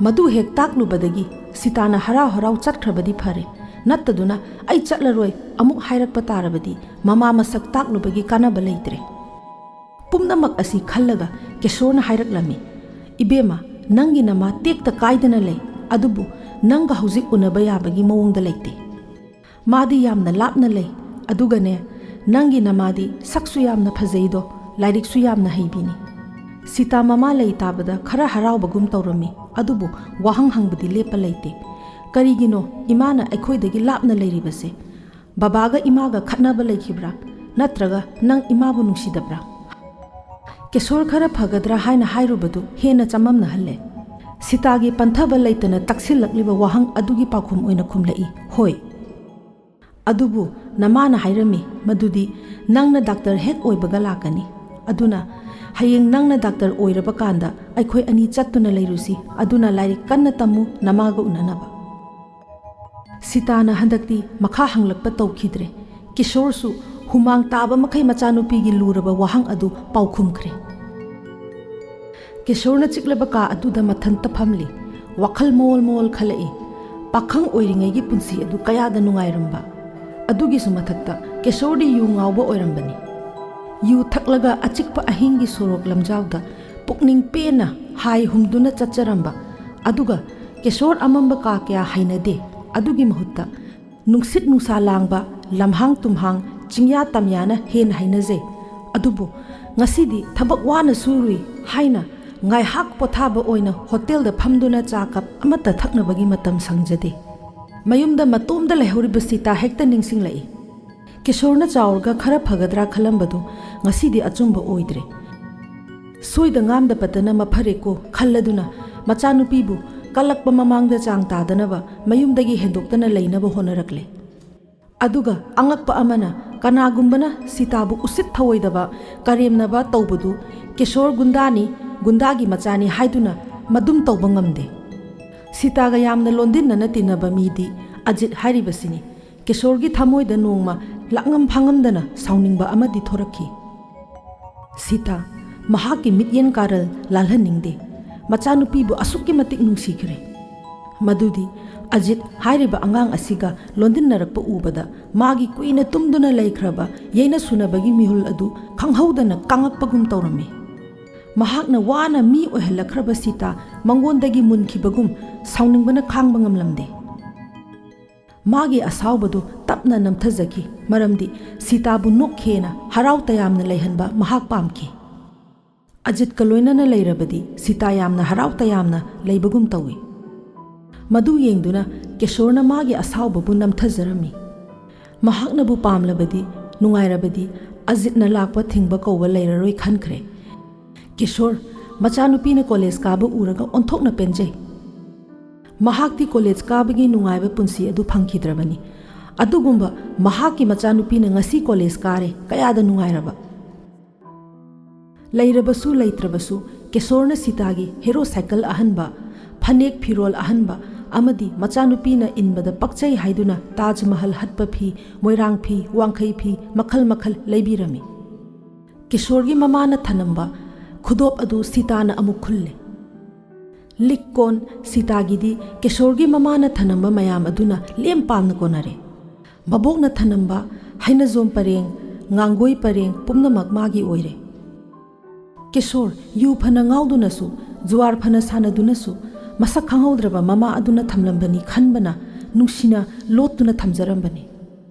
ꯃꯗꯨ ꯍꯦꯛ ꯇꯥꯛꯂꯨꯕꯗꯒꯤ ꯁꯤꯇꯥꯅ ꯍꯔꯥꯎ ꯍꯔꯥꯎ ꯆꯠꯈ꯭ꯔꯕꯗꯤ ꯐꯔꯦ, ꯅꯠꯇꯗꯨꯅ "ꯑꯩ ꯆꯠꯂꯔꯣꯏ" ꯑꯃꯨꯛ ꯍꯥꯏꯔꯛꯄ ꯇꯥꯔꯕꯗꯤ ꯃꯃꯥ ꯃꯁꯛ ꯇꯥꯛꯂꯨꯕꯒꯤ ꯀꯥꯟꯅꯕ ꯂꯩꯇ꯭ꯔꯦ꯫ ꯄꯨꯝꯅꯃꯛ ꯑꯁꯤ ꯈꯜꯂꯒ ꯀꯤꯁꯣꯔꯅ ꯍꯥꯏꯔꯛꯂꯝꯃꯤ, "ꯏꯕꯦꯝꯃ, ꯅꯪꯒꯤ ꯅꯃꯥ ꯇꯦꯛꯇ ꯀꯥꯏꯗꯅ ꯂꯩ, ꯑꯗꯨꯕꯨ ꯅꯪꯒ ꯍꯧꯖꯤꯛ ꯎꯅꯕ ꯌꯥꯕꯒꯤ ꯃꯑꯣꯡꯗ ꯂꯩꯇꯦ꯫ ꯃꯥꯗꯤ ꯌꯥꯝꯅ ꯂꯥꯞꯅ ꯂꯩ꯫ ꯑꯗꯨꯒꯅꯦ, ꯅꯪꯒꯤ ꯅꯃꯥꯗꯤ ꯁꯛꯁꯨ ꯌꯥꯝꯅ ꯐꯖꯩꯗꯣ, ꯂꯥꯏꯔꯤꯛꯁꯨ ꯌꯥꯝꯅ ꯍꯩꯕꯤꯅꯤ꯫" ꯁꯤꯇꯥ ꯃꯃꯥ ꯂꯩ ꯇꯥꯕꯗ ꯈꯔ ꯍꯔꯥꯎꯕꯒꯨꯝ ꯇꯧꯔꯝꯃꯤ, ꯑꯗꯨꯕꯨ ꯋꯥꯍꯪ ꯍꯪꯕꯗꯤ ꯂꯦꯞꯄ ꯂꯩꯇꯦ꯫ "ꯀꯔꯤꯒꯤꯅꯣ ꯏꯃꯥꯅ ꯑꯩꯈꯣꯏꯗꯒꯤ ꯂꯥꯞꯅ ꯂꯩꯔꯤꯕꯁꯦ? ꯕꯕꯥꯒ ꯏꯃꯥꯒ ꯈꯠꯅꯕ ꯂꯩꯈꯤꯕ꯭ꯔꯥ? ꯅꯠꯇ꯭ꯔꯒ ꯅꯪ ꯏꯃꯥꯕꯨ ꯅꯨꯡꯁꯤꯗꯕ꯭ꯔꯥ?" ꯀꯤꯁꯣꯔ ꯈꯔ ꯐꯒꯗ꯭ꯔꯥ ꯍꯥꯏꯅ ꯍꯥꯏꯔꯨꯕꯗꯨ ꯍꯦꯟꯅ ꯆꯃꯝꯅꯍꯜꯂꯦ꯫ ꯁꯤꯇꯥꯒꯤ ꯄꯟꯊꯕ ꯂꯩꯇꯅ ꯇꯛꯁꯤꯜꯂꯛꯂꯤꯕ ꯋꯥꯍꯪ ꯑꯗꯨꯒꯤ ꯄꯥꯎꯈꯨꯝ ꯑꯣꯏꯅ ꯈꯨꯝꯂꯛꯏ, "ꯍꯣꯏ꯫" "ꯑꯗꯨꯕꯨ ꯅꯃꯥꯅ ꯍꯥꯏꯔꯝꯃꯤ ꯃꯗꯨꯗꯤ ꯅꯪꯅ ꯗꯥꯛꯇꯔ ꯍꯦꯛ ꯑꯣꯏꯕꯒ ꯂꯥꯛꯀꯅꯤ꯫ ꯑꯗꯨꯅ ꯍꯌꯦꯡ ꯅꯪꯅ ꯗꯥꯛꯇꯔ ꯑꯣꯏꯔꯕ ꯀꯥꯟꯗ ꯑꯩꯈꯣꯏ ꯑꯅꯤ ꯆꯠꯇꯨꯅ ꯂꯩꯔꯨꯁꯤ, ꯑꯗꯨꯅ ꯂꯥꯏꯔꯤꯛ ꯀꯟꯅ ꯇꯝꯃꯨ, ꯅꯃꯥꯒ ꯎꯅꯅꯕ꯫" ꯁꯤꯇꯥꯅ ꯍꯟꯗꯛꯇꯤ ꯃꯈꯥ ꯍꯪꯂꯛꯄ ꯇꯧꯈꯤꯗ꯭ꯔꯦ꯫ ꯀꯤꯁꯣꯔꯁꯨ ꯍꯨꯃꯥꯡ ꯇꯥꯕ ꯃꯈꯩ ꯃꯆꯥꯅꯨꯄꯤꯒꯤ ꯂꯨꯔꯕ ꯋꯥꯍꯪ ꯑꯗꯨ ꯄꯥꯎꯈꯨꯝꯈ꯭ꯔꯦ꯫ ꯀꯤꯁꯣꯔꯅ ꯆꯤꯛꯂꯕ ꯀꯥ ꯑꯗꯨꯗ ꯃꯊꯟꯇ ꯐꯝꯂꯤ꯫ ꯋꯥꯈꯜ ꯃꯣꯜ ꯃꯣꯜ ꯈꯜꯂꯛꯏ꯫ ꯄꯥꯈꯪ ꯑꯣꯏꯔꯤꯉꯩꯒꯤ ꯄꯨꯟꯁꯤ ꯑꯗꯨ ꯀꯌꯥꯗ ꯅꯨꯡꯉꯥꯏꯔꯝꯕ꯫ ꯑꯗꯨꯒꯤꯁꯨ ꯃꯊꯛꯇ ꯀꯤꯁꯣꯔꯗꯤ ꯌꯨ ꯉꯥꯎꯕ ꯑꯣꯏꯔꯝꯕꯅꯤ꯫ ꯌꯨ ꯊꯛꯂꯒ ꯑꯆꯤꯛꯄ ꯑꯍꯤꯡꯒꯤ ꯁꯣꯔꯣꯛ ꯂꯝꯖꯥꯎꯗ ꯄꯨꯛꯅꯤꯡ ꯄꯦꯟꯅ ꯍꯥꯏ ꯍꯨꯝꯗꯨꯅ ꯆꯠꯆꯔꯝꯕ, ꯑꯗꯨꯒ ꯀꯤꯁꯣꯔ ꯑꯃꯝꯕ ꯀꯥ ꯀꯌꯥ ꯍꯩꯅꯗꯦ꯫ ꯑꯗꯨꯒꯤ ꯃꯍꯨꯠꯇ ꯅꯨꯡꯁꯤꯠ ꯅꯨꯡꯁꯥ ꯂꯥꯡꯕ ꯂꯝꯍꯥꯡ ꯇꯨꯝꯍꯥꯡ, ꯆꯤꯡꯌꯥ ꯇꯝꯌꯥꯅ ꯍꯦꯟꯅ ꯍꯩꯅꯖꯩ꯫ ꯑꯗꯨꯕꯨ ꯉꯁꯤꯗꯤ ꯊꯕꯛ ꯋꯥꯅ ꯁꯨꯔꯨꯏ ꯍꯥꯏꯅ ꯉꯥꯏꯍꯥꯛ ꯄꯣꯊꯥꯕ ꯑꯣꯏꯅ ꯍꯣꯇꯦꯜꯗ ꯐꯝꯗꯨꯅ ꯆꯥ ꯀꯞ ꯑꯃꯠꯇ ꯊꯛꯅꯕꯒꯤ ꯃꯇꯝ ꯁꯪꯖꯗꯦ꯫ ꯃꯌꯨꯝꯗ ꯃꯇꯣꯝꯗ ꯂꯩꯍꯧꯔꯤꯕ ꯁꯤꯇꯥ ꯍꯦꯛꯇ ꯅꯤꯡꯁꯤꯡꯂꯛꯏ꯫ ꯀꯤꯁꯣꯔꯅ ꯆꯥꯎꯔꯒ ꯈꯔ ꯐꯒꯗ꯭ꯔꯥ ꯈꯜꯂꯝꯕꯗꯨ ꯉꯁꯤꯗꯤ ꯑꯆꯨꯝꯕ ꯑꯣꯏꯗ꯭ꯔꯦ꯫ ꯁꯣꯏꯗ ꯉꯥꯝꯗ ꯄꯠꯇꯅ ꯃꯐꯔꯦꯀꯣ ꯈꯜꯂꯗꯨꯅ ꯃꯆꯥꯅꯨꯄꯤꯕꯨ ꯀꯜꯂꯛꯄ ꯃꯃꯥꯡꯗ ꯆꯥꯡ ꯇꯥꯗꯅꯕ ꯃꯌꯨꯝꯗꯒꯤ ꯍꯦꯟꯗꯣꯛꯇꯅ ꯂꯩꯅꯕ ꯍꯣꯠꯅꯔꯛꯂꯦ꯫ ꯑꯗꯨꯒ ꯑꯉꯛꯄ ꯑꯃꯅ, ꯀꯅꯥꯒꯨꯝꯕꯅ ꯁꯤꯇꯥꯕꯨ ꯎꯁꯤꯠ ꯊꯑꯣꯏꯗꯕ, ꯀꯔꯦꯝꯅꯕ ꯇꯧꯕꯗꯨ ꯀꯤꯁꯣꯔ ꯒꯨꯟꯗꯥꯅꯤ, ꯒꯨꯟꯗꯥꯒꯤ ꯃꯆꯥꯅꯤ ꯍꯥꯏꯗꯨꯅ ꯃꯗꯨꯝ ꯇꯧꯕ ꯉꯝꯗꯦ꯫ ꯁꯤꯇꯥꯒ ꯌꯥꯝꯅ ꯂꯣꯟꯗꯤꯟꯅꯅ ꯇꯤꯟꯅꯕ ꯃꯤꯗꯤ ꯑꯖꯤꯠ ꯍꯥꯏꯔꯤꯕꯁꯤꯅꯤ꯫ ꯀꯤꯁꯣꯔꯒꯤ ꯊꯃꯣꯏꯗ ꯅꯣꯡꯃ ꯂꯥꯛꯉꯝ ꯐꯥꯉꯝꯗꯅ ꯁꯥꯎꯅꯤꯡꯕ ꯑꯃꯗꯤ ꯊꯣꯔꯛꯈꯤ꯫ ꯁꯤꯇꯥ, ꯃꯍꯥꯛꯀꯤ ꯃꯤꯠꯌꯦꯡ ꯀꯥꯔꯜ ꯂꯥꯜꯍꯟꯅꯤꯡꯗꯦ꯫ ꯃꯆꯥꯅꯨꯄꯤꯕꯨ ꯑꯁꯨꯛꯀꯤ ꯃꯇꯤꯛ ꯅꯨꯡꯁꯤꯈ꯭ꯔꯦ꯫ ꯃꯗꯨꯗꯤ ꯑꯖꯤꯠ ꯍꯥꯏꯔꯤꯕ ꯑꯉꯥꯡ ꯑꯁꯤꯒ ꯂꯣꯟꯗꯤꯟꯅꯔꯛꯄ ꯎꯕꯗ ꯃꯥꯒꯤ ꯀꯨꯏꯅ ꯇꯨꯝꯗꯨꯅ ꯂꯩꯈ꯭ꯔꯕ ꯌꯩꯅ ꯁꯨꯅꯕꯒꯤ ꯃꯤꯍꯨꯜ ꯑꯗꯨ ꯈꯪꯍꯧꯗꯅ ꯀꯪꯉꯛꯄꯒꯨꯝ ꯇꯧꯔꯝꯃꯤ꯫ ꯃꯍꯥꯛꯅ ꯋꯥꯅ ꯃꯤ ꯑꯣꯏꯍꯜꯂꯛꯈ꯭ꯔꯕ ꯁꯤꯇꯥ ꯃꯉꯣꯟꯗꯒꯤ ꯃꯨꯟꯈꯤꯕꯒꯨꯝ ꯁꯥꯎꯅꯤꯡꯕꯅ ꯈꯥꯡꯕ ꯉꯝꯂꯝꯗꯦ꯫ ꯃꯥꯒꯤ ꯑꯁꯥꯎꯕꯗꯨ ꯇꯞꯅ ꯅꯝꯊꯖꯈꯤ, ꯃꯔꯝꯗꯤ ꯁꯤꯇꯥꯕꯨ ꯅꯣꯛꯈꯦꯅ ꯍꯔꯥꯎ ꯇꯌꯥꯝꯅ ꯂꯩꯍꯟꯕ ꯃꯍꯥꯛ ꯄꯥꯝꯈꯤ꯫ ꯑꯖꯤꯠꯀ ꯂꯣꯏꯅꯅ ꯂꯩꯔꯕꯗꯤ ꯁꯤꯇꯥ ꯌꯥꯝꯅ ꯍꯔꯥꯎ ꯇꯌꯥꯝꯅ ꯂꯩꯕꯒꯨꯝ ꯇꯧꯏ꯫ ꯃꯗꯨ ꯌꯦꯡꯗꯨꯅ ꯀꯤꯁꯣꯔꯅ ꯃꯥꯒꯤ ꯑꯁꯥꯎꯕꯕꯨ ꯅꯝꯊꯖꯔꯝꯃꯤ꯫ ꯃꯍꯥꯛꯅꯕꯨ ꯄꯥꯝꯂꯕꯗꯤ, ꯅꯨꯡꯉꯥꯏꯔꯕꯗꯤ, ꯑꯖꯤꯠꯅ ꯂꯥꯛꯄ ꯊꯤꯡꯕ ꯀꯧꯕ ꯂꯩꯔꯔꯣꯏ ꯈꯟꯈ꯭ꯔꯦ꯫ ꯀꯤꯁꯣꯔ, ꯃꯆꯥꯅꯨꯄꯤꯅ ꯀꯣꯂꯦꯖ ꯀꯥꯕ ꯎꯔꯒ ꯑꯣꯟꯊꯣꯛꯅ ꯄꯦꯟꯖꯩ꯫ ꯃꯍꯥꯛꯇꯤ ꯀꯣꯂꯦꯖ ꯀꯥꯕꯒꯤ ꯅꯨꯡꯉꯥꯏꯕ ꯄꯨꯟꯁꯤ ꯑꯗꯨ ꯐꯪꯈꯤꯗ꯭ꯔꯕꯅꯤ꯫ ꯑꯗꯨꯒꯨꯝꯕ ꯃꯍꯥꯛꯀꯤ ꯃꯆꯥꯅꯨꯄꯤꯅ ꯉꯁꯤ ꯀꯣꯂꯦꯖ ꯀꯥꯔꯦ, ꯀꯌꯥꯗ ꯅꯨꯡꯉꯥꯏꯔꯕ! ꯂꯩꯔꯕꯁꯨ ꯂꯩꯇ꯭ꯔꯕꯁꯨ ꯀꯤꯁꯣꯔꯅ ꯁꯤꯇꯥꯒꯤ ꯍꯦꯔꯣ ꯁꯥꯏꯀꯜ ꯑꯍꯟꯕ, ꯐꯅꯦꯛ ꯐꯤꯔꯣꯜ ꯑꯍꯟꯕ ꯑꯃꯗꯤ ꯃꯆꯥꯅꯨꯄꯤꯅ ꯏꯟꯕꯗ ꯄꯛꯆꯩ ꯍꯥꯏꯗꯨꯅ ꯇꯥꯖ ꯃꯍꯜ ꯍꯠꯄ ꯐꯤ, ꯃꯣꯏꯔꯥꯡ ꯐꯤ, ꯋꯥꯡꯈꯩ ꯐꯤ ꯃꯈꯜ ꯃꯈꯜ ꯂꯩꯕꯤꯔꯝꯃꯤ꯫ ꯀꯤꯁꯣꯔꯒꯤ ꯃꯃꯥꯅ ꯊꯅꯝꯕ ꯈꯨꯗꯣꯞ ꯑꯗꯨ ꯁꯤꯇꯥꯅ ꯑꯃꯨꯛ ꯈꯨꯜꯂꯦ꯫ ꯂꯤꯛ ꯀꯣꯟ ꯁꯤꯇꯥꯒꯤꯗꯤ ꯀꯤꯁꯣꯔꯒꯤ ꯃꯃꯥꯅ ꯊꯅꯝꯕ ꯃꯌꯥꯝ ꯑꯗꯨꯅ ꯂꯦꯝ ꯄꯥꯝꯅ ꯀꯣꯟꯅꯔꯦ꯫ ꯃꯕꯣꯛꯅ ꯊꯅꯝꯕ ꯍꯩꯅꯖꯣꯝ ꯄꯔꯦꯡ, ꯉꯥꯡꯒꯣꯏ ꯄꯔꯦꯡ ꯄꯨꯝꯅꯃꯛ ꯃꯥꯒꯤ ꯑꯣꯏꯔꯦ꯫ ꯀꯤꯁꯣꯔ, ꯌꯨ ꯐꯅ ꯉꯥꯎꯗꯨꯅꯁꯨ, ꯖꯨꯋꯥꯔ ꯐꯅ ꯁꯥꯟꯅꯗꯨꯅꯁꯨ, ꯃꯁꯛ ꯈꯪꯍꯧꯗ꯭ꯔꯕ ꯃꯃꯥ ꯑꯗꯨꯅ ꯊꯝꯂꯝꯕꯅꯤ ꯈꯟꯕꯅ ꯅꯨꯡꯁꯤꯅ ꯂꯣꯠꯇꯨꯅ ꯊꯝꯖꯔꯝꯕꯅꯤ꯫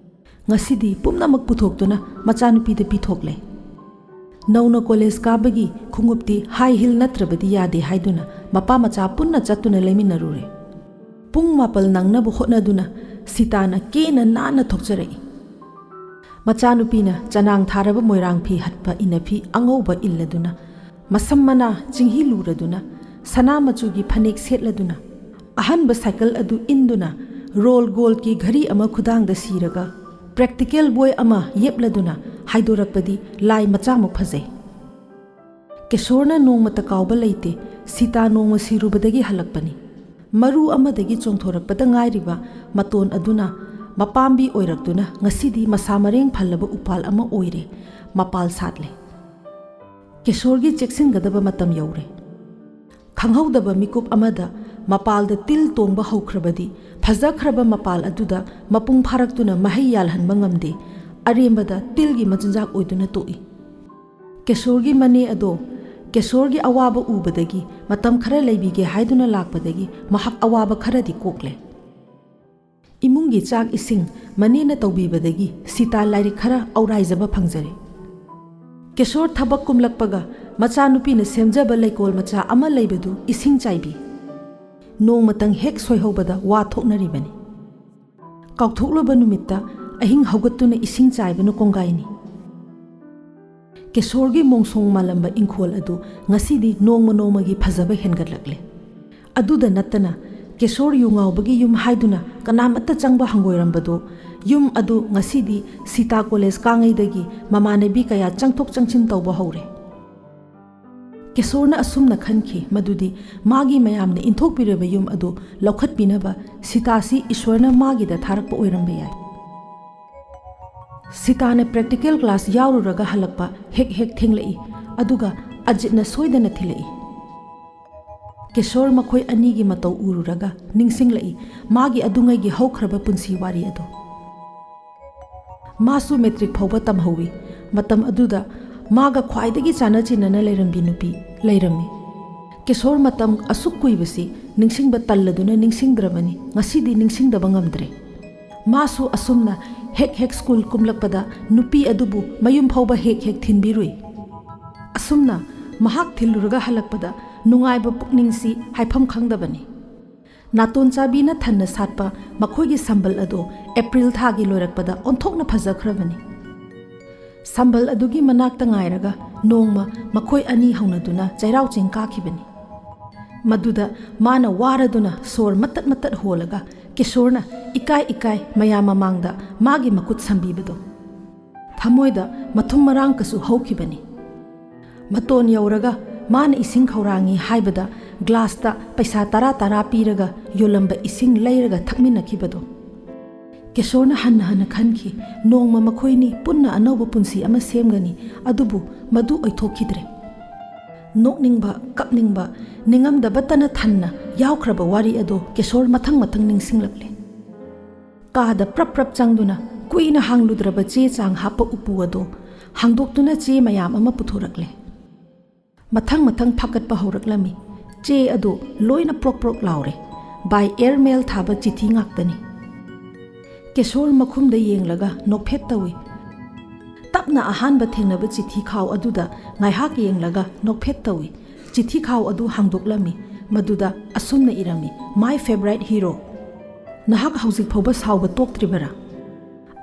ꯉꯁꯤꯗꯤ ꯄꯨꯝꯅꯃꯛ ꯄꯨꯊꯣꯛꯇꯨꯅ ꯃꯆꯥꯅꯨꯄꯤꯗ ꯄꯤꯊꯣꯛꯂꯦ꯫ ꯅꯧꯅ ꯀꯣꯂꯦꯖ ꯀꯥꯕꯒꯤ ꯈꯣꯡꯎꯞꯇꯤ ꯍꯥꯏ ꯍꯤꯜ ꯅꯠꯇ꯭ꯔꯕꯗꯤ ꯌꯥꯗꯦ ꯍꯥꯏꯗꯨꯅ ꯃꯄꯥ ꯃꯆꯥ ꯄꯨꯟꯅ ꯆꯠꯇꯨꯅ ꯂꯩꯃꯤꯟꯅꯔꯨꯔꯦ꯫ ꯄꯨꯡ ꯃꯥꯄꯜ ꯅꯪꯅꯕ ꯍꯣꯠꯅꯗꯨꯅ ꯁꯤꯇꯥꯅ ꯀꯦꯅ ꯅꯥꯟꯅ ꯊꯣꯛꯆꯔꯛꯏ꯫ ꯃꯆꯥꯅꯨꯄꯤꯅ ꯆꯅꯥꯡ ꯊꯥꯔꯕ ꯃꯣꯏꯔꯥꯡ ꯐꯤ ꯍꯠꯄ ꯏꯅꯐꯤ ꯑꯉꯧꯕ ꯏꯜꯂꯗꯨꯅ, ꯃꯁꯝ ꯃꯅꯥ ꯆꯤꯡꯍꯤ ꯂꯨꯔꯗꯨꯅ, ꯁꯅꯥ ꯃꯆꯨꯒꯤ ꯐꯅꯦꯛ ꯁꯦꯠꯂꯗꯨꯅ, ꯑꯍꯟꯕ ꯁꯥꯏꯀꯜ ꯑꯗꯨ ꯏꯟꯗꯨꯅ, ꯔꯣꯜ ꯒꯣꯜꯗꯀꯤ ꯘꯔꯤ ꯑꯃ ꯈꯨꯗꯥꯡꯗ ꯁꯤꯔꯒ, ꯄ꯭ꯔꯦꯛꯇꯤꯀꯦꯜ ꯕꯣꯏ ꯑꯃ ꯌꯦꯞꯂꯗꯨꯅ ꯍꯥꯏꯗꯣꯔꯛꯄꯗꯤ ꯂꯥꯏ ꯃꯆꯥꯃꯨꯛ ꯐꯖꯩ꯫ ꯀꯦꯁꯣꯔꯅ ꯅꯣꯡꯃꯇ ꯀꯥꯎꯕ ꯂꯩꯇꯦ, ꯁꯤꯇꯥ ꯅꯣꯡꯃ ꯁꯤꯔꯨꯕꯗꯒꯤ ꯍꯜꯂꯛꯄꯅꯤ꯫ ꯃꯔꯨ ꯑꯃꯗꯒꯤ ꯆꯣꯡꯊꯣꯔꯛꯄꯗ ꯉꯥꯏꯔꯤꯕ ꯃꯇꯣꯟ ꯑꯗꯨꯅ ꯃꯄꯥꯝꯕꯤ ꯑꯣꯏꯔꯛꯇꯨꯅ ꯉꯁꯤꯗꯤ ꯃꯁꯥ ꯃꯔꯦꯡ ꯐꯜꯂꯕ ꯎꯄꯥꯜ ꯑꯃ ꯑꯣꯏꯔꯦ, ꯃꯄꯥꯜ ꯁꯥꯠꯂꯦ꯫ ꯀꯦꯁꯣꯔꯒꯤ ꯆꯦꯛꯁꯤꯟꯒꯗꯕ ꯃꯇꯝ ꯌꯧꯔꯦ꯫ ꯈꯪꯍꯧꯗꯕ ꯃꯤꯀꯨꯞ ꯑꯃꯗ ꯃꯄꯥꯜꯗ ꯇꯤꯜ ꯇꯣꯡꯕ ꯍꯧꯈ꯭ꯔꯕꯗꯤ ꯐꯖꯈ꯭ꯔꯕ ꯃꯄꯥꯜ ꯑꯗꯨꯗ ꯃꯄꯨꯡ ꯐꯥꯔꯛꯇꯨꯅ ꯃꯍꯩ ꯌꯥꯜꯍꯟꯕ ꯉꯝꯗꯦ, ꯑꯔꯦꯝꯕꯗ ꯇꯤꯜꯒꯤ ꯃꯆꯤꯟꯖꯥꯛ ꯑꯣꯏꯗꯨꯅ ꯇꯣꯛꯏ꯫ ꯀꯦꯁꯣꯔꯒꯤ ꯃꯅꯦ ꯑꯗꯣ ꯀꯦꯁꯣꯔꯒꯤ ꯑꯋꯥꯕ ꯎꯕꯗꯒꯤ ꯃꯇꯝ ꯈꯔ ꯂꯩꯕꯤꯒꯦ ꯍꯥꯏꯗꯨꯅ ꯂꯥꯛꯄꯗꯒꯤ ꯃꯍꯥꯛ ꯑꯋꯥꯕ ꯈꯔꯗꯤ ꯀꯣꯛꯂꯦ꯫ ꯏꯃꯨꯡꯒꯤ ꯆꯥꯛ ꯏꯁꯤꯡ ꯃꯅꯦꯅ ꯇꯧꯕꯤꯕꯗꯒꯤ ꯁꯤꯇꯥ ꯂꯥꯏꯔꯤꯛ ꯈꯔ ꯑꯧꯔꯥꯏꯖꯕ ꯐꯪꯖꯔꯦ꯫ ꯀꯦꯁꯣꯔ ꯊꯕꯛ ꯀꯨꯝꯂꯛꯄꯒ ꯃꯆꯥꯅꯨꯄꯤꯅ ꯁꯦꯝꯖꯕ ꯂꯩꯀꯣꯜ ꯃꯆꯥ ꯑꯃ ꯂꯩꯕꯗꯨ ꯏꯁꯤꯡ ꯆꯥꯏꯕꯤ꯫ ꯅꯣꯡꯃꯇꯪ ꯍꯦꯛ ꯁꯣꯏꯍꯧꯕꯗ ꯋꯥ ꯊꯣꯛꯅꯔꯤꯕꯅꯤ꯫ ꯀꯥꯎꯊꯣꯛꯂꯨꯕ ꯅꯨꯃꯤꯠꯇ ꯑꯍꯤꯡ ꯍꯧꯒꯠꯇꯨꯅ ꯏꯁꯤꯡ ꯆꯥꯏꯕꯅ ꯀꯣꯡꯒꯥꯏꯅꯤ꯫ ꯀꯦꯁꯣꯔꯒꯤ ꯃꯣꯡꯁꯣꯡ ꯃꯥꯜꯂꯝꯕ ꯏꯪꯈꯣꯜ ꯑꯗꯨ ꯉꯁꯤꯗꯤ ꯅꯣꯡꯃ ꯅꯣꯡꯃꯒꯤ ꯐꯖꯕ ꯍꯦꯟꯒꯠꯂꯛꯂꯦ꯫ ꯑꯗꯨꯗ ꯅꯠꯇꯅ ꯀꯦꯁꯣꯔ ꯌꯨ ꯉꯥꯎꯕꯒꯤ ꯌꯨꯝ ꯍꯥꯏꯗꯨꯅ ꯀꯅꯥꯃꯠꯇ ꯆꯪꯕ ꯍꯪꯒꯣꯏꯔꯝꯕꯗꯨ, ꯌꯨꯝ ꯑꯗꯨ ꯉꯁꯤꯗꯤ ꯁꯤꯇꯥ ꯀꯣꯂꯦꯖ ꯀꯥꯉꯩꯗꯒꯤ ꯃꯃꯥꯟꯅꯕꯤ ꯀꯌꯥ ꯆꯪꯊꯣꯛ ꯆꯪꯁꯤꯟ ꯇꯧꯕ ꯍꯧꯔꯦ꯫ ꯀꯦꯁꯣꯔꯅ ꯑꯁꯨꯝꯅ ꯈꯟꯈꯤ ꯃꯗꯨꯗꯤ ꯃꯥꯒꯤ ꯃꯌꯥꯝꯅ ꯏꯟꯊꯣꯛꯄꯤꯔꯕ ꯌꯨꯝ ꯑꯗꯨ ꯂꯧꯈꯠꯄꯤꯅꯕ ꯁꯤꯇꯥꯁꯤ ꯏꯁ꯭ꯋꯔꯅ ꯃꯥꯒꯤꯗ ꯊꯥꯔꯛꯄ ꯑꯣꯏꯔꯝꯕ ꯌꯥꯏ꯫ ꯁꯤꯇꯥꯅ ꯄ꯭ꯔꯦꯛꯇꯤꯀꯦꯜ ꯀ꯭ꯂꯥꯁ ꯌꯥꯎꯔꯨꯔꯒ ꯍꯜꯂꯛꯄ ꯍꯦꯛ ꯍꯦꯛ ꯊꯦꯡꯂꯛꯏ, ꯑꯗꯨꯒ ꯑꯖꯤꯠꯅ ꯁꯣꯏꯗꯅ ꯊꯤꯜꯂꯛꯏ꯫ ꯀꯦꯁꯣꯔ ꯃꯈꯣꯏ ꯑꯅꯤꯒꯤ ꯃꯇꯧ ꯎꯔꯨꯔꯒ ꯅꯤꯡꯁꯤꯡꯂꯛꯏ ꯃꯥꯒꯤ ꯑꯗꯨꯉꯩꯒꯤ ꯍꯧꯈ꯭ꯔꯕ ꯄꯨꯟꯁꯤ ꯋꯥꯔꯤ ꯑꯗꯨ꯫ ꯃꯥꯁꯨ ꯃꯦꯇ꯭ꯔꯤꯛ ꯐꯥꯎꯕ ꯇꯝꯍꯧꯏ꯫ ꯃꯇꯝ ꯑꯗꯨꯗ ꯃꯥꯒ ꯈ꯭ꯋꯥꯏꯗꯒꯤ ꯆꯥꯟꯅ ꯆꯤꯟꯅꯅ ꯂꯩꯔꯝꯕꯤ ꯅꯨꯄꯤ ꯂꯩꯔꯝꯃꯤ꯫ ꯀꯦꯁꯣꯔ ꯃꯇꯝ ꯑꯁꯨꯛ ꯀꯨꯏꯕꯁꯤ ꯅꯤꯡꯁꯤꯡꯕ ꯇꯜꯂꯗꯨꯅ ꯅꯤꯡꯁꯤꯡꯗ꯭ꯔꯕꯅꯤ, ꯉꯁꯤꯗꯤ ꯅꯤꯡꯁꯤꯡꯗꯕ ꯉꯝꯗ꯭ꯔꯦ꯫ ꯃꯥꯁꯨ ꯑꯁꯨꯝꯅ ꯍꯦꯛ ꯍꯦꯛ ꯁ꯭ꯀꯨꯜ ꯀꯨꯝꯂꯛꯄꯗ ꯅꯨꯄꯤ ꯑꯗꯨꯕꯨ ꯃꯌꯨꯝ ꯐꯥꯎꯕ ꯍꯦꯛ ꯍꯦꯛ ꯊꯤꯟꯕꯤꯔꯨꯏ꯫ ꯑꯁꯨꯝꯅ ꯃꯍꯥꯛ ꯊꯤꯜꯂꯨꯔꯒ ꯍꯜꯂꯛꯄꯗ ꯅꯨꯡꯉꯥꯏꯕ ꯄꯨꯛꯅꯤꯡꯁꯤ ꯍꯥꯏꯐꯝ ꯈꯪꯗꯕꯅꯤ꯫ ꯅꯥꯇꯣꯟ ꯆꯥꯕꯤꯅ ꯊꯟꯅ ꯁꯥꯠꯄ ꯃꯈꯣꯏꯒꯤ ꯁꯝꯕꯜ ꯑꯗꯨ ꯑꯦꯄ꯭ꯔꯤꯜ ꯊꯥꯒꯤ ꯂꯣꯏꯔꯛꯄꯗ ꯑꯣꯟꯊꯣꯛꯅ ꯐꯖꯈ꯭ꯔꯕꯅꯤ꯫ ꯁꯝꯕꯜ ꯑꯗꯨꯒꯤ ꯃꯅꯥꯛꯇ ꯉꯥꯏꯔꯒ ꯅꯣꯡꯃ ꯃꯈꯣꯏ ꯑꯅꯤ ꯍꯧꯅꯗꯨꯅ ꯆꯩꯔꯥꯎ ꯆꯤꯡ ꯀꯥꯈꯤꯕꯅꯤ꯫ ꯃꯗꯨꯗ ꯃꯥꯅ ꯋꯥꯔꯗꯨꯅ ꯁꯣꯔ ꯃꯇꯠ ꯃꯇꯠ ꯍꯣꯜꯂꯒ ꯀꯤꯁꯣꯔꯅ ꯏꯀꯥꯏ ꯏꯀꯥꯏ ꯃꯌꯥꯝ ꯃꯃꯥꯡꯗ ꯃꯥꯒꯤ ꯃꯈꯨꯠ ꯁꯝꯕꯤꯕꯗꯣ ꯊꯃꯣꯏꯗ ꯃꯊꯨꯝ ꯃꯔꯥꯡ ꯀꯁꯨ ꯍꯧꯈꯤꯕꯅꯤ꯫ ꯃꯇꯣꯟ ꯌꯧꯔꯒ ꯃꯥꯅ ꯏꯁꯤꯡ ꯈꯧꯔꯥꯡꯉꯤ ꯍꯥꯏꯕꯗ ꯒ꯭ꯂꯥꯁꯇ ꯄꯩꯁꯥ ꯇꯔꯥ ꯇꯔꯥ ꯄꯤꯔꯒ ꯌꯣꯜꯂꯝꯕ ꯏꯁꯤꯡ ꯂꯩꯔꯒ ꯊꯛꯃꯤꯟꯅꯈꯤꯕꯗꯣ꯫ ꯀꯤꯁꯣꯔꯅ ꯍꯟꯅ ꯍꯟꯅ ꯈꯟꯈꯤ, ꯅꯣꯡꯃ ꯃꯈꯣꯏꯅꯤ ꯄꯨꯟꯅ ꯑꯅꯧꯕ ꯄꯨꯟꯁꯤ ꯑꯃ ꯁꯦꯝꯒꯅꯤ, ꯑꯗꯨꯕꯨ ꯃꯗꯨ ꯑꯣꯏꯊꯣꯛꯈꯤꯗ꯭ꯔꯦ꯫ ꯅꯣꯛꯅꯤꯡꯕ, ꯀꯞꯅꯤꯡꯕ, ꯅꯤꯡꯉꯝꯗꯕꯇꯅ ꯊꯟꯅ ꯌꯥꯎꯈ꯭ꯔꯕ ꯋꯥꯔꯤ ꯑꯗꯣ ꯀꯤꯁꯣꯔ ꯃꯊꯪ ꯃꯊꯪ ꯅꯤꯡꯁꯤꯡꯂꯛꯂꯦ꯫ ꯀꯥꯗ ꯄ꯭ꯔꯞ ꯄ꯭ꯔꯞ ꯆꯪꯗꯨꯅ ꯀꯨꯏꯅ ꯍꯥꯡꯂꯨꯗ꯭ꯔꯕ ꯆꯦ ꯆꯥꯡ ꯍꯥꯞꯄ ꯎꯄꯨ ꯑꯗꯣ ꯍꯥꯡꯗꯣꯛꯇꯨꯅ ꯆꯦ ꯃꯌꯥꯝ ꯑꯃ ꯄꯨꯊꯣꯔꯛꯂꯦ꯫ ꯃꯊꯪ ꯃꯊꯪ ꯐꯥꯀꯠꯄ ꯍꯧꯔꯛꯂꯝꯃꯤ꯫ ꯆꯦ ꯑꯗꯨ ꯂꯣꯏꯅ ꯄ꯭ꯔꯣꯛ ꯄ꯭ꯔꯣꯛ ꯂꯥꯎꯔꯦ꯫ By air mail ꯊꯥꯕ ꯆꯤꯊꯤ ꯉꯥꯛꯇꯅꯤ꯫ ꯀꯦꯁꯣꯔ ꯃꯈꯨꯝꯗ ꯌꯦꯡꯂꯒ ꯅꯣꯛꯐꯦꯠ ꯇꯧꯏ꯫ ꯇꯞꯅ ꯑꯍꯥꯟꯕ ꯊꯦꯡꯅꯕ ꯆꯤꯊꯤ ꯈꯥꯎ ꯑꯗꯨꯗ ꯉꯥꯏꯍꯥꯛ ꯌꯦꯡꯂꯒ ꯅꯣꯛꯐꯦꯠ ꯇꯧꯏ꯫ ꯆꯤꯊꯤ ꯈꯥꯎ ꯑꯗꯨ ꯍꯥꯡꯗꯣꯛꯂꯝꯃꯤ꯫ ꯃꯗꯨꯗ ꯑꯁꯨꯝꯅ ꯏꯔꯝꯃꯤ, "My favorite hero꯫ ꯅꯍꯥꯛ ꯍꯧꯖꯤꯛ ꯐꯥꯎꯕ ꯁꯥꯎꯕ ꯇꯣꯛꯇ꯭ꯔꯤꯕꯔꯥ?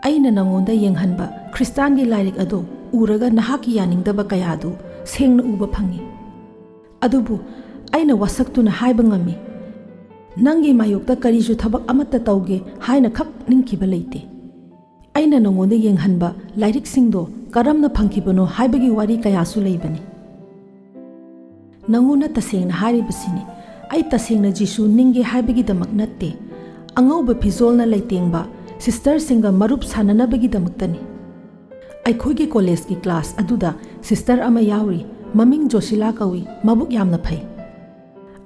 ꯑꯩꯅ ꯅꯉꯣꯟꯗ ꯌꯦꯡꯍꯟꯕ ꯈ꯭ꯔꯤꯁꯇꯥꯟꯒꯤ ꯂꯥꯏꯔꯤꯛ ꯑꯗꯨ ꯎꯔꯒ ꯅꯍꯥꯛꯀꯤ ꯌꯥꯅꯤꯡꯗꯕ ꯀꯌꯥꯗꯨ ꯁꯦꯡꯅ ꯎꯕ ꯐꯪꯏ꯫ ꯑꯗꯨꯕꯨ ꯑꯩꯅ ꯋꯥꯁꯛꯇꯨꯅ ꯍꯥꯏꯕ ꯉꯝꯃꯤ, ꯅꯪꯒꯤ ꯃꯥꯌꯣꯛꯇ ꯀꯔꯤꯁꯨ ꯊꯕꯛ ꯑꯃꯠꯇ ꯇꯧꯒꯦ ꯍꯥꯏꯅ ꯈꯛ ꯅꯤꯡꯈꯤꯕ ꯂꯩꯇꯦ꯫ ꯑꯩꯅ ꯅꯉꯣꯟꯗ ꯌꯦꯡꯍꯟꯕ ꯂꯥꯏꯔꯤꯛꯁꯤꯡꯗꯣ ꯀꯔꯝꯅ ꯐꯪꯈꯤꯕꯅꯣ ꯍꯥꯏꯕꯒꯤ ꯋꯥꯔꯤ ꯀꯌꯥꯁꯨ ꯂꯩꯕꯅꯤ꯫ ꯅꯉꯣꯟꯗ ꯇꯁꯦꯡꯅ ꯍꯥꯏꯔꯤꯕꯁꯤꯅꯤ, ꯑꯩ ꯇꯁꯦꯡꯅ ꯖꯤꯁꯨ ꯅꯤꯡꯒꯦ ꯍꯥꯏꯕꯒꯤꯗꯃꯛ ꯅꯠꯇꯦ, ꯑꯉꯧꯕ ꯐꯤꯖꯣꯜꯅ ꯂꯩꯇꯦꯡꯕ ꯁꯤꯁꯇꯔꯁꯤꯡꯒ ꯃꯔꯨꯞ ꯁꯥꯟꯅꯅꯕꯒꯤꯗꯃꯛꯇꯅꯤ꯫ ꯑꯩꯈꯣꯏꯒꯤ ꯀꯣꯂꯦꯖꯀꯤ ꯀ꯭ꯂꯥꯁ ꯑꯗꯨꯗ ꯁꯤꯁꯇꯔ ꯑꯃ ꯌꯥꯎꯔꯤ, ꯃꯃꯤꯡ ꯖꯣꯁꯤꯂꯥ ꯀꯧꯏ, ꯃꯕꯨꯛ ꯌꯥꯝꯅ ꯐꯩ꯫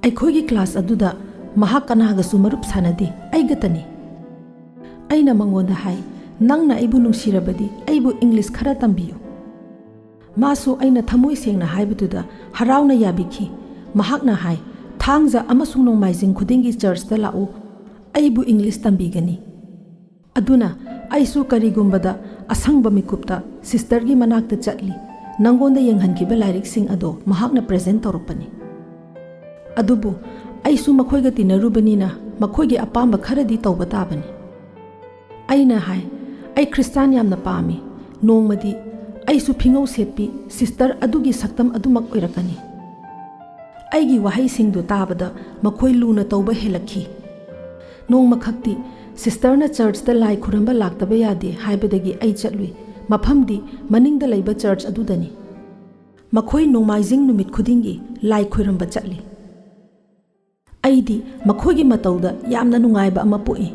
ꯑꯩꯈꯣꯏꯒꯤ ꯀ꯭ꯂꯥꯁ ꯑꯗꯨꯗ ꯃꯍꯥꯛ ꯀꯅꯥꯒꯁꯨ ꯃꯔꯨꯞ ꯁꯥꯟꯅꯗꯦ, ꯑꯩꯒꯇꯅꯤ꯫ ꯑꯩꯅ ꯃꯉꯣꯟꯗ ꯍꯥꯏ, "ꯅꯪꯅ ꯑꯩꯕꯨ ꯅꯨꯡꯁꯤꯔꯕꯗꯤ ꯑꯩꯕꯨ ꯏꯪꯂꯤꯁ ꯈꯔ ꯇꯝꯕꯤꯌꯨ"꯫ ꯃꯥꯁꯨ ꯑꯩꯅ ꯊꯃꯣꯏ ꯁꯦꯡꯅ ꯍꯥꯏꯕꯗꯨꯗ ꯍꯔꯥꯎꯅ ꯌꯥꯕꯤꯈꯤ꯫ ꯃꯍꯥꯛꯅ ꯍꯥꯏ, "ꯊꯥꯡꯖ ꯑꯃꯁꯨꯡ ꯅꯣꯡꯃꯥꯏꯖꯤꯡ ꯈꯨꯗꯤꯡꯒꯤ ꯆꯔꯆꯇ ꯂꯥꯛꯎ, ꯑꯩꯕꯨ ꯏꯪꯂꯤꯁ ꯇꯝꯕꯤꯒꯅꯤ"꯫ ꯑꯗꯨꯅ ꯑꯩꯁꯨ ꯀꯔꯤꯒꯨꯝꯕꯗ ꯑꯁꯪꯕ ꯃꯤꯀꯨꯞꯇ ꯁꯤꯁꯇꯔꯒꯤ ꯃꯅꯥꯛꯇ ꯆꯠꯂꯤ꯫ ꯅꯪꯉꯣꯟꯗ ꯌꯦꯡꯍꯟꯈꯤꯕ ꯂꯥꯏꯔꯤꯛꯁꯤꯡ ꯑꯗꯣ ꯃꯍꯥꯛꯅ ꯄ꯭ꯔꯦꯖꯦꯟ ꯇꯧꯔꯛꯄꯅꯤ꯫ ꯑꯗꯨꯕꯨ ꯑꯩꯁꯨ ꯃꯈꯣꯏꯒ ꯇꯤꯟꯅꯔꯨꯕꯅꯤꯅ ꯃꯈꯣꯏꯒꯤ ꯑꯄꯥꯝꯕ ꯈꯔꯗꯤ ꯇꯧꯕ ꯇꯥꯕꯅꯤ꯫ ꯑꯩꯅ ꯍꯥꯏ, "ꯑꯩ ꯈ꯭ꯔꯤꯁꯇꯥꯟ ꯌꯥꯝꯅ ꯄꯥꯝꯃꯤ꯫ ꯅꯣꯡꯃꯗꯤ ꯑꯩꯁꯨ ꯐꯤꯉꯧ ꯁꯦꯠꯄꯤ ꯁꯤꯁꯇꯔ ꯑꯗꯨꯒꯤ ꯁꯛꯇꯝ ꯑꯗꯨꯃꯛ ꯑꯣꯏꯔꯛꯀꯅꯤ"꯫ ꯑꯩꯒꯤ ꯋꯥꯍꯩꯁꯤꯡꯗꯨ ꯇꯥꯕꯗ ꯃꯈꯣꯏ ꯂꯨꯅ ꯇꯧꯕ ꯍꯦꯜꯂꯛꯈꯤ꯫ ꯅꯣꯡꯃꯈꯛꯇꯤ ꯁꯤꯁꯇꯔꯅ ꯆꯔꯆꯇ ꯂꯥꯏ ꯈꯨꯔꯝꯕ ꯂꯥꯛꯇꯕ ꯌꯥꯗꯦ ꯍꯥꯏꯕꯗꯒꯤ ꯑꯩ ꯆꯠꯂꯨꯏ꯫ ꯃꯐꯝꯗꯤ ꯃꯅꯤꯡꯗ ꯂꯩꯕ ꯆꯔꯆ ꯑꯗꯨꯗꯅꯤ꯫ ꯃꯈꯣꯏ ꯅꯣꯡꯃꯥꯏꯖꯤꯡ ꯅꯨꯃꯤꯠ ꯈꯨꯗꯤꯡꯒꯤ ꯂꯥꯏ ꯈꯨꯔꯝꯕ ꯆꯠꯂꯤ꯫ ꯑꯩꯗꯤ ꯃꯈꯣꯏꯒꯤ ꯃꯇꯧꯗ ꯌꯥꯝꯅ ꯅꯨꯡꯉꯥꯏꯕ ꯑꯃ ꯄꯣꯛꯏ꯫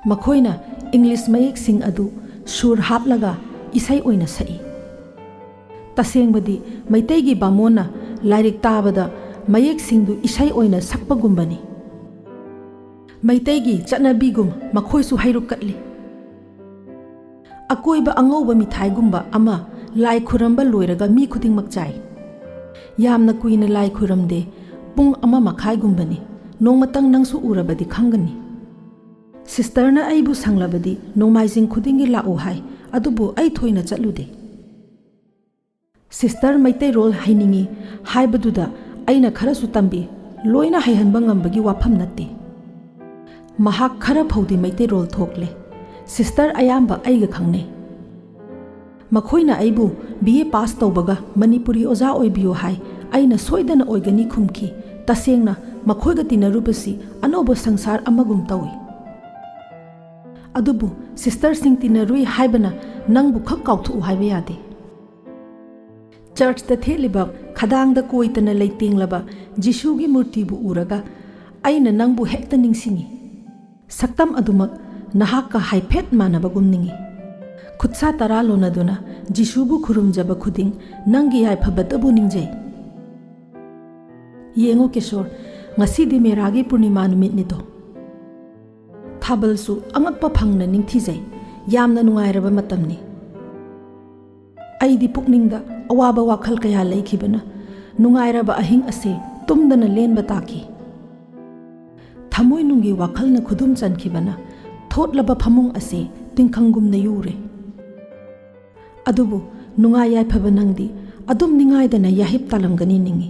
ꯃꯈꯣꯏꯅ ꯏꯪꯂꯤꯁ ꯃꯌꯦꯛꯁꯤꯡ ꯑꯗꯨ ꯁꯨꯔ ꯍꯥꯞꯂꯒ ꯏꯁꯩ ꯑꯣꯏꯅ ꯁꯛꯏ꯫ ꯇꯁꯦꯡꯕꯗꯤ ꯃꯩꯇꯩꯒꯤ ꯕꯥꯃꯣꯟꯅ ꯂꯥꯏꯔꯤꯛ ꯇꯥꯕꯗ ꯃꯌꯦꯛꯁꯤꯡꯗꯨ ꯏꯁꯩ ꯑꯣꯏꯅ ꯁꯛꯄꯒꯨꯝꯕꯅꯤ꯫ ꯃꯩꯇꯩꯒꯤ ꯆꯠꯅꯕꯤꯒꯨꯝ ꯃꯈꯣꯏꯁꯨ ꯍꯩꯔꯨꯛ ꯀꯠꯂꯤ꯫ ꯑꯀꯣꯏꯕ ꯑꯉꯧꯕ ꯃꯤꯊꯥꯏꯒꯨꯝꯕ ꯑꯃ ꯂꯥꯏ ꯈꯨꯔꯝꯕ ꯂꯣꯏꯔꯒ ꯃꯤ ꯈꯨꯗꯤꯡꯃꯛ ꯆꯥꯏ꯫ ꯌꯥꯝꯅ ꯀꯨꯏꯅ ꯂꯥꯏ ꯈꯨꯔꯝꯗꯦ, ꯄꯨꯡ ꯑꯃ ꯃꯈꯥꯏꯒꯨꯝꯕꯅꯤ꯫ ꯅꯣꯡꯃꯇꯪ ꯅꯪꯁꯨ ꯎꯔꯕꯗꯤ ꯈꯪꯒꯅꯤ꯫ ꯁꯤꯁꯇꯔꯅ ꯑꯩꯕꯨ ꯁꯪꯂꯕꯗꯤ ꯅꯣꯡꯃꯥꯏꯖꯤꯡ ꯈꯨꯗꯤꯡꯒꯤ ꯂꯥꯛꯎ ꯍꯥꯏ, ꯑꯗꯨꯕꯨ ꯑꯩ ꯊꯣꯏꯅ ꯆꯠꯂꯨꯗꯦ꯫ ꯁꯤꯁꯇꯔ ꯃꯩꯇꯩꯔꯣꯜ ꯍꯩꯅꯤꯡꯏ ꯍꯥꯏꯕꯗꯨꯗ ꯑꯩꯅ ꯈꯔꯁꯨ ꯇꯝꯕꯤ꯫ ꯂꯣꯏꯅ ꯍꯩꯍꯟꯕ ꯉꯝꯕꯒꯤ ꯋꯥꯐꯝ ꯅꯠꯇꯦ꯫ ꯃꯍꯥꯛ ꯈꯔ ꯐꯥꯎꯗꯤ ꯃꯩꯇꯩꯔꯣꯜ ꯊꯣꯛꯂꯦ꯫ ꯁꯤꯁꯇꯔ ꯑꯌꯥꯝꯕ ꯑꯩꯒ ꯈꯪꯅꯩ꯫ ꯃꯈꯣꯏꯅ ꯑꯩꯕꯨ ꯕꯤ ꯑꯦ ꯄꯥꯁ ꯇꯧꯕꯒ ꯃꯅꯤꯄꯨꯔꯤ ꯑꯣꯖꯥ ꯑꯣꯏꯕꯤꯌꯨ ꯍꯥꯏ꯫ ꯑꯩꯅ ꯁꯣꯏꯗꯅ ꯑꯣꯏꯒꯅꯤ ꯈꯨꯝꯈꯤ꯫ ꯇꯁꯦꯡꯅ ꯃꯈꯣꯏꯒ ꯇꯤꯟꯅꯔꯨꯕꯁꯤ ꯑꯅꯧꯕ ꯁꯪꯁꯥꯔ ꯑꯃꯒꯨꯝ ꯇꯧꯏ꯫ ꯑꯗꯨꯕꯨ ꯁꯤꯁꯇꯔꯁꯤꯡ ꯇꯤꯟꯅꯔꯨꯏ ꯍꯥꯏꯕꯅ ꯅꯪꯕꯨ ꯈꯛ ꯀꯥꯎꯊꯣꯛꯎ ꯍꯥꯏꯕ ꯌꯥꯗꯦ꯫ ꯆꯔꯆꯇ ꯊꯦꯠꯂꯤꯕ ꯈꯗꯥꯡꯗ ꯀꯣꯏꯇꯅ ꯂꯩꯇꯦꯡꯂꯕ ꯖꯤꯁꯨꯒꯤ ꯃꯨꯔꯇꯤꯕꯨ ꯎꯔꯒ ꯑꯩꯅ ꯅꯪꯕꯨ ꯍꯦꯛꯇ ꯅꯤꯡꯁꯤꯡꯏ꯫ ꯁꯛꯇꯝ ꯑꯗꯨꯃꯛ ꯅꯍꯥꯛꯀ ꯍꯥꯏꯐꯦꯠ ꯃꯥꯟꯅꯕꯒꯨꯝ ꯅꯤꯡꯏ꯫ ꯈꯨꯠꯁꯥ ꯇꯔꯥ ꯂꯣꯟꯅꯗꯨꯅ ꯖꯤꯁꯨꯕꯨ ꯈꯨꯔꯨꯝꯖꯕ ꯈꯨꯗꯤꯡ ꯅꯪꯒꯤ ꯌꯥꯏꯐꯕꯇꯕꯨ ꯅꯤꯡꯖꯩ꯫ ꯌꯦꯡꯉꯨ ꯀꯤꯁꯣꯔ, ꯉꯁꯤꯗꯤ ꯃꯦꯔꯥꯒꯤ ꯄꯨꯔꯅꯤꯃꯥ ꯅꯨꯃꯤꯠꯅꯤꯗꯣ꯫ ꯊꯥꯕꯜꯁꯨ ꯑꯉꯛꯄ ꯐꯪꯅ ꯅꯤꯡꯊꯤꯖꯩ꯫ ꯌꯥꯝꯅ ꯅꯨꯡꯉꯥꯏꯔꯕ ꯃꯇꯝꯅꯤ꯫ ꯑꯩꯗꯤ ꯄꯨꯛꯅꯤꯡꯗ ꯑꯋꯥꯕ ꯋꯥꯈꯜ ꯀꯌꯥ ꯂꯩꯈꯤꯕꯅ ꯅꯨꯡꯉꯥꯏꯔꯕ ꯑꯍꯤꯡ ꯑꯁꯦ ꯇꯨꯝꯗꯅ ꯂꯦꯟꯕ ꯇꯥꯈꯤ꯫ ꯊꯃꯣꯏꯅꯨꯡꯒꯤ ꯋꯥꯈꯜꯅ ꯈꯨꯗꯨꯝ ꯆꯟꯈꯤꯕꯅ ꯊꯣꯠꯂꯕ ꯐꯃꯨꯡ ꯑꯁꯦ ꯇꯤꯡꯈꯪꯒꯨꯝꯅ ꯌꯨꯔꯦ꯫ ꯑꯗꯨꯕꯨ ꯅꯨꯡꯉꯥꯏ ꯌꯥꯏꯐꯕ ꯅꯪꯗꯤ ꯑꯗꯨꯝ ꯅꯤꯡꯉꯥꯏꯗꯅ ꯌꯥꯍꯤꯞ ꯇꯥꯂꯝꯒꯅꯤ ꯅꯤꯡꯏ꯫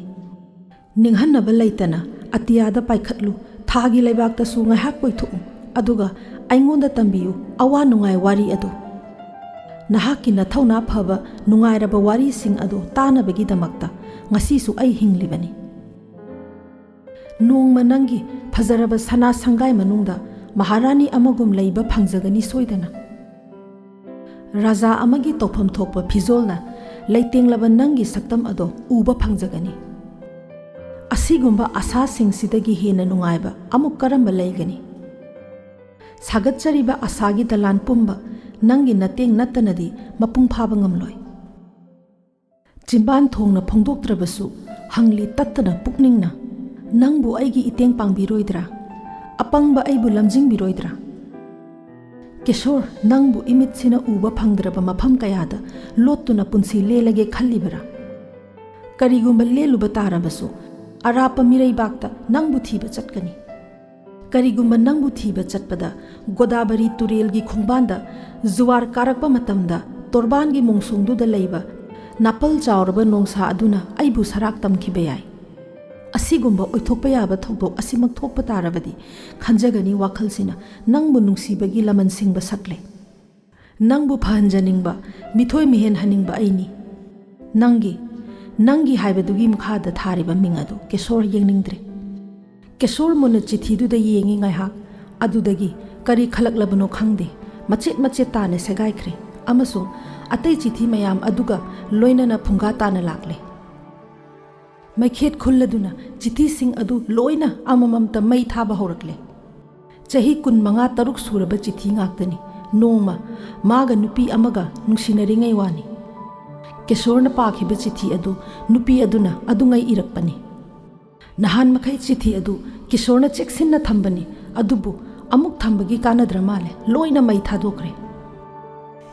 ꯅꯤꯡꯍꯟꯅꯕ ꯂꯩꯇꯅ ꯑꯇꯤꯌꯥꯗ ꯄꯥꯏꯈꯠꯂꯨ, ꯊꯥꯒꯤ ꯂꯩꯕꯥꯛꯇꯁꯨ ꯉꯥꯏꯍꯥꯛ ꯀꯣꯏꯊꯣꯛꯎ, ꯑꯗꯨꯒ ꯑꯩꯉꯣꯟꯗ ꯇꯝꯕꯤꯌꯨ ꯑꯋꯥ ꯅꯨꯡꯉꯥꯏ ꯋꯥꯔꯤ ꯑꯗꯨ꯫ ꯅꯍꯥꯛꯀꯤ ꯅꯊꯧꯅꯥ ꯐꯕ ꯅꯨꯡꯉꯥꯏꯔꯕ ꯋꯥꯔꯤꯁꯤꯡ ꯑꯗꯨ ꯇꯥꯅꯕꯒꯤꯗꯃꯛꯇ ꯉꯁꯤꯁꯨ ꯑꯩ ꯍꯤꯡꯂꯤꯕꯅꯤ꯫ "ꯅꯣꯡꯃ ꯅꯪꯒꯤ ꯐꯖꯔꯕ ꯁꯅꯥ ꯁꯪꯒꯥꯏ ꯃꯅꯨꯡꯗ ꯃꯍꯥꯔꯥꯅꯤ ꯑꯃꯒꯨꯝ ꯂꯩꯕ ꯐꯪꯖꯒꯅꯤ ꯁꯣꯏꯗꯅ꯫ ꯔꯥꯖꯥ ꯑꯃꯒꯤ ꯇꯧꯐꯝ ꯊꯣꯛꯄ ꯐꯤꯖꯣꯜꯅ ꯂꯩꯇꯦꯡꯂꯕ ꯅꯪꯒꯤ ꯁꯛꯇꯝ ꯑꯗꯣ ꯎꯕ ꯐꯪꯖꯒꯅꯤ꯫ ꯑꯁꯤꯒꯨꯝꯕ ꯑꯁꯥꯁꯤꯡꯁꯤꯗꯒꯤ ꯍꯦꯟꯅ ꯅꯨꯡꯉꯥꯏꯕ ꯑꯃꯨꯛ ꯀꯔꯝꯕ ꯂꯩꯒꯅꯤ? ꯁꯥꯒꯠꯆꯔꯤꯕ ꯑꯁꯥꯒꯤ ꯗꯂꯥꯟ ꯄꯨꯝꯕ ꯅꯪꯒꯤ ꯅꯇꯦꯡ ꯅꯠꯇꯅꯗꯤ ꯃꯄꯨꯡ ꯐꯥꯕ ꯉꯝꯂꯣꯏ꯫ ꯆꯤꯝꯕꯥꯟ ꯊꯣꯡꯅ ꯐꯣꯡꯗꯣꯛꯇ꯭ꯔꯕꯁꯨ ꯍꯪꯂꯤ ꯇꯠꯇꯅ ꯄꯨꯛꯅꯤꯡꯅ, ꯅꯪꯕꯨ ꯑꯩꯒꯤ ꯏꯇꯦꯡ ꯄꯥꯡꯕꯤꯔꯣꯏꯗ꯭ꯔꯥ? ꯑꯄꯪꯕ ꯑꯩꯕꯨ ꯂꯝꯖꯤꯡꯕꯤꯔꯣꯏꯗ꯭ꯔꯥ? ꯀꯤꯁꯣꯔ, ꯅꯪꯕꯨ ꯏꯃꯤꯠꯁꯤꯅ ꯎꯕ ꯐꯪꯗ꯭ꯔꯕ ꯃꯐꯝ ꯀꯌꯥꯗ ꯂꯣꯠꯇꯨꯅ ꯄꯨꯟꯁꯤ ꯂꯦꯜꯂꯒꯦ ꯈꯜꯂꯤꯕꯔꯥ? ꯀꯔꯤꯒꯨꯝꯕ ꯂꯦꯜꯂꯨꯕ ꯇꯥꯔꯕꯁꯨ, ꯑꯔꯥꯞꯄ ꯃꯤꯔꯩꯕꯥꯛꯇ ꯅꯪꯕꯨ ꯊꯤꯕ ꯆꯠꯀꯅꯤ꯫ ꯀꯔꯤꯒꯨꯝꯕ ꯅꯪꯕꯨ ꯊꯤꯕ ꯆꯠꯄꯗ ꯒꯣꯗꯥꯕꯔꯤ ꯇꯨꯔꯦꯜꯒꯤ ꯈꯣꯡꯕꯥꯟꯗ ꯖꯨꯋꯥꯔ ꯀꯥꯔꯛꯄ ꯃꯇꯝꯗ ꯇꯣꯔꯕꯥꯟꯒꯤ ꯃꯣꯡꯁꯣꯡꯗꯨꯗ ꯂꯩꯕ ꯅꯥꯄꯜ ꯆꯥꯎꯔꯕ ꯅꯣꯡꯁꯥ ꯑꯗꯨꯅ ꯑꯩꯕꯨ ꯁꯔꯥꯛ ꯇꯝꯈꯤꯕ ꯌꯥꯏ꯫ ꯑꯁꯤꯒꯨꯝꯕ ꯑꯣꯏꯊꯣꯛꯄ ꯌꯥꯕ ꯊꯧꯗꯣꯛ ꯑꯁꯤꯃꯛ ꯊꯣꯛꯄ ꯇꯥꯔꯕꯗꯤ, ꯈꯟꯖꯒꯅꯤ ꯋꯥꯈꯜꯁꯤꯅ ꯅꯪꯕꯨ ꯅꯨꯡꯁꯤꯕꯒꯤ ꯂꯃꯟ ꯁꯤꯡꯕ ꯁꯛꯂꯦ꯫ ꯅꯪꯕꯨ ꯐꯍꯟꯖꯅꯤꯡꯕ, ꯃꯤꯊꯣꯏ ꯃꯤꯍꯦꯟꯍꯟꯅꯤꯡꯕ ꯑꯩꯅꯤ꯫ ꯅꯪꯒꯤ, ꯅꯪꯒꯤ ꯍꯥꯏꯕꯗꯨꯒꯤ ꯃꯈꯥꯗ ꯊꯥꯔꯤꯕ ꯃꯤꯡ ꯑꯗꯨ ꯀꯦꯁꯣꯔ ꯌꯦꯡꯅꯤꯡꯗ꯭ꯔꯦ꯫ ꯀꯦꯁꯣꯔ ꯃꯨꯟꯅ ꯆꯤꯊꯤꯗꯨꯗ ꯌꯦꯡꯉꯤ ꯉꯥꯏꯍꯥꯛ꯫ ꯑꯗꯨꯗꯒꯤ ꯀꯔꯤ ꯈꯜꯂꯛꯂꯕꯅꯣ ꯈꯪꯗꯦ, ꯃꯆꯦꯠ ꯃꯆꯦꯠ ꯇꯥꯅ ꯁꯦꯒꯥꯏꯈ꯭ꯔꯦ ꯑꯃꯁꯨꯡ ꯑꯇꯩ ꯆꯤꯊꯤ ꯃꯌꯥꯝ ꯑꯗꯨꯒ ꯂꯣꯏꯅꯅ ꯐꯨꯡꯒꯥ ꯇꯥꯅ ꯂꯥꯛꯂꯦ꯫ ꯃꯩꯈꯦꯠ ꯈꯨꯜꯂꯗꯨꯅ ꯆꯤꯊꯤꯁꯤꯡ ꯑꯗꯨ ꯂꯣꯏꯅ ꯑꯃꯃꯝꯇ ꯃꯩ ꯊꯥꯕ ꯍꯧꯔꯛꯂꯦ꯫ ꯆꯍꯤ ꯀꯨꯟꯃꯉꯥ ꯇꯔꯨꯛ ꯁꯨꯔꯕ ꯆꯤꯊꯤ ꯉꯥꯛꯇꯅꯤ꯫ ꯅꯣꯡꯃ ꯃꯥꯒ ꯅꯨꯄꯤ ꯑꯃꯒ ꯅꯨꯡꯁꯤꯅꯔꯤꯉꯩ ꯋꯥꯅꯤ꯫ ꯀꯦꯁꯣꯔꯅ ꯄꯥꯈꯤꯕ ꯆꯤꯊꯤ ꯑꯗꯨ ꯅꯨꯄꯤ ꯑꯗꯨꯅ ꯑꯗꯨꯉꯩ ꯏꯔꯛꯄꯅꯤ꯫ ꯅꯍꯥꯟ ꯃꯈꯩ ꯆꯤꯊꯤ ꯑꯗꯨ ꯀꯤꯁꯣꯔꯅ ꯆꯦꯛꯁꯤꯟꯅ ꯊꯝꯕꯅꯤ, ꯑꯗꯨꯕꯨ ꯑꯃꯨꯛ ꯊꯝꯕꯒꯤ ꯀꯥꯟꯅꯗ꯭ꯔ ꯃꯥꯜꯂꯦ, ꯂꯣꯏꯅ ꯃꯩ ꯊꯥꯗꯣꯛꯈ꯭ꯔꯦ꯫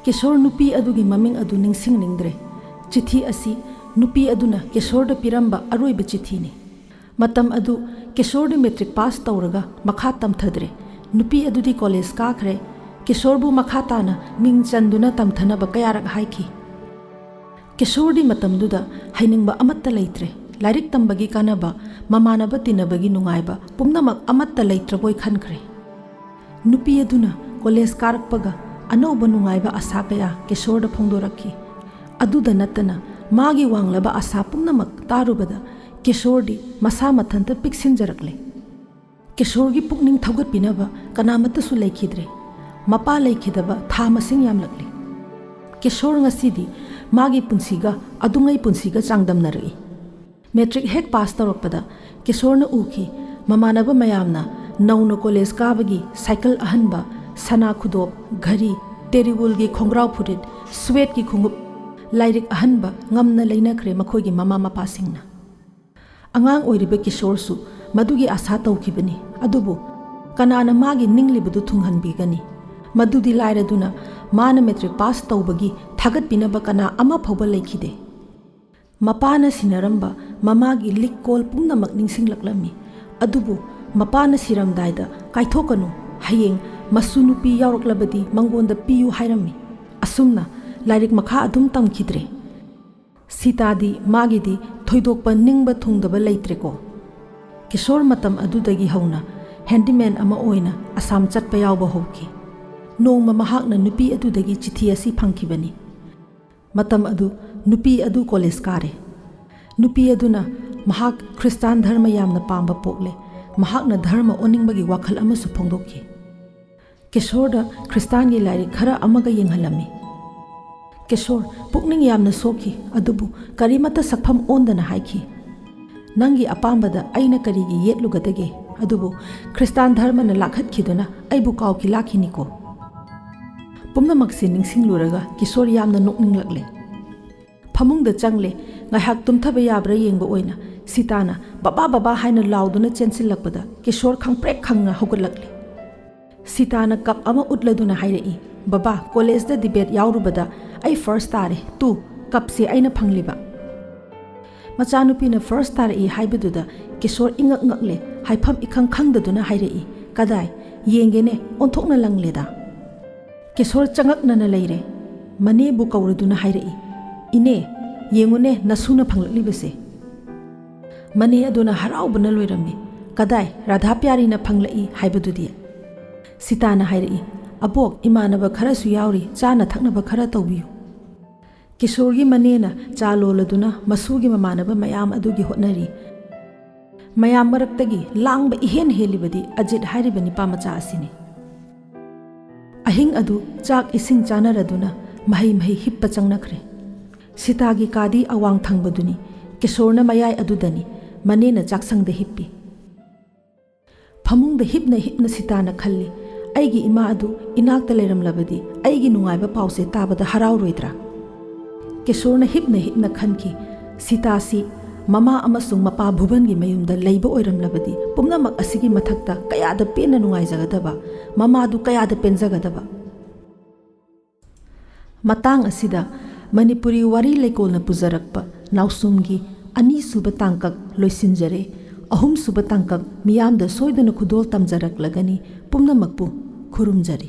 ꯀꯤꯁꯣꯔ ꯅꯨꯄꯤ ꯑꯗꯨꯒꯤ ꯃꯃꯤꯡ ꯑꯗꯨ ꯅꯤꯡꯁꯤꯡꯅꯤꯡꯗ꯭ꯔꯦ꯫ ꯆꯤꯊꯤ ꯑꯁꯤ ꯅꯨꯄꯤ ꯑꯗꯨꯅ ꯀꯤꯁꯣꯔꯗ ꯄꯤꯔꯝꯕ ꯑꯔꯣꯏꯕ ꯆꯤꯊꯤꯅꯤ꯫ ꯃꯇꯝ ꯑꯗꯨ ꯀꯤꯁꯣꯔꯗꯤ ꯃꯦꯇ꯭ꯔꯤꯛ ꯄꯥꯁ ꯇꯧꯔꯒ ꯃꯈꯥ ꯇꯝꯊꯗ꯭ꯔꯦ꯫ ꯅꯨꯄꯤ ꯑꯗꯨꯗꯤ ꯀꯣꯂꯦꯖ ꯀꯥꯈ꯭ꯔꯦ꯫ ꯀꯤꯁꯣꯔꯕꯨ ꯃꯈꯥ ꯇꯥꯅ ꯃꯤꯡ ꯆꯟꯗꯨꯅ ꯇꯝꯊꯅꯕ ꯀꯌꯥꯔꯛ ꯍꯥꯏꯈꯤ꯫ ꯀꯤꯁꯣꯔꯗꯤ ꯃꯇꯝꯗꯨꯗ ꯍꯩꯅꯤꯡꯕ ꯑꯃꯠꯇ ꯂꯩꯇ꯭ꯔꯦ꯫ ꯂꯥꯏꯔꯤꯛ ꯇꯝꯕꯒꯤ ꯀꯥꯟꯅꯕ, ꯃꯃꯥꯟꯅꯕ ꯇꯤꯟꯅꯕꯒꯤ ꯅꯨꯡꯉꯥꯏꯕ ꯄꯨꯝꯅꯃꯛ ꯑꯃꯠꯇ ꯂꯩꯇ꯭ꯔꯕꯣꯏ ꯈꯟꯈ꯭ꯔꯦ꯫ ꯅꯨꯄꯤ ꯑꯗꯨꯅ ꯀꯣꯂꯦꯖ ꯀꯥꯔꯛꯄꯒ ꯑꯅꯧꯕ ꯅꯨꯡꯉꯥꯏꯕ ꯑꯁꯥ ꯀꯌꯥ ꯀꯤꯁꯣꯔꯗ ꯐꯣꯡꯗꯣꯔꯛꯈꯤ꯫ ꯑꯗꯨꯗ ꯅꯠꯇꯅ ꯃꯥꯒꯤ ꯋꯥꯡꯂꯕ ꯑꯁꯥ ꯄꯨꯝꯅꯃꯛ ꯇꯥꯔꯨꯕꯗ ꯀꯤꯁꯣꯔꯗꯤ ꯃꯁꯥ ꯃꯊꯟꯇ ꯄꯤꯛꯁꯤꯟꯖꯔꯛꯂꯦ꯫ ꯀꯤꯁꯣꯔꯒꯤ ꯄꯨꯛꯅꯤꯡ ꯊꯧꯒꯠꯄꯤꯅꯕ ꯀꯅꯥꯃꯠꯇꯁꯨ ꯂꯩꯈꯤꯗ꯭ꯔꯦ꯫ ꯃꯄꯥ ꯂꯩꯈꯤꯗꯕ ꯊꯥ ꯃꯁꯤꯡ ꯌꯥꯝꯂꯛꯂꯦ꯫ ꯀꯤꯁꯣꯔ ꯉꯁꯤꯗꯤ ꯃꯥꯒꯤ ꯄꯨꯟꯁꯤꯒ ꯑꯗꯨꯉꯩ ꯄꯨꯟꯁꯤꯒ ꯆꯥꯡꯗꯝꯅꯔꯛꯏ꯫ ꯃꯦꯇ꯭ꯔꯤꯛ ꯍꯦꯛ ꯄꯥꯁ ꯇꯧꯔꯛꯄꯗ ꯀꯤꯁꯣꯔꯅ ꯎꯈꯤ, ꯃꯃꯥꯟꯅꯕ ꯃꯌꯥꯝꯅ ꯅꯧꯅ ꯀꯣꯂꯦꯖ ꯀꯥꯕꯒꯤ ꯁꯥꯏꯀꯜ ꯑꯍꯟꯕ, ꯁꯅꯥ ꯈꯨꯗꯣꯞ, ꯘꯔꯤ, ꯇꯦꯔꯤꯋꯨꯜꯒꯤ ꯈꯣꯡꯒ꯭ꯔꯥꯎ ꯐꯨꯔꯤꯠ, ꯁ꯭ꯋꯦꯠꯀꯤ ꯈꯣꯡꯎꯞ, ꯂꯥꯏꯔꯤꯛ ꯑꯍꯟꯕ ꯉꯝꯅ ꯂꯩꯅꯈ꯭ꯔꯦ ꯃꯈꯣꯏꯒꯤ ꯃꯃꯥ ꯃꯄꯥꯁꯤꯡꯅ꯫ ꯑꯉꯥꯡ ꯑꯣꯏꯔꯤꯕ ꯀꯤꯁꯣꯔꯁꯨ ꯃꯗꯨꯒꯤ ꯑꯥꯁꯥ ꯇꯧꯈꯤꯕꯅꯤ꯫ ꯑꯗꯨꯕꯨ ꯀꯅꯥꯅ ꯃꯥꯒꯤ ꯅꯤꯡꯂꯤꯕꯗꯨ ꯊꯨꯡꯍꯟꯕꯤꯒꯅꯤ? ꯃꯗꯨꯗꯤ ꯂꯥꯏꯔꯗꯨꯅ ꯃꯥꯅ ꯃꯦꯇ꯭ꯔꯤꯛ ꯄꯥꯁ ꯇꯧꯕꯒꯤ ꯊꯥꯒꯠꯄꯤꯅꯕ ꯀꯅꯥ ꯑꯃ ꯐꯥꯎꯕ ꯂꯩꯈꯤꯗꯦ꯫ ꯃꯄꯥꯅ ꯁꯤꯟꯅꯔꯝꯕ ꯃꯃꯥꯒꯤ ꯂꯤꯛ ꯀꯣꯜ ꯄꯨꯝꯅꯃꯛ ꯅꯤꯡꯁꯤꯡꯂꯛꯂꯝꯃꯤ꯫ ꯑꯗꯨꯕꯨ ꯃꯄꯥꯅ ꯁꯤꯔꯝꯗꯥꯏꯗ, "ꯀꯥꯏꯊꯣꯛꯀꯅꯨ, ꯍꯌꯦꯡ ꯃꯁꯨ ꯅꯨꯄꯤ ꯌꯥꯎꯔꯛꯂꯕꯗꯤ ꯃꯉꯣꯟꯗ ꯄꯤꯌꯨ" ꯍꯥꯏꯔꯝꯃꯤ꯫ ꯑꯁꯨꯝꯅ ꯂꯥꯏꯔꯤꯛ ꯃꯈꯥ ꯑꯗꯨꯝ ꯇꯝꯈꯤꯗ꯭ꯔꯦ꯫ ꯁꯤꯇꯥꯗꯤ ꯃꯥꯒꯤꯗꯤ ꯊꯣꯏꯗꯣꯛꯄ ꯅꯤꯡꯕ ꯊꯨꯡꯗꯕ ꯂꯩꯇ꯭ꯔꯦꯀꯣ꯫ ꯀꯤꯁꯣꯔ ꯃꯇꯝ ꯑꯗꯨꯗꯒꯤ ꯍꯧꯅ ꯍꯦꯟꯗꯤꯃꯦꯟ ꯑꯃ ꯑꯣꯏꯅ ꯑꯁꯥꯝ ꯆꯠꯄ ꯌꯥꯎꯕ ꯍꯧꯈꯤ꯫ ꯅꯣꯡꯃ ꯃꯍꯥꯛꯅ ꯅꯨꯄꯤ ꯑꯗꯨꯗꯒꯤ ꯆꯤꯊꯤ ꯑꯁꯤ ꯐꯪꯈꯤꯕꯅꯤ꯫ ꯃꯇꯝ ꯑꯗꯨ ꯅꯨꯄꯤ ꯑꯗꯨ ꯀꯣꯂꯦꯖ ꯀꯥꯔꯦ꯫ ꯅꯨꯄꯤ ꯑꯗꯨꯅ ꯃꯍꯥꯛ ꯈ꯭ꯔꯤꯁꯇꯥꯟ ꯙꯔꯃ ꯌꯥꯝꯅ ꯄꯥꯝꯕ ꯄꯣꯛꯂꯦ, ꯃꯍꯥꯛꯅ ꯙꯔꯃ ꯑꯣꯟꯅꯤꯡꯕꯒꯤ ꯋꯥꯈꯜ ꯑꯃꯁꯨ ꯐꯣꯡꯗꯣꯛꯈꯤ꯫ ꯀꯤꯁꯣꯔꯗ ꯈ꯭ꯔꯤꯁꯇꯥꯟꯒꯤ ꯂꯥꯏꯔꯤꯛ ꯈꯔ ꯑꯃꯒ ꯌꯦꯡꯍꯜꯂꯝꯃꯤ꯫ ꯀꯤꯁꯣꯔ ꯄꯨꯛꯅꯤꯡ ꯌꯥꯝꯅ ꯁꯣꯛꯈꯤ, ꯑꯗꯨꯕꯨ ꯀꯔꯤꯃꯠꯇ ꯁꯛꯐꯝ ꯑꯣꯟꯗꯅ ꯍꯥꯏꯈꯤ, "ꯅꯪꯒꯤ ꯑꯄꯥꯝꯕꯗ ꯑꯩꯅ ꯀꯔꯤꯒꯤ ꯌꯦꯠꯂꯨꯒꯗꯒꯦ? ꯑꯗꯨꯕꯨ ꯈ꯭ꯔꯤꯁꯇꯥꯟ ꯙꯔꯃꯅ ꯂꯥꯛꯍꯠꯈꯤꯗꯨꯅ ꯑꯩꯕꯨ ꯀꯥꯎꯈꯤ ꯂꯥꯛꯈꯤꯅꯤꯀꯣ"꯫ ꯄꯨꯝꯅꯃꯛꯁꯤ ꯅꯤꯡꯁꯤꯡꯂꯨꯔꯒ ꯀꯤꯁꯣꯔ ꯌꯥꯝꯅ ꯅꯣꯛꯅꯤꯡꯂꯛꯂꯦ꯫ ꯐꯃꯨꯡꯗ ꯆꯪꯂꯦ꯫ ꯉꯥꯏꯍꯥꯛ ꯇꯨꯝꯊꯕ ꯌꯥꯕ꯭ꯔꯥ ꯌꯦꯡꯕ ꯑꯣꯏꯅ ꯁꯤꯇꯥꯅ "ꯕꯕꯥ, ꯕꯕꯥ" ꯍꯥꯏꯅ ꯂꯥꯎꯗꯨꯅ ꯆꯦꯟꯁꯤꯜꯂꯛꯄꯗ ꯀꯤꯁꯣꯔ ꯈꯪꯄ꯭ꯔꯦꯛ ꯈꯪꯅ ꯍꯧꯒꯠꯂꯛꯂꯦ꯫ ꯁꯤꯇꯥꯅ ꯀꯞ ꯑꯃ ꯎꯠꯂꯗꯨꯅ ꯍꯥꯏꯔꯛꯏ, "ꯕꯕꯥ, ꯀꯣꯂꯦꯖꯇ ꯗꯤꯕꯦꯠ ꯌꯥꯎꯔꯨꯕꯗ ꯑꯩ ꯐꯥꯔꯁ ꯇꯥꯔꯦ꯫ ꯇꯨ, ꯀꯞꯁꯦ ꯑꯩꯅ ꯐꯪꯂꯤꯕ"꯫ ꯃꯆꯥꯅꯨꯄꯤꯅ ꯐꯥꯔꯁ ꯇꯥꯔꯛꯏ ꯍꯥꯏꯕꯗꯨꯗ ꯀꯤꯁꯣꯔ ꯏꯉꯛ ꯉꯛꯂꯦ, ꯍꯥꯏꯐꯝ ꯏꯈꯪ ꯈꯪꯗꯗꯨꯅ ꯍꯥꯏꯔꯛꯏ, "ꯀꯗꯥꯏ? ꯌꯦꯡꯒꯦꯅꯦ, ꯑꯣꯟꯊꯣꯛꯅ ꯂꯪꯂꯦꯗ"꯫ ꯀꯤꯁꯣꯔ ꯆꯉꯛꯅꯅ ꯂꯩꯔꯦ꯫ ꯃꯅꯦꯕꯨ ꯀꯧꯔꯗꯨꯅ ꯍꯥꯏꯔꯛꯏ, "ꯏꯅꯦ, ꯌꯦꯡꯉꯨꯅꯦ ꯅꯁꯨꯅ ꯐꯪꯂꯛꯂꯤꯕꯁꯦ"꯫ ꯃꯅꯦ ꯑꯗꯨꯅ ꯍꯔꯥꯎꯕꯅ ꯂꯣꯏꯔꯝꯃꯤ꯫ "ꯀꯗꯥꯏ, ꯔꯥꯙꯥ ꯄ꯭ꯌꯥꯔꯤꯅ ꯐꯪꯂꯛꯏ ꯍꯥꯏꯕꯗꯨꯗꯤ?" ꯁꯤꯇꯥꯅ ꯍꯥꯏꯔꯛꯏ, "ꯑꯕꯣꯛ, ꯏꯃꯥꯟꯅꯕ ꯈꯔꯁꯨ ꯌꯥꯎꯔꯤ, ꯆꯥꯅ ꯊꯛꯅꯕ ꯈꯔ ꯇꯧꯕꯤꯌꯨ"꯫ ꯀꯤꯁꯣꯔꯒꯤ ꯃꯅꯦꯅ ꯆꯥ ꯂꯣꯜꯂꯗꯨꯅ ꯃꯁꯨꯒꯤ ꯃꯃꯥꯟꯅꯕ ꯃꯌꯥꯝ ꯑꯗꯨꯒꯤ ꯍꯣꯠꯅꯔꯤ꯫ ꯃꯌꯥꯝ ꯃꯔꯛꯇꯒꯤ ꯂꯥꯡꯕ ꯏꯍꯦꯟ ꯍꯦꯜꯂꯤꯕꯗꯤ ꯑꯖꯤꯠ ꯍꯥꯏꯔꯤꯕ ꯅꯤꯄꯥ ꯃꯆꯥ ꯑꯁꯤꯅꯤ꯫ ꯑꯍꯤꯡ ꯑꯗꯨ ꯆꯥꯛ ꯏꯁꯤꯡ ꯆꯥꯅꯔꯗꯨꯅ ꯃꯍꯩ ꯃꯍꯩ ꯍꯤꯞꯄ ꯆꯪꯅꯈ꯭ꯔꯦ꯫ ꯁꯤꯇꯥꯒꯤ ꯀꯥꯗꯤ ꯑꯋꯥꯡ ꯊꯪꯕꯗꯨꯅꯤ꯫ ꯀꯤꯁꯣꯔꯅ ꯃꯌꯥꯏ ꯑꯗꯨꯗꯅꯤ꯫ ꯃꯅꯦꯅ ꯆꯥꯛꯁꯪꯗ ꯍꯤꯞꯄꯤ꯫ ꯐꯃꯨꯡꯗ ꯍꯤꯞꯅ ꯍꯤꯞꯅ ꯁꯤꯇꯥꯅ ꯈꯜꯂꯤ, "ꯑꯩꯒꯤ ꯏꯃꯥ ꯑꯗꯨ ꯏꯅꯥꯛꯇ ꯂꯩꯔꯝꯂꯕꯗꯤ ꯑꯩꯒꯤ ꯅꯨꯡꯉꯥꯏꯕ ꯄꯥꯎꯁꯦ ꯇꯥꯕꯗ ꯍꯔꯥꯎꯔꯣꯏꯗ꯭ꯔꯥ?" ꯀꯤꯁꯣꯔꯅ ꯍꯤꯞꯅ ꯍꯤꯞꯅ ꯈꯟꯈꯤ, "ꯁꯤꯇꯥꯁꯤ ꯃꯃꯥ ꯑꯃꯁꯨꯡ ꯃꯄꯥ ꯚꯨꯕꯟꯒꯤ ꯃꯌꯨꯝꯗ ꯂꯩꯕ ꯑꯣꯏꯔꯝꯂꯕꯗꯤ ꯄꯨꯝꯅꯃꯛ ꯑꯁꯤꯒꯤ ꯃꯊꯛꯇ ꯀꯌꯥꯗ ꯄꯦꯟꯅ ꯅꯨꯡꯉꯥꯏꯖꯒꯗꯕ, ꯃꯃꯥꯗꯨ ꯀꯌꯥꯗ ꯄꯦꯟꯖꯒꯗꯕ!" ꯃꯇꯥꯡ ꯑꯁꯤꯗ ꯃꯅꯤꯄꯨꯔꯤ ꯋꯥꯔꯤ ꯂꯩꯀꯣꯜꯅ ꯄꯨꯖꯔꯛꯄ ꯅꯥꯎꯁꯨꯝꯒꯤ ꯑꯅꯤꯁꯨꯕ ꯇꯥꯡꯀꯛ ꯂꯣꯏꯁꯤꯟꯖꯔꯦ꯫ ꯑꯍꯨꯝꯁꯨꯕ ꯇꯥꯡꯀꯛ ꯃꯤꯌꯥꯝꯗ ꯁꯣꯏꯗꯅ ꯈꯨꯗꯣꯜ ꯇꯝꯖꯔꯛꯂꯒꯅꯤ꯫ ꯄꯨꯝꯅꯃꯛꯄꯨ ꯈꯨꯔꯨꯝꯖꯔꯤ꯫